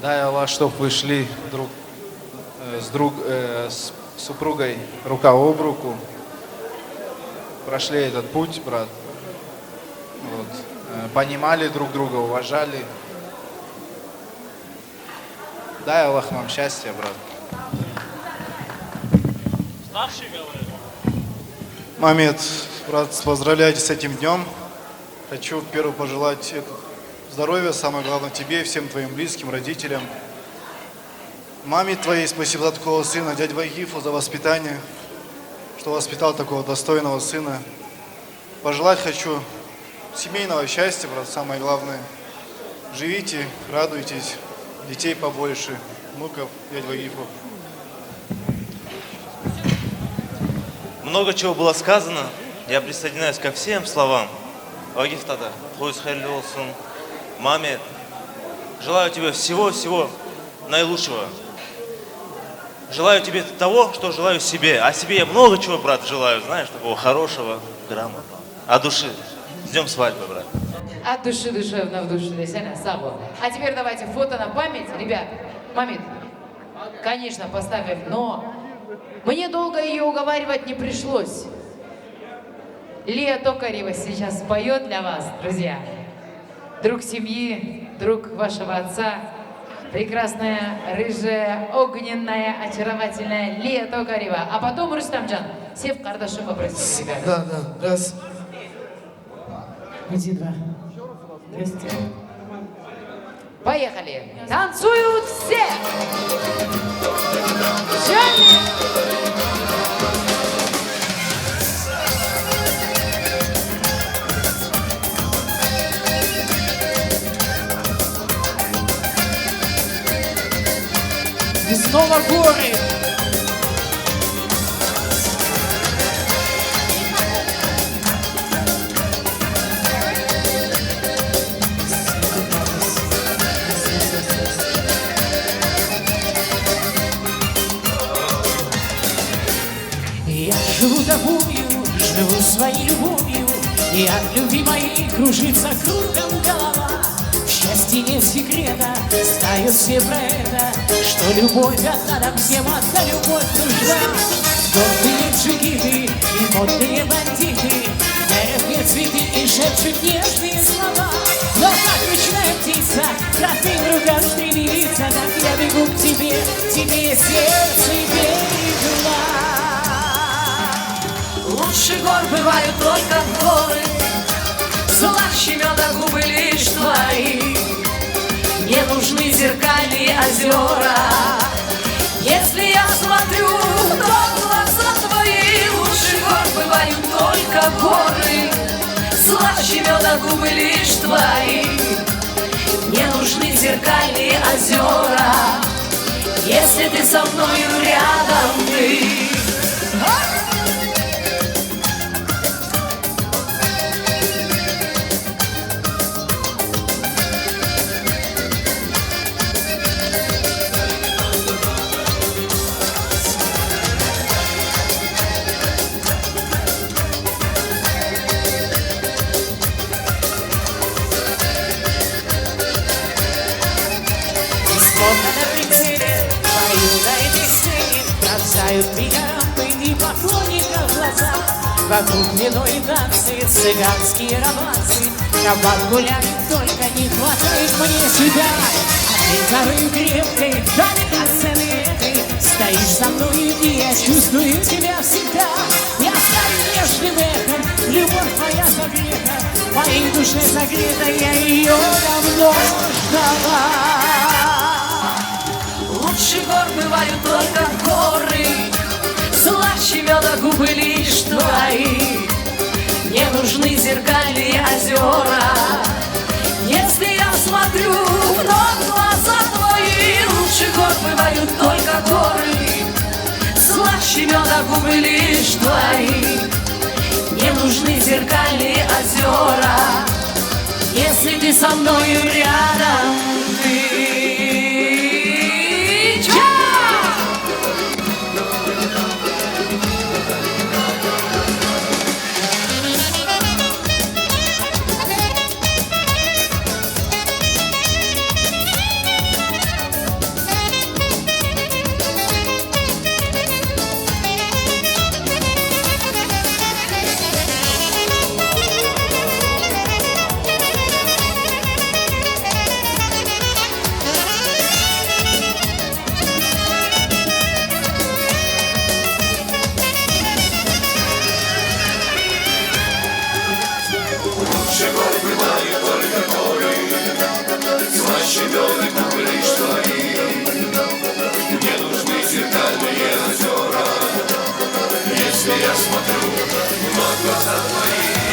Дай Аллах, чтоб вы шли друг, э, с друг, э, с супругой рука об руку, прошли этот путь, брат. Вот. Э, понимали друг друга, уважали. Дай Аллах вам счастья, брат. Мамед, брат, поздравляю тебя с этим днём. Хочу первое пожелать это здоровья, самое главное, тебе и всем твоим близким, родителям. Маме твоей спасибо за такого сына, дядь Вагифу за воспитание, что воспитал такого достойного сына. Пожелать хочу семейного счастья, брат, самое главное. Живите, радуйтесь, детей побольше, внуков, дядь Вагифу. Много чего было сказано, я присоединяюсь ко всем словам. Вагиф дада, toyunuz hayırlı olsun. Мамед, желаю тебе всего-всего наилучшего. Желаю тебе того, что желаю себе. А себе я много чего, брат, желаю, знаешь, такого хорошего, грамотного. От души. С днём свадьбы, брат. От души душевно в душу, Лесяна, саго. А теперь давайте фото на память, ребят. Мамед, конечно, поставим, но мне долго её уговаривать не пришлось. Лия Токарева сейчас споёт для вас, друзья. Друг семьи, друг вашего отца, прекрасная, рыжая, огненная, очаровательная Лия Токарева. А потом, Рустамджан, Сев Кардашов попросил тебя. Да, да, раз. Иди два. Здрасте. Поехали! Танцуют все! Джонни! И снова горы! Я живу тобою, живу своей любовью, и от любви моей кружится кругом голова. В счастье нет секрета, знают все про это, что любовь одна нам всем одна любовь нужна. Гордые джигиты и модные бандиты дарят мне цветы и шепчут нежные слова. Но как ручная птица, красный кругом стремится, так я бегу к тебе, тебе сердце берегла. Лучше гор бывают только горы, слаще меда губы лишь твои. Не нужны зеркальные озера. Если я смотрю, то в глаза твои, лучше гор бывают только горы, слаще меда губы лишь твои. Не нужны зеркальные озера. Если ты со мною рядом, ты. Словно на прицеле, пою на этой сцене. Пронзают меня рампы и поклонников глаза. Вокруг вино и танцы, цыганские романсы. Кабак гуляет, только не хватает мне тебя. А ты горы крепкой, вдали от сцены этой. Стоишь со мною, и я чувствую тебя всегда. Я стою нежным эхом, любовь моя согрета. В моей душе согрета, я её давно ждала. Лучше гор бывают только горы, слаще меда губы лишь твои. Не нужны зеркальные озера, если я смотрю вновь в глаза твои. Лучше гор бывают только горы, слаще меда губы лишь твои. Не нужны зеркальные озера, если ты со мною рядом, ты. Ча!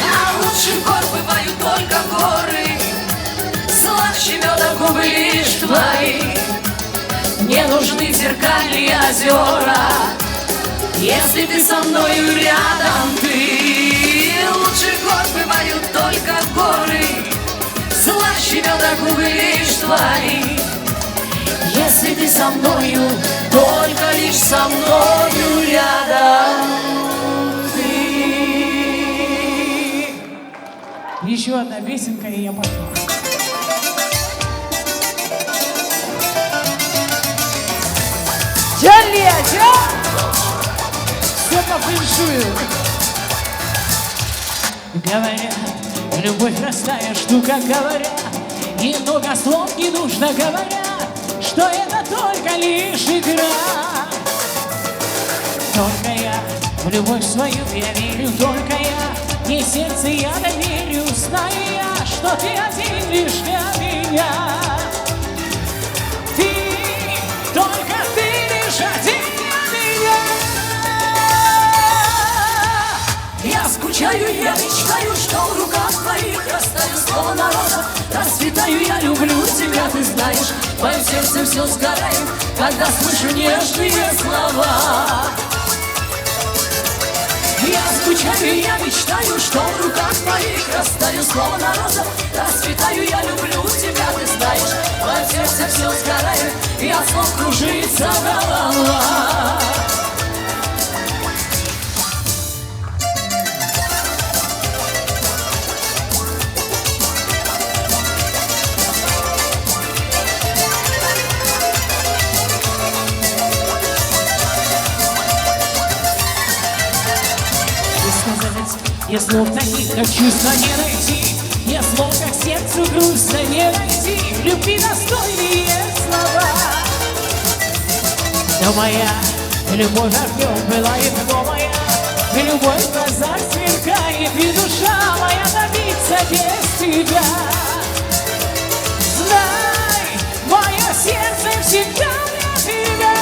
А лучше гор бывают только горы, слаще меда губы лишь твои. Не нужны зеркальные озера, если ты со мною рядом, ты. Лучше гор бывают только горы, слаще меда губы лишь твои. Если ты со мною, только лишь со мною рядом, ты. Еще одна песенка, и я пошла. Чарли, а чё? Всё по фэншую. Говорят, любовь простая штука, говорят, и много слов не нужно, говорят, что это только лишь игра. Только я в любовь свою я верю, только я, и сердце я доверю, знаю я, что ты один лишь для меня. Ты, только ты лишь один для меня. Я скучаю, я мечтаю, что в руках твоих растаю, словно роза. Расцветаю, я люблю тебя, ты знаешь. В моем сердце все сгорает, когда слышу нежные слова. Я скучаю, я мечтаю, что в руках твоих растаю, словно роза. Расцветаю, я люблю тебя, ты знаешь. В моем сердце все сгорает, и от слов кружится голова. Сказать, я слов таких, как чувства, не найти. Я слов, как сердцу грустно, не найти. Любви достойные слова. Но моя любовь огнём пылает, но моя любовь в глазах сверкает, и душа моя томится без тебя. Знай, моё сердце всегда для тебя.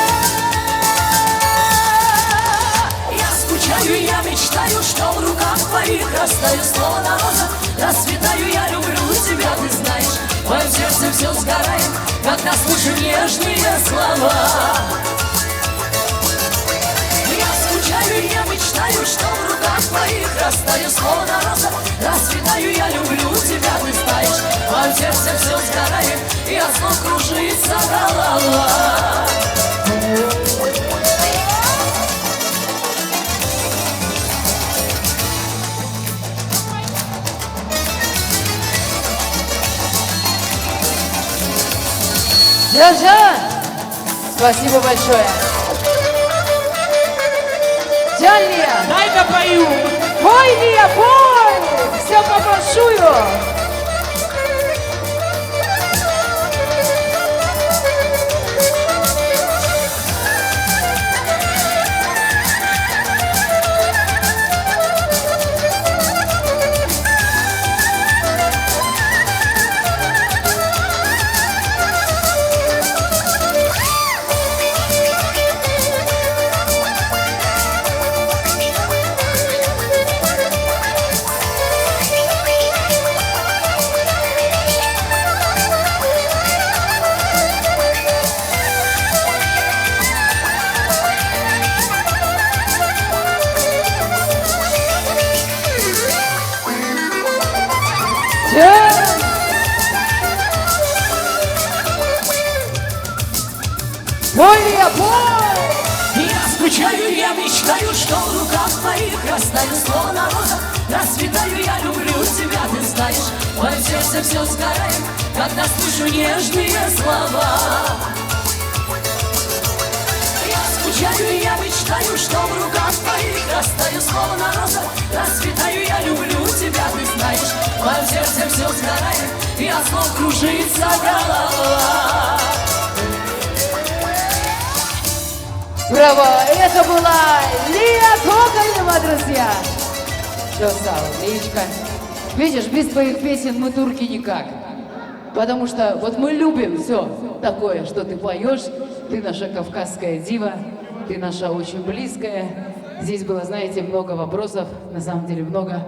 Я скучаю, я мечтаю, что в руках твоих растаю, словно роза. Расцветаю, я люблю тебя, ты знаешь. В моем сердце все сгорает, Как нас слышу нежные слова. Я скучаю, я мечтаю, что в руках твоих растаю слово на роза. Расцветаю, я люблю тебя, ты знаешь. В моем сердце все сгорает, и от слов кружится голова. Джан-Джан! Спасибо большое. Джан-Лия! Дай допою! Пой, Лия, пой! Все по большую! Более, более! Я скучаю, я мечтаю, что в руках твоих растаю словно роза. Расцветаю, я люблю тебя, ты знаешь. В моем сердце все сгорает, когда слышу нежные слова. Я скучаю, я мечтаю, что в руках твоих растаю словно роза. Расцветаю, я люблю тебя, ты знаешь. В моем сердце все сгорает, и от слов кружится голова. Браво! Это была Лия Кокаева, друзья! Çok sağ ol, Лиечка. Видишь, без твоих песен мы турки никак. Потому что вот мы любим все такое, что ты поешь. Ты наша кавказская дива, ты наша очень близкая. Здесь было, знаете, много вопросов, на самом деле много.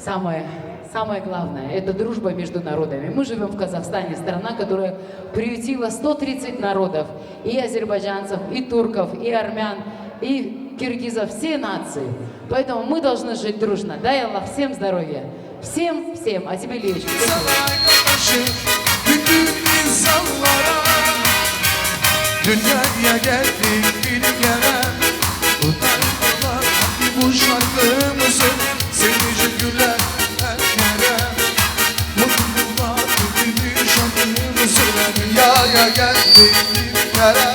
Самое, самое главное, это дружба между народами. Мы живем в Казахстане, страна, которая приютила сто тридцать народов, и азербайджанцев, и турков, и армян, и киргизов, все нации. Поэтому мы должны жить дружно. Дай Аллах всем здоровья. Всем, всем. А тебе, Лиечка, спасибо. Sana karşı bütün insanlara, dünyaya geldik bir kere. Bu kalpler bu şarkımızı, sevinci güller her yere. Mutluluklar bütün şarkımızı, dünyaya geldik bir kere.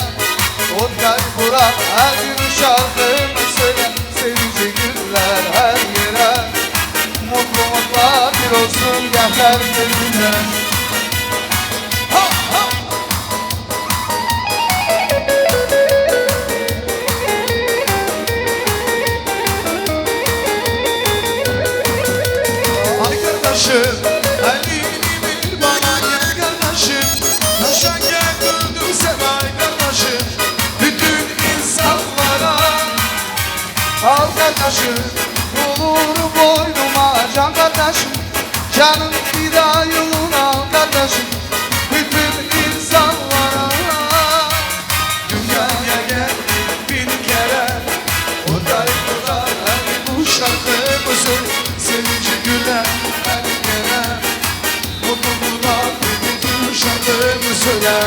O kalpler her gün şarkımızı, sevinci güller her yere. Mutluluklar bir olsun yeter birbirine. Ha, ha. Ay kardeşim, elini bir bana gel kardeşim. Yaşa gel güldüm sen ay kardeşim. Bütün insanlara. Al kardeşim, olur boynuma can kardeşim. Canım fida yoluna al kardeşim. Bütün insanlara. Dünyaya geldik bin kere. O da o da hani bu şarkımızı sevinci gülen her yere. Mutluluğa bütün şarkımı söyle.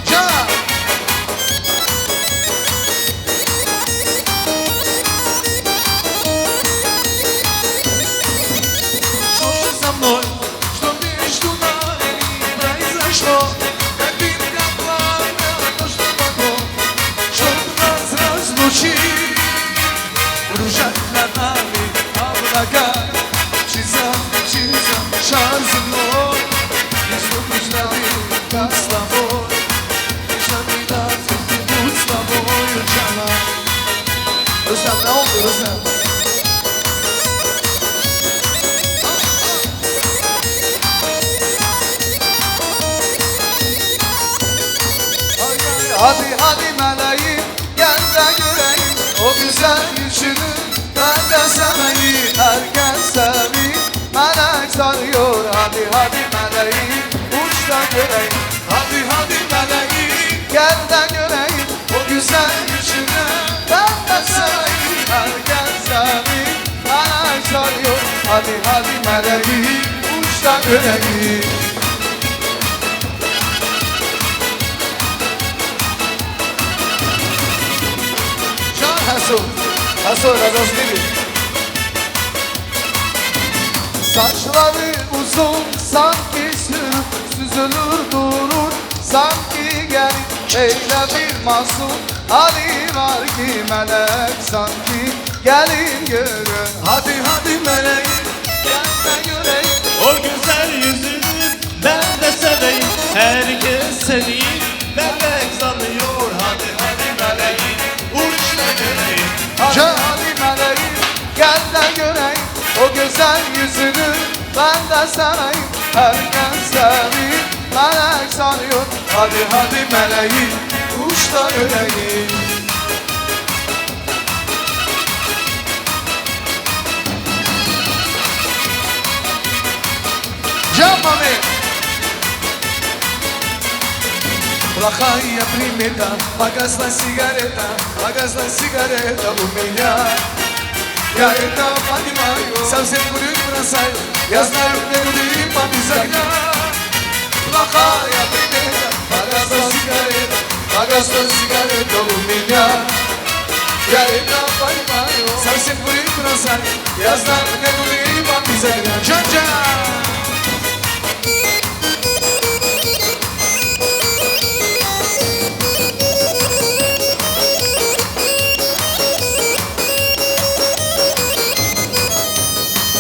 Can! Что же со мной? Что между нами произошло? Как бинго пламя, то, что могло, что нас разлучить? Кружат над нами облака, часами часом шар земной. Если бы ждали нас с тобой, лишь обидаться будь с тобою, Джана. Ruslan, ne oldu Ruslan? Hadi hadi meleğim, gel de göreyim o güzel yüzünü. Ben de seveyim, herkes seveyim. Melek sarıyor, hadi hadi melek. Uçta göreyim, hadi hadi meleğim, gel de göreyim o güzel yüzünü. Ben de seveyim, herkes seveyim, melek sarıyor. Hadi hadi meleğim, uçta göreyim. Can Heso, Heso Razazlili. Saçları uzun sanki sürüp süzülür durur sanki gelin. Öyle bir masum hali var ki melek sanki gelin görün. Hadi hadi meleğim, gel de göreyim o güzel yüzünü, ben de seveyim. Herkes seni melek sanıyor. Hadi hadi meleğim, uç da göreyim. Hadi hadi meleğim, gel de göreyim o güzel yüzünü, ben de seveyim. Herkes seni melek sanıyor. Hadi hadi meleğim, uç da göreyim. Can Mami. Placa ya primera, pagas la cigareta, pagas la cigareta, humilha. Ya eta Fatima yo, sabes por ir brasai, ya está yo que no te iba a pisar ya. Placa ya primera, pagas la cigareta, pagas la cigareta, humilha. Ya eta Fatima yo, sabes por ir brasai, ya está yo que no te iba a pisar ya. Can Can.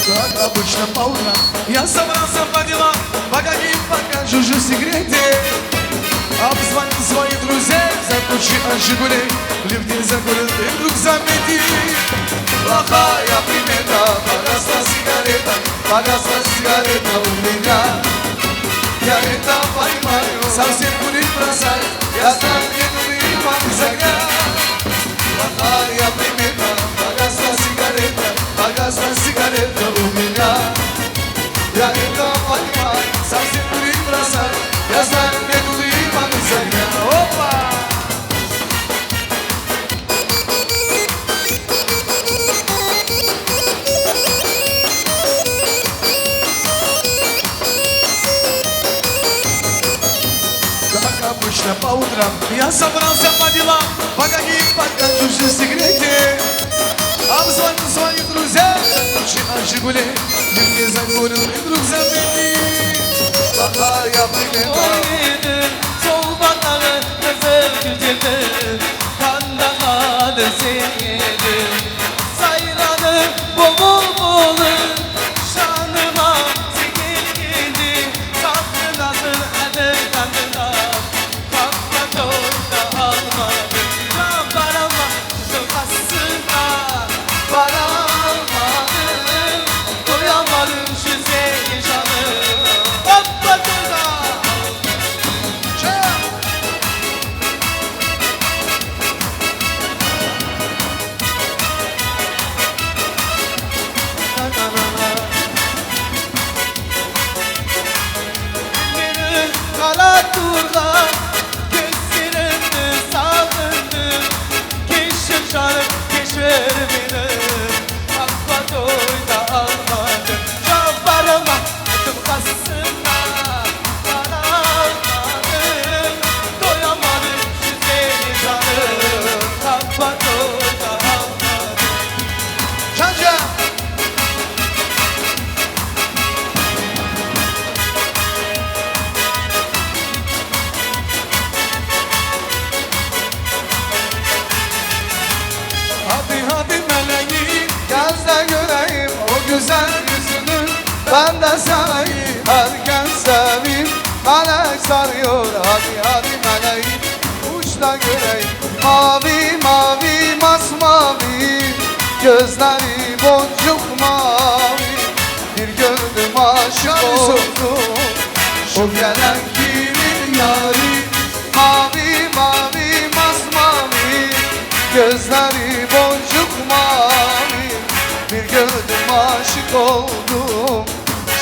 Как обычно по утрам я собрался по делам, пока не покажу же секреты. Обзвонил своих друзей, закручи от Жигулей, в лифте закурил и вдруг заметил. Плохая примета, погасла сигарета, погасла сигарета у меня. Я это понимаю, совсем курить бросай, я знаю, мне нужны вам загар. Плохая примета, погасла сигарета, погасла сигарета у меня. Я это понимаю, совсем курить бросай, я знаю, мне нужны вам загар. Опа! Как обычно по утрам я собрался по делам, пока не покажу все секреты. Обзвонил своих друзей, закручи от Жигулей, мне закурил и вдруг заметил. Плохая примета. Sol batağı kızıl gücüdür, kandan adı senidir. Sayranı bu bulbulun şanıma zikir girdi. Tatlı nasıl adı kanında, kapma torda almadım. Can barama, kafasında para almadım. Doyamadım şu zeyşanı. Hoppa torda. Beni kara turda, gözlerinde salındım. Keşif şarım, keşfir beni. Akla doyda almadım. Şabarıma, adım kasına. Para almadım, doyamadım şu seni canım. Akla doyda almadım. Çanca! Hadi hadi meleğim, gel de göreyim o güzel yüzünü. Ben de seni herkes seveyim. Melek sarıyor, hadi hadi meleğim, uç da göreyim. Mavi mavi masmavi, gözleri boncuk mavi. Bir gördüm aşık oldum, o gelen kimin yari? Mavi mavi masmavi, gözleri boncuk mavi. Bir gördüm aşık oldum,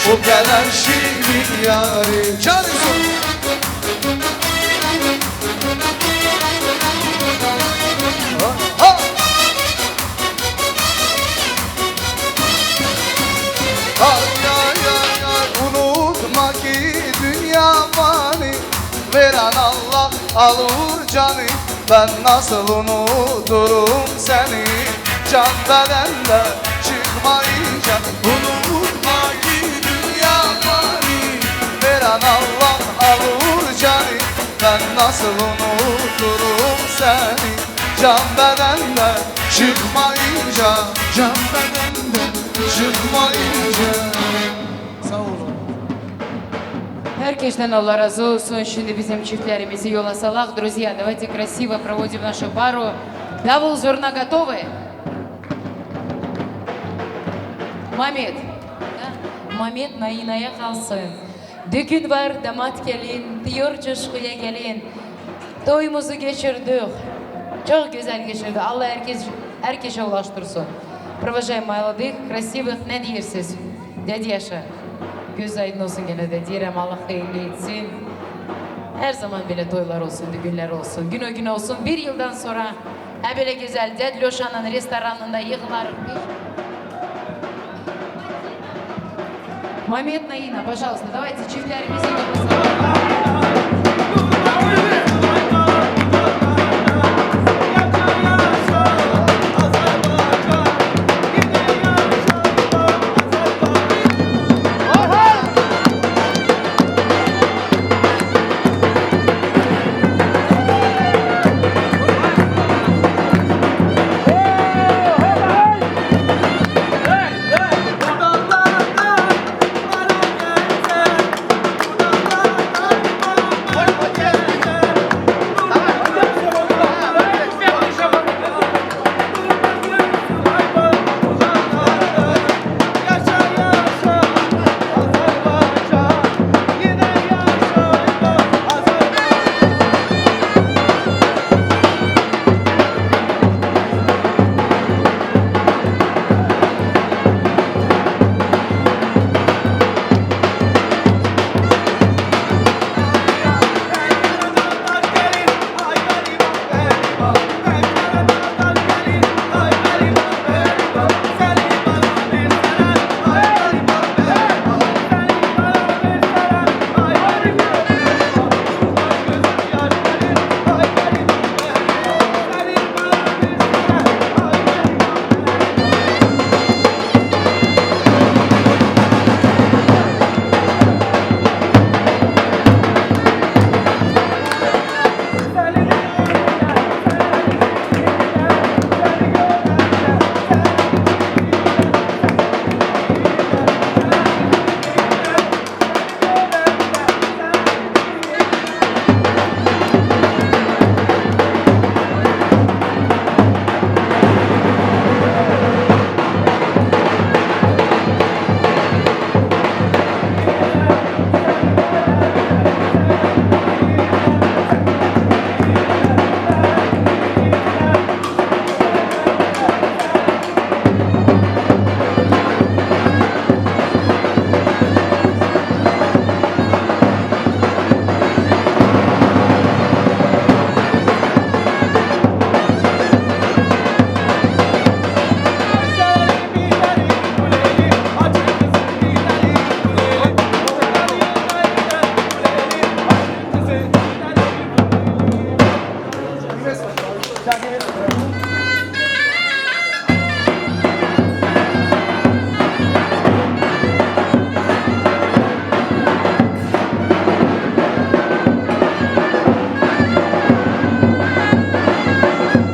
o gelen kimin Yarî. Çarê sor. Ha, ha. Ay, ay, ay, ay, unutma ki dünya fani. Veren Allah alır canı. Ben nasıl unuturum seni? Can bedende çıkmayınca. Unutma ki dünya fani. Veren Allah alır canı. Ben nasıl unuturum seni? Can bedende çıkmayınca. Can bedende çıkmayınca. Sağ olun. Herkesten Allah razı olsun. Şimdi bizim çiftlerimizi yola salak. Друзья, давайте красиво проводим нашу пару. Davul zurna готовы? Mamet. Mamet Nainaya kalsın. Düğün var, damat gelin, diyor coşkuya gelin. Toyumuzu geçirdik. Çok güzel geçirdi. Allah herkes, herkese ulaştırsın. Провожаем молодых, красивых, ne diyorsunuz? Dedi yaşa. Göz aydın olsun gene de diyelim, Allah hayırlı etsin. Her zaman böyle toylar olsun, düğünler olsun. Gün o gün olsun. Bir yıldan sonra ha böyle güzel Ded Loşan'ın restoranında yığılarız. Момент Наина, пожалуйста, давайте çiftlerimizi yollasak.